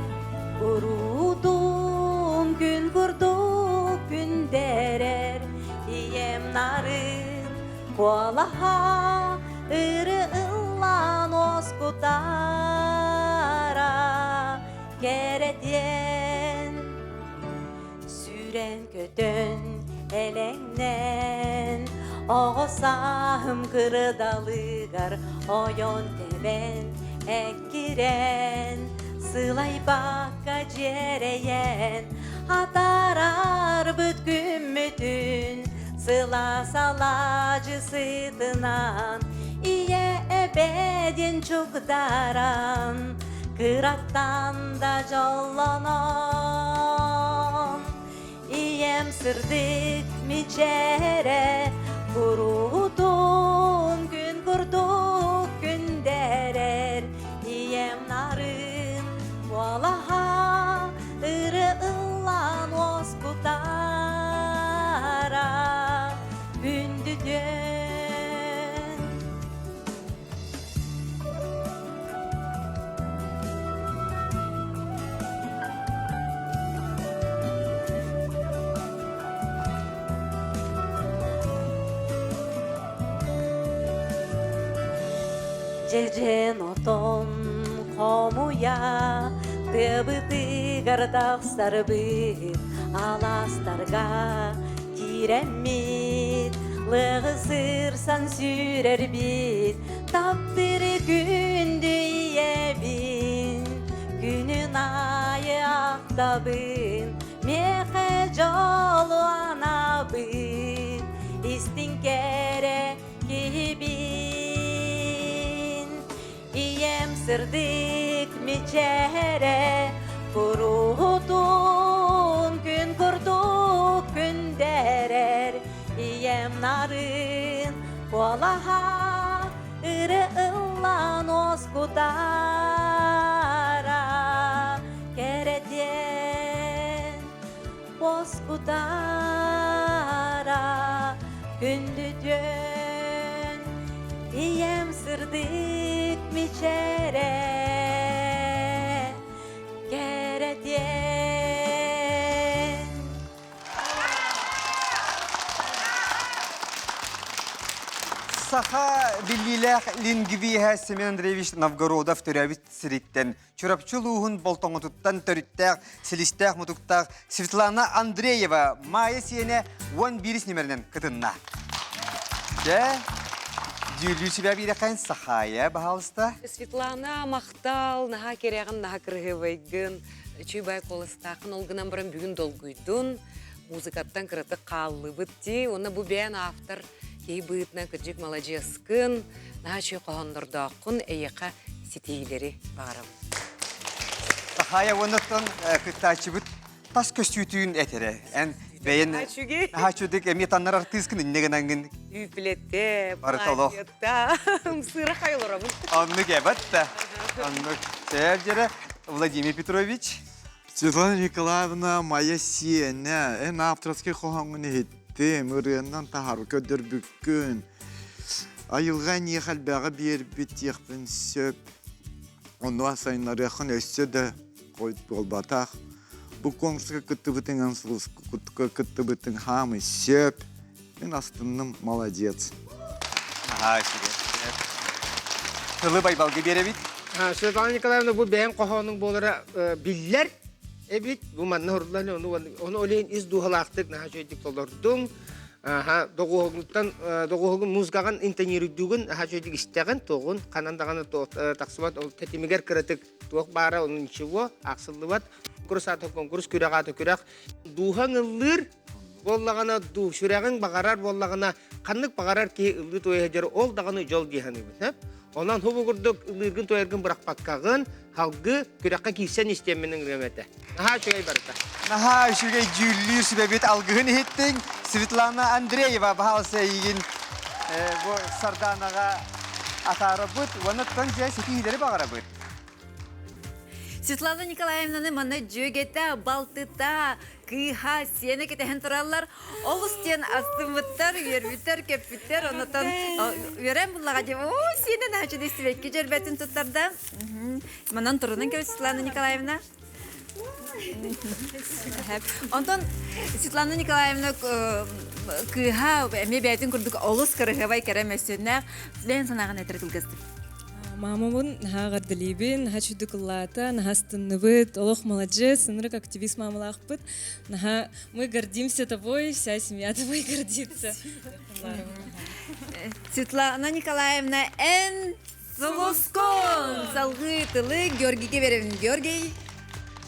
S21: Куруутун күн курдук күндэрэр Ийэм нарын куолаһа ыры ыллаан уоскутара Кэрэтиэн Сүүрэн-көтөн элэҥнээн Оҕо сааһым кырдалыгар ойон тэбэн эккирэн Сылайбакка дьиэрэйэн атаарарбыт күммүтүн Сылаас алаадьы сытынан Ийэ эбээ диэн чугдаран Кыраттан да дьоллонон Ийэм сырдык мичээрэ Куруутун күн курдук күндэрэр Ийэм нарын куолаһа Ыры ыллаан уоскутара Күндүтүөн Дьэдьэн отон хомуйа тыабытыгар тахсарбыт алаастарга киирэммит лыаҕы сырсан сүүрэрбит Таптыр күндү ийэбин, күнүн аайы ахтабын, миэхэ дьолу анабын, истиҥ кэрэ киһибин. Ийэм сырдык мичээрэ, куруутун күн курдук күндэрэр, ийэм нарын куолаһа ыры ыллаан уоскутара кэрэтиэн уоскутара күндүтүөн ийэм сырдык мичээрэ кэрэтиэн.
S4: Саха биллиилээх лингвиһэ Семен Андреевич Новгородов төрөөбүт сириттэн Чурапчы улууһун Болтоҥотуттан төрүттээх, силистээх-мутуктаах Светлана Андреева Майя сиэнэ 11 нүмеринэн кытынна. Дьэ, дьүүллүүр сүбэ биирэхэн Сахая, баһаалыста.
S8: Светлана, махтал, наһаа кэрэҕин, наһаа кырыһыбайгын, үчүй бай куоластааххын, ол гынан баран бүгүн долгуйдун, музыкаттан кыратык хааллыбыт дии, уонна бу бэйэн автор киһи быһыытынан кырдьык маладьыаскын, наһаа үчүгэй хоһооннордооххун, эйиэхэ ситиһиилэри баҕарабын.
S4: Сахая уоннаттан кыттааччыбыт тас көстүүтүн этэрэ. Эн бэйэн наһаа үчүгэй эмиэ таннар артыыскын иннэ гынангын.
S8: Үүплетте,
S4: Барыта олох.
S8: Ымсыыра хайылоробун.
S4: Оннук эбэт да. Оннук. Сэр Владимир Петрович.
S7: Светлана Николаевна, моя сиэнэ, эн авторский хоһооҥҥун иһиттим, ырыаннан таһар көрдөрбүккүн. Айылҕа эйиэхэ элбэҕи биэрбит диэхпин сөп. Онуоха сайыннарыаххын өссө да хойут буолбатах. Бу конкурска кыттыбытыҥ кыттыбытыҥ хаамый сөп. Мин астынным, молодец.
S4: Наһаа үчүгэй. Тылы Байбалга биэрэбит.
S6: Светлана Николаевна бу бэйэҥ хоһоонуҥ буолара биллэр эбит. Бу манна урурлан ону ону олейн ис дууһалаахтык наһаа үчүгэйдик толордуҥ. Аха, доҕуһугуттан доҕуһугун музыкаҕын интонируйдуугун аха үчүгэйдик истэҕин, туоҕун ханан даҕаны тахсыбат ол тэтимигэр кыратык туох баара ону ничего аахсыллыбат. Конкурс аата конкурс, күрэх аата күрэх. Дууһаҥ ыллыыр буоллаҕына дуу, сүрэҕиҥ баҕарар буоллаҕына ханнык баҕарар киһи ыллыы туойа сылдьар ол даҕаны дьол дии саныыбын. Сөп? Онон хубу курдук ыллыыргын туойаргын бырахпаккаҕын халгы күрэххэ киирсэн истиэммин ыҥырыам этэ. Наһаа үчүгэй барыта.
S4: Наһаа үчүгэй дьүүллүүр сүбэбит алгыһын иһиттиҥ. Светлана Андреева баһаалыста эйигин бу Сарданаҕа атаарабыт уонна тон дьэ ситиһиилэри баҕарабыт.
S3: Светлана Николаевнаны манна дьүөгэтэ, балтыта, кыыһа, сиэнэ кэтэһэн тураллар. Олус диэн астыммыттар, үөрбүттэр, көппүттэр. Онотон үөрэн буллаҕа диэн, оо, сиэнэ наһаа истибэккэ дьөрбөтүн туттарда. Манан турунан кэбис Светлана Николаевна. Онтон Светлана Николаевна кыыһа эмиэ бэйэтин курдук олус кырыһыбай кэрэ мөссүөннээх. Бэйэн санааҕын этэр кылгастык.
S2: Мамабын наһаа эҕэрдэлиибин, наһаа үчүгдүк ыллаата, наһаа астынныбыт, олох маладьыас, ынырык активист маамалаахпыт. Наһаа мы гордимся тобой, вся семья тобой гордится.
S3: Светлана Николаевна, эн сулускун! Салгыы тылы Георгийге беремин. Георгий.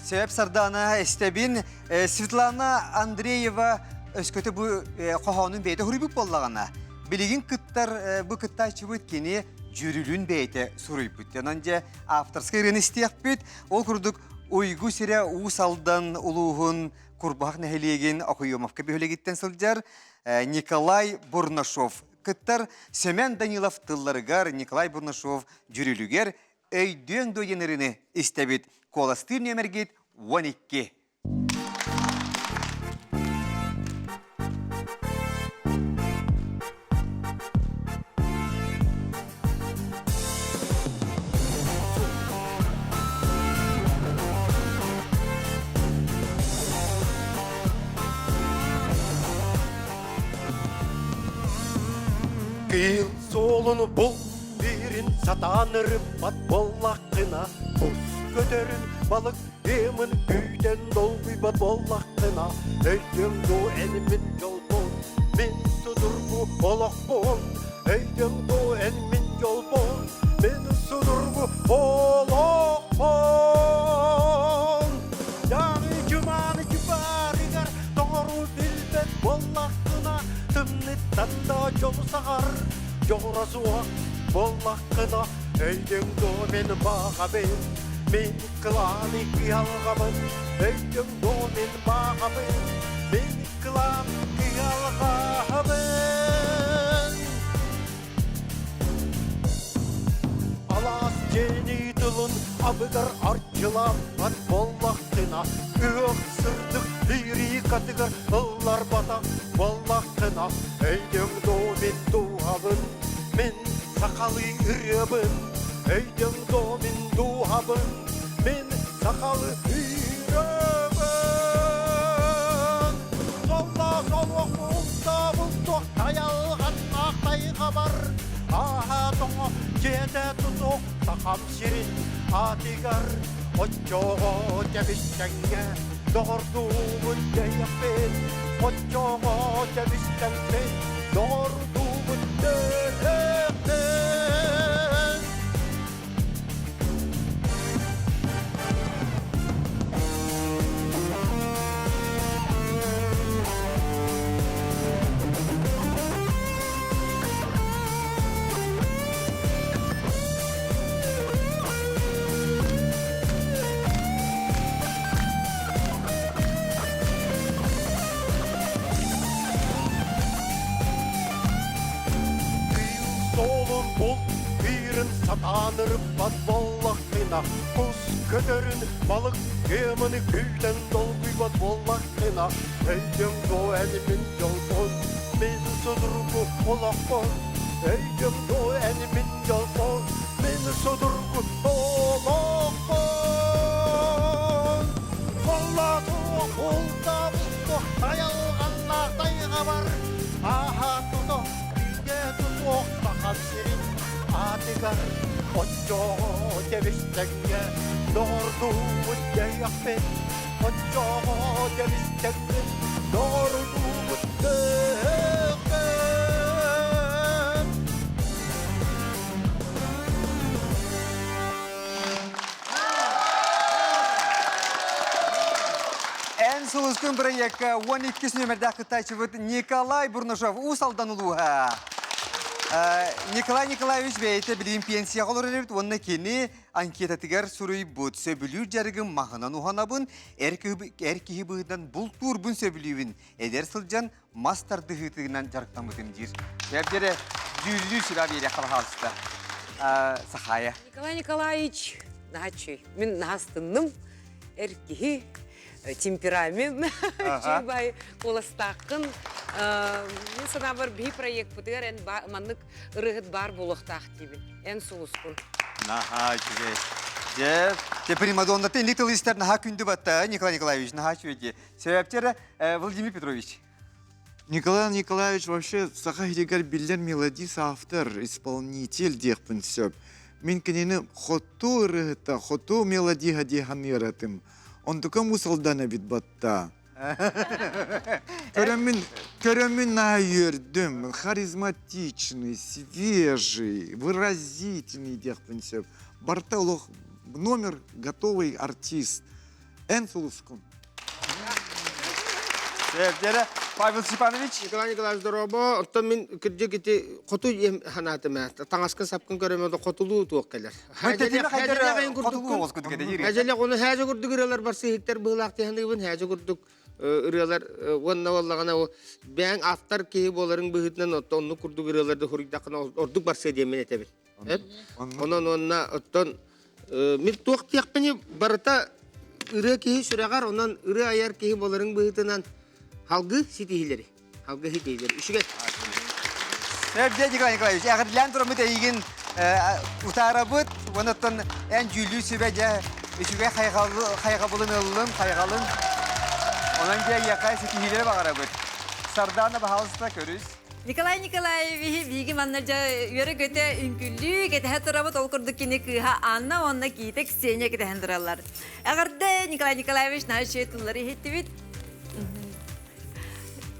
S4: Сөп Сардана истэбин. Светлана Андреева өскөтө бу хоһоонун бэйэтэ хуруйбут буоллаҕына, билигин кыттар бу кыттааччыбыт кини дьүрүлүн бэйэтэ суруйбут. Онон дьэ авторскай ырыаны истиэхпит. Ол курдук Уйгу сирэ Уус Алдан улууһун Курбаһах нэһилиэгин Окуемовка бөһүөлэгиттэн сылдьар Николай Бурнашов кыттар Семен Данилов тылларыгар Николай Бурнашов дьүрүлүгэр өйдүөҥ дуо диэн ырыаны истэбит. Куоластыыр нүөмэргит 12.
S22: Кыыл суолун бул биирин сатаан ырыппат буоллаххына, кус көтөрүн балык Ыамын күүтэн долгуйбат буоллаххына, өйдүөҥ дуу эн мин дьолбун, мин судургу олохпун. Өйдүөҥ дуу эн мин дьолбун, мин судургу олохпун. Дьаҥы дьумааны дьыбарыгар тоҥору билбэт буоллаххына, тымныттан да дьолу саҕар дьоҕура суох буоллаххына, өйдүөҥ дуу мин баҕабын, мин Кылааны кыһалҕабын, өйдөҥ доо мин бааҕабын, мин кылаан кыһалҕабын. Алаас дьиэни тылын абыгар арчылаабат буоллаххына, ыһыах сырдык лирикатыгар ылларбатах буоллаххына, өйдөҥ доо мин дууһабын, мин сахалыы ырыабын, Өйдөҥ доо мин дууһабын, мин сахалы ырыабын. Соллоо солуох бултаабыл туох тайалҕаннаах тайҕабар, дьоҥҥо дьиэтэ тутуох сахам сирин аатыгар оччоҕо тэбистэҥҥэ доҕордуубут дэйэхпит оччоҕо тэбистэҥмит доҕордуубут дэйэхпит Суолун бул, биирин сатаан ырыппат буоллаххына, кус көтөрүн, балык кыаманы күүтэн долгуйбат буоллаххына, өйдөҥ дуо эн мин дьолбун, мин судургу олохпун, өйдөҥ дуо эн мин дьолбун, мин судургу олохпун. Холлоотуо, бултаабытто, айылҕаннаах тайҕабар, ааһа туто Бигэ тутуох сахам сирин аатыгар оччоҕо тэбистэҥҥэ доҕордуубут дэйэхпит оччоҕо тэбистэҥмит доҕордуубут дэйэхпит
S4: Эн сулускун бырайыакка 12 нүөмэрдээх кыттааччыбыт Николай Бурнашов Уус Алдан улууһа. Николай Николаевич бэйэтэ билигин пенсияҕа олорор эбит уонна кини анкетатыгар суруйбут сөбүлүүр дьарыгым маһынан уһанабын, эр киһи быһыытынан бултуурбун сөбүлүүбүн, эдэр сылдьан мас тардыһыытынан дьарыктаммытым диир. Эбдэрэ дьүүллүү сүрэ биэриэххэ баһаалыста. Сахая.
S8: Николай Николаевич, наһаа Мин наһастынным. Эр киһи, темперамент, бай куоластааххын. Мин санаабар биһи проектпытыгар эн маннык ырыһыт баар буолуохтаах диибин. Эн сулускун.
S4: Наһаа үчүгэй. Дьэ, те примадоннаты инник тыл истэр наһаа күндү батта, Николай Николаевич, наһаа үчүгэй. Себептері Владимир Петрович.
S7: Николай Николаевич вообще саха иһигэр биллэр мелодист, автор, исполнитель диэхпин сөп. Мин кинини хоту ырыһыта, хоту мелодиһа дии саныыратым. Онтукам усалдан эбит батта. Көрөммүн, көрөммүн наһаа үөрдүм. Харизматичный, свежий, выразительный диэхпин сөп. Барыта олох номер готовый артист. Эн сулускун.
S4: Дьэрэ, Павел Степанович.
S6: Николай Николаевич, дорообо. Оттон мин кырдьык ити хоту ханаатым ээ. Таҥаскын сапкын көрөмө хотулуу туох кэлэр. Хәдьэлэх ону хәдьэ курдук ырыалар барсыһыттар быһылаах тиһаныыбын хәдьэ курдук ырыалар уонна буоллаҕына бэйэҥ автор киһи буоларыҥ быһыытынан оттон оннук курдук ырыаларды хуруйдаххына ордук барсыа диэммин этэбин. Онон уонна оттон мин туох диэхпиний барыта ырыа киһи сүрэҕэр онон ырыа айар киһи буоларыҥ быһыытынан халгы ситиһиилэри халгы ситиһиилэри үчүгэй
S4: Сергей Николай Николаевич, эҕэрдэлээн тураммыт эйигин утаарабыт, онуттан эн дьүүллүүр сүбэ дьэ үчүгэй хайҕабылын ыллым, хайҕалын. Онон дьэ эйиэхэ ситиһиилэри баҕарабыт. Сардаана, баһаалыста, көрүс.
S3: Николай Николаевиһи биһиги манна дьэ үөрэ-көтө үҥкүллүү кэтэһэ турабыт. Ол курдук кини кыыһа Анна уонна киитэ Ксения кэтэһэн тураллар. Эҕэрдэ Николай Николаевич наһаа үчүгэй тыллары иһиттибит.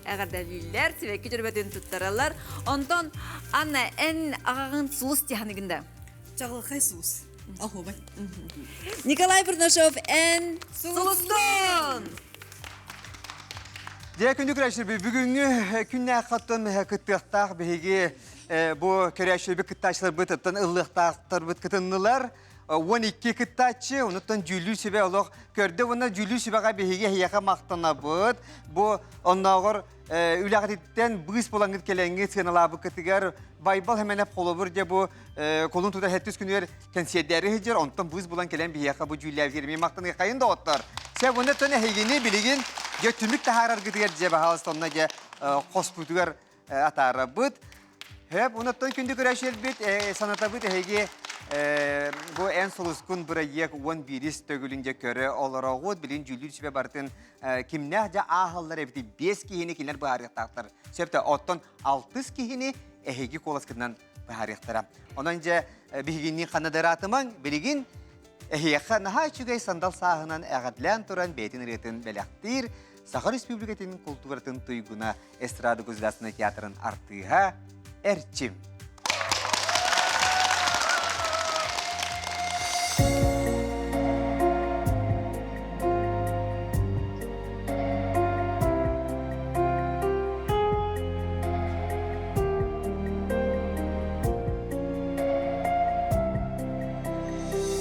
S3: Эҕэрдэлииллэр, сибэкки дьөрбөтүн туттараллар. Онтон Анна, эн аҕаҕын сулус тиһаныгын да?
S13: Чаҕылхай сулус. Оһуобай.
S3: Николай Бурнашов, эн сулускун!
S4: Дьэ, күндү көрөөччүлэрбит, бүгүҥҥү күннээх оттон кыттыахтаах биһиги бу көрөөччүлэрбит кыттааччыларбыт оттон ыллыахтаахтарбыт кытыннылар. 12 кыттааччы, онуттан дьүүллүүр сүбэ олох көрдө уонна дьүүллүүр сүбэҕэ биһиги эһиэхэ махтанабыт. Бу оннооҕор үлэҕититтэн быыс булаҥҥыт кэлэҥҥит сыаналаабыккытыгар Байбал Хэмэнэп холобур дьэ бу кулун тутар сэттис күнүгэр кэнсиэрдээри сылдьар, онтон быыс булан кэлэн биһиэхэ бу дьүүллээбитигэр эмиэ махтаныаххайын доҕоттор. Сэ уонна тон эһигини билигин дьэ түмүк таһаараргытыгар дьэ баһаалыста онно дьэ хоспутугар атаарабыт. Хөп, онуттан күндү көрөөччүлэрбит санатабыт эһиги бу эн сулускун бырайыак 11 төгүлүн дьэ көрө олороҕут. Билин дьүүллүүр сүбэ барытын кимнээх дьэ ааһаллар эбити 5 киһини кинилэр быһаарыахтаахтар. Сөптө, оттон алтыс киһини эһиги куоласкытынан быһаарыахтара. Онон дьэ биһигинниин ханна да ыраатымаҥ, билигин эһиэхэ наһаа үчүгэй сандал сааһынан эҕэрдлээн туран бэйэтин ырыатын бэлэхтиир Саха Республикатын култууратын туйгуна эстрада государственнай театрын артыыһа Эрчим.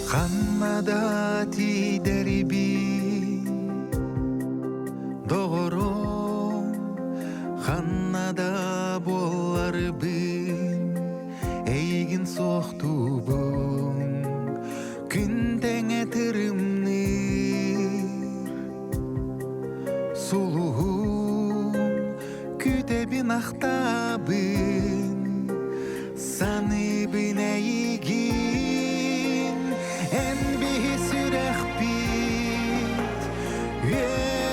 S14: Ханна да тиийдэрбин доҕорум ханна да буолларбын эйигин суохтуубун күн тэҥэ тырымныыр сулуһум күтэбин ахтабын саныыбын эйигин эн биһи сүрэхпит үөрүүтүн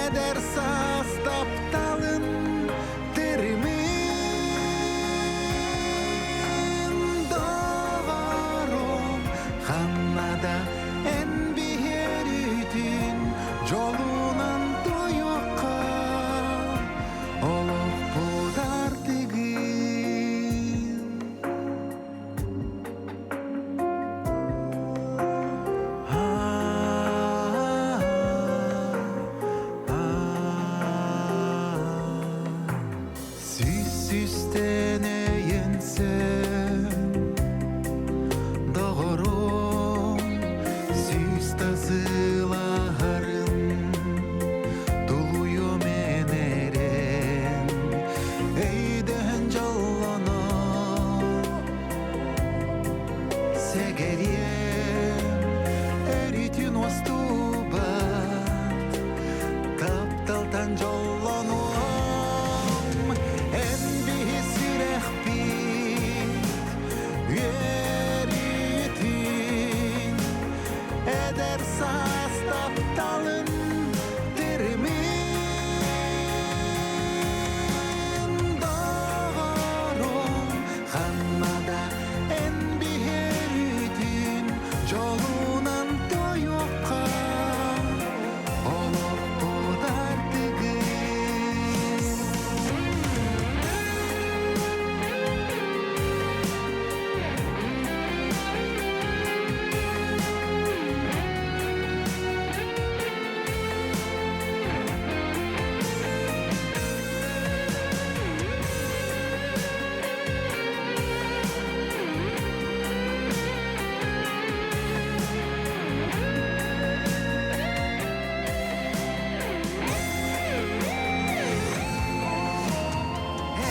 S14: эдэр саас тапталын тырымын доҕорум ханна да эн биһиэрүүтүн дьолунан тойуохха олохпут артыгын. Сүүс-сүүстэн өйөнсөн доҕорум сүүс тасылаһарын тулуйуом эн эрэн өйдөһөн дьоллонон сэгэриэм өрүтүн уостубат тапталтан дьоллонуом эн биһи сүрэхпит үөрүүтүн эдэр саас тапталын тырымын доҕорум ханна да эн биһиэрүүтүн дьолунан тойуохха олохпут артыгын.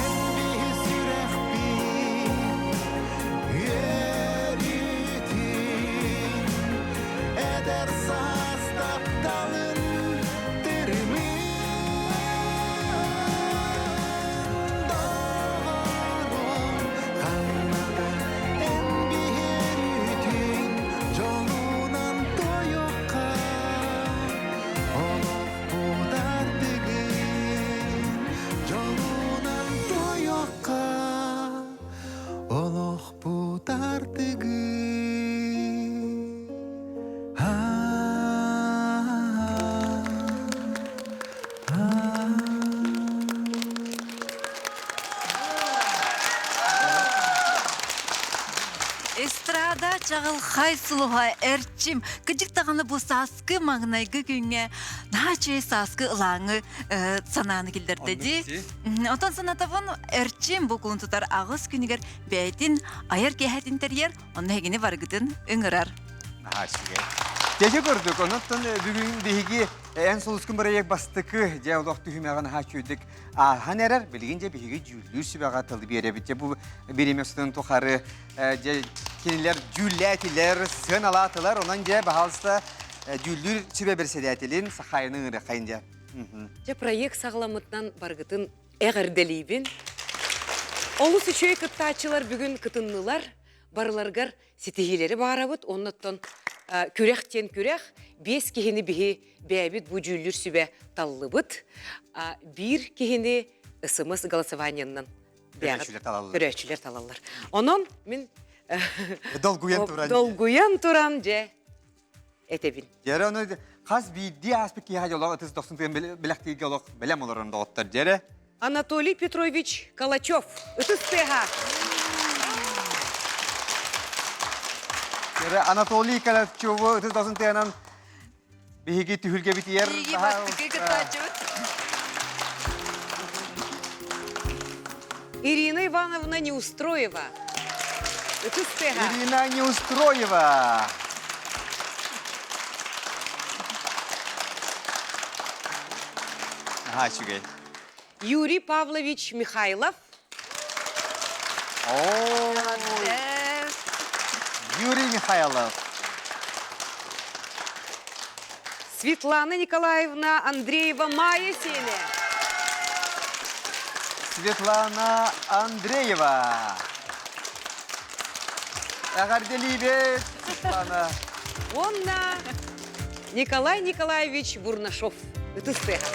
S14: Эн биһи сүрэхпит үөрүүтүн эдэр саас тапталын тырымын доҕорум ханна да эн биһиэрүүтүн дьолунан тойуохха олохпут артыгын дьолунан тойуохха олохпут артыгын
S3: Эстрада чаҕылхай сулуһа Эрчим кыдьык даҕаны бу сааскы маҥнайгы күҥҥэ наһаа үчүгэй сааскы ылааҥы санааны киллэрдэ дии. Онтон санатабын Эрчим бу кулун тутар аҕыс күнүгэр бэйэтин айар киэһэтин тэрийэр, онно эһигини барыгытын ыҥырар.
S4: Наһаа үчүгэй. Дьэ көрдүк, онон бүгүн биһиги эн сулускун бырайыак бастакы дьэ олох түһүмэҕин наһаа үчүгэйдик ааһан эрэр. Билигин дьэ биһиги дьүүллүүр сүбэҕэ тылы биэрэбит. Дьэ бу бириэмэ устатын тухары дьэ кинилэр дьүүллээтилэр, сыаналаатылар. Онон дьэ баһаалыста дьүүллүүр сүбэ бэрэссэдээтэлин Сахаайаны ыҥырыаххайын дьэ.
S8: Дьэ проект саҕаламмытынан барыгытын эҕэрдэлиибин. Олус үчүгэй кыттааччылар бүгүн кытыннылар. Барыларыгар ситиһиилэри баарабыт. Оннуттан күрэх диэн күрэх. Биэс киһини биһи бэйэбит бу дьүүллүүр сүбэ таллыбыт. Биир киһини СМС голосованиеннан көрөөччүлэр талаллар. Онон мин
S4: долгуйан туран
S8: долгуйан туран дьэ этэбин.
S4: Дьэрэ ону хас биирдии ааспыт киһиэхэ дьоллоох ытыс дохсун тыын бэлэхтииргэ олох бэлэм олорон доҕоттор дьэрэ.
S8: Анатолий Петрович Калачев ытыс тыаһа.
S4: Дьэрэ Анатолий Калачеву ытыс дохсун тыанан биһиги түһүлгэбитигэр
S3: Биһиги бастакы кыттааччыбыт.
S8: Ирина Ивановна Неустроева. Ытыс тыаһа.
S4: Ирина Неустроева. Наһаа үчүгэй.
S8: Юрий Павлович Михайлов.
S4: О, Юрий Михайлов.
S8: Светлана Николаевна Андреева Майя Сене.
S4: Светлана Андреева. Эҕэрдэлиибит, Светлана.
S8: Уонна Николай Николаевич Бурнашов. Ытыс тыаһа.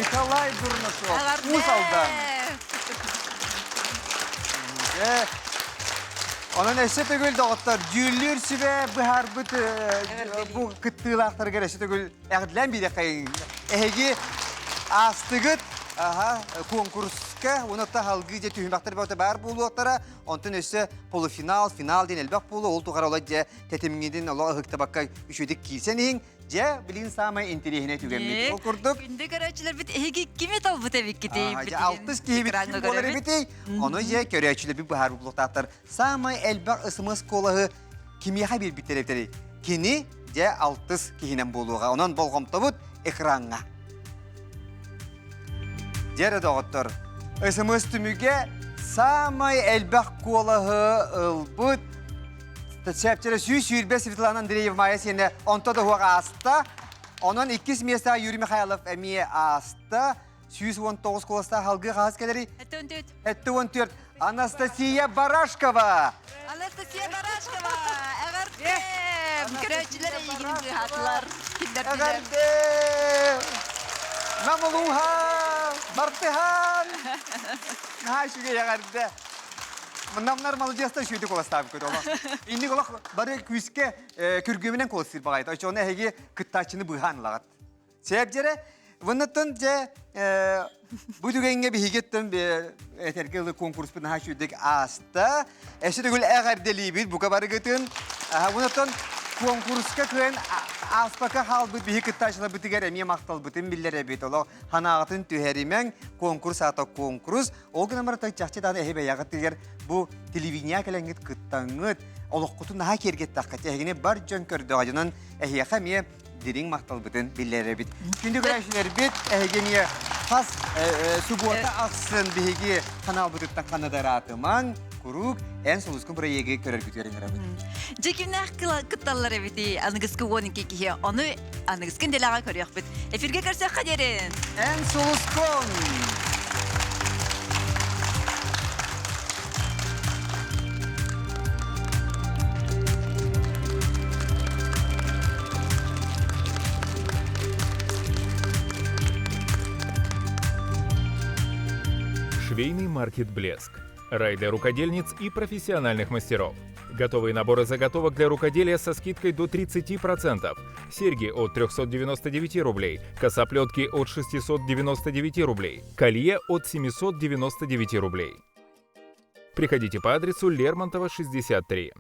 S4: Николай Бурнашов. Уус Алдан. Онон өссө төгүл доҕоттор дьүүллүүр сүбэ быһаарбыт бу кыттыылаахтарыгар өссө төгүл эҕэрдэлээн биэриэххэйиҥ. Эһиги аастыгыт аха куонкуруска уонна салгыы дьэ түһүмэхтэр бөҕөтө баар буолуохтара. Онтон өссө полуфинал, финал диэн элбэх буолуо. Ол тухары олох дьэ тэтимҥитин олох ыһыктабакка үчүгэйдик киирсэн иһиҥ. Дьэ, билигин саамай интэриэһинэй түгэммит. Ол курдук.
S3: Күндү көрөөччүлэрбит эһиги кими талбыт эбиккитий?
S4: Дьэ, алтыс киһибит ким буолар эбитий? Ону дьэ, көрөөччүлэрбит быһаарбыт булуохтаахтар. Саамай элбэх СМС куолаһы кимиэхэ биэрбиттэр эбитэрий? Кини дьэ алтыс киһинэн буолуоҕа. Онон болҕомтобут экраҥҥа. Дьэ эрэ доҕоттор, СМС түмүгэ саамай элбэх куолаһы ылбыт Чэпчэрэ 120 Светлана Андреева Майя сиэнэ онто да уһуох ааста. Онон иккис миэстэҕэ Юрий Михайлов эмиэ ааста. 119 куоластаах алгыы хаһыс кэлэрий?
S3: 74.
S4: 74. Анастасия Барашкова!
S3: Анастасия Барашкова! Эҕэрдэ! Көрөөччүлэр эйигин быыһаатылар.
S4: Эҕэрдэ! Намылууһа! Бартыһаан! Наһаа үчүгэй эҕэрдэ! Намнар маладьыастар үчүгэйдик куоластаабыккыт олох. Инник олох бары күүскэ күргүөмүнэн куоластыыр баҕайыта. Оччоҕуна эһиги кыттааччыны быыһаан ылаҕыт. Сээбдьэрэ, выннаттан дьэ бу түгэҥҥэ биһигиттэн этэргэ ылы конкурспут наһаа үчүгэйдик ааста. Эссе төгүл эҕэрдэлиибит бука барыгытын. Выннаттан конкурска кыайан ааспакка хаалбыт биһи кыттааччыларбытыгар эмиэ махталбытын биллэрэбит. Олох ханаағытын түһэримэҥ, конкурс аата конкурс. Ол гынан баран чахчы даҕаны эһи бэйэҕитигэр бу телевидение кэлэҥҥит кыттаҥҥыт, олоххутун наһаа киэргэттэххит, эһигини бар дьон көрдөҕө дьонон эһиэхэ эмиэ дириҥ махталбытын биллэрэбит. Күндү көрөөччүлэрбит, эһиги эмиэ хас субуота ахсын биһиги ханаалбытыттан ханна да ыраатымаҥ, куруук эн сулускун бырайыагы көрөргүтүгэр ыҥырабыт.
S3: Дьэ кимнээх кытталлар эбитий аныгыскы 12 киһи ону аныгыскын дэлэҕэ көрүөхпүт. Эфиргэ көрсөххө диэрин!
S4: Эн сулускун!
S16: Швейный маркет «Блеск». Рай для рукодельниц и профессиональных мастеров. Готовые наборы заготовок для рукоделия со скидкой до 30%. Серьги от 399 рублей, косоплетки от 699 рублей, колье от 799 рублей. Приходите по адресу Лермонтова, 63.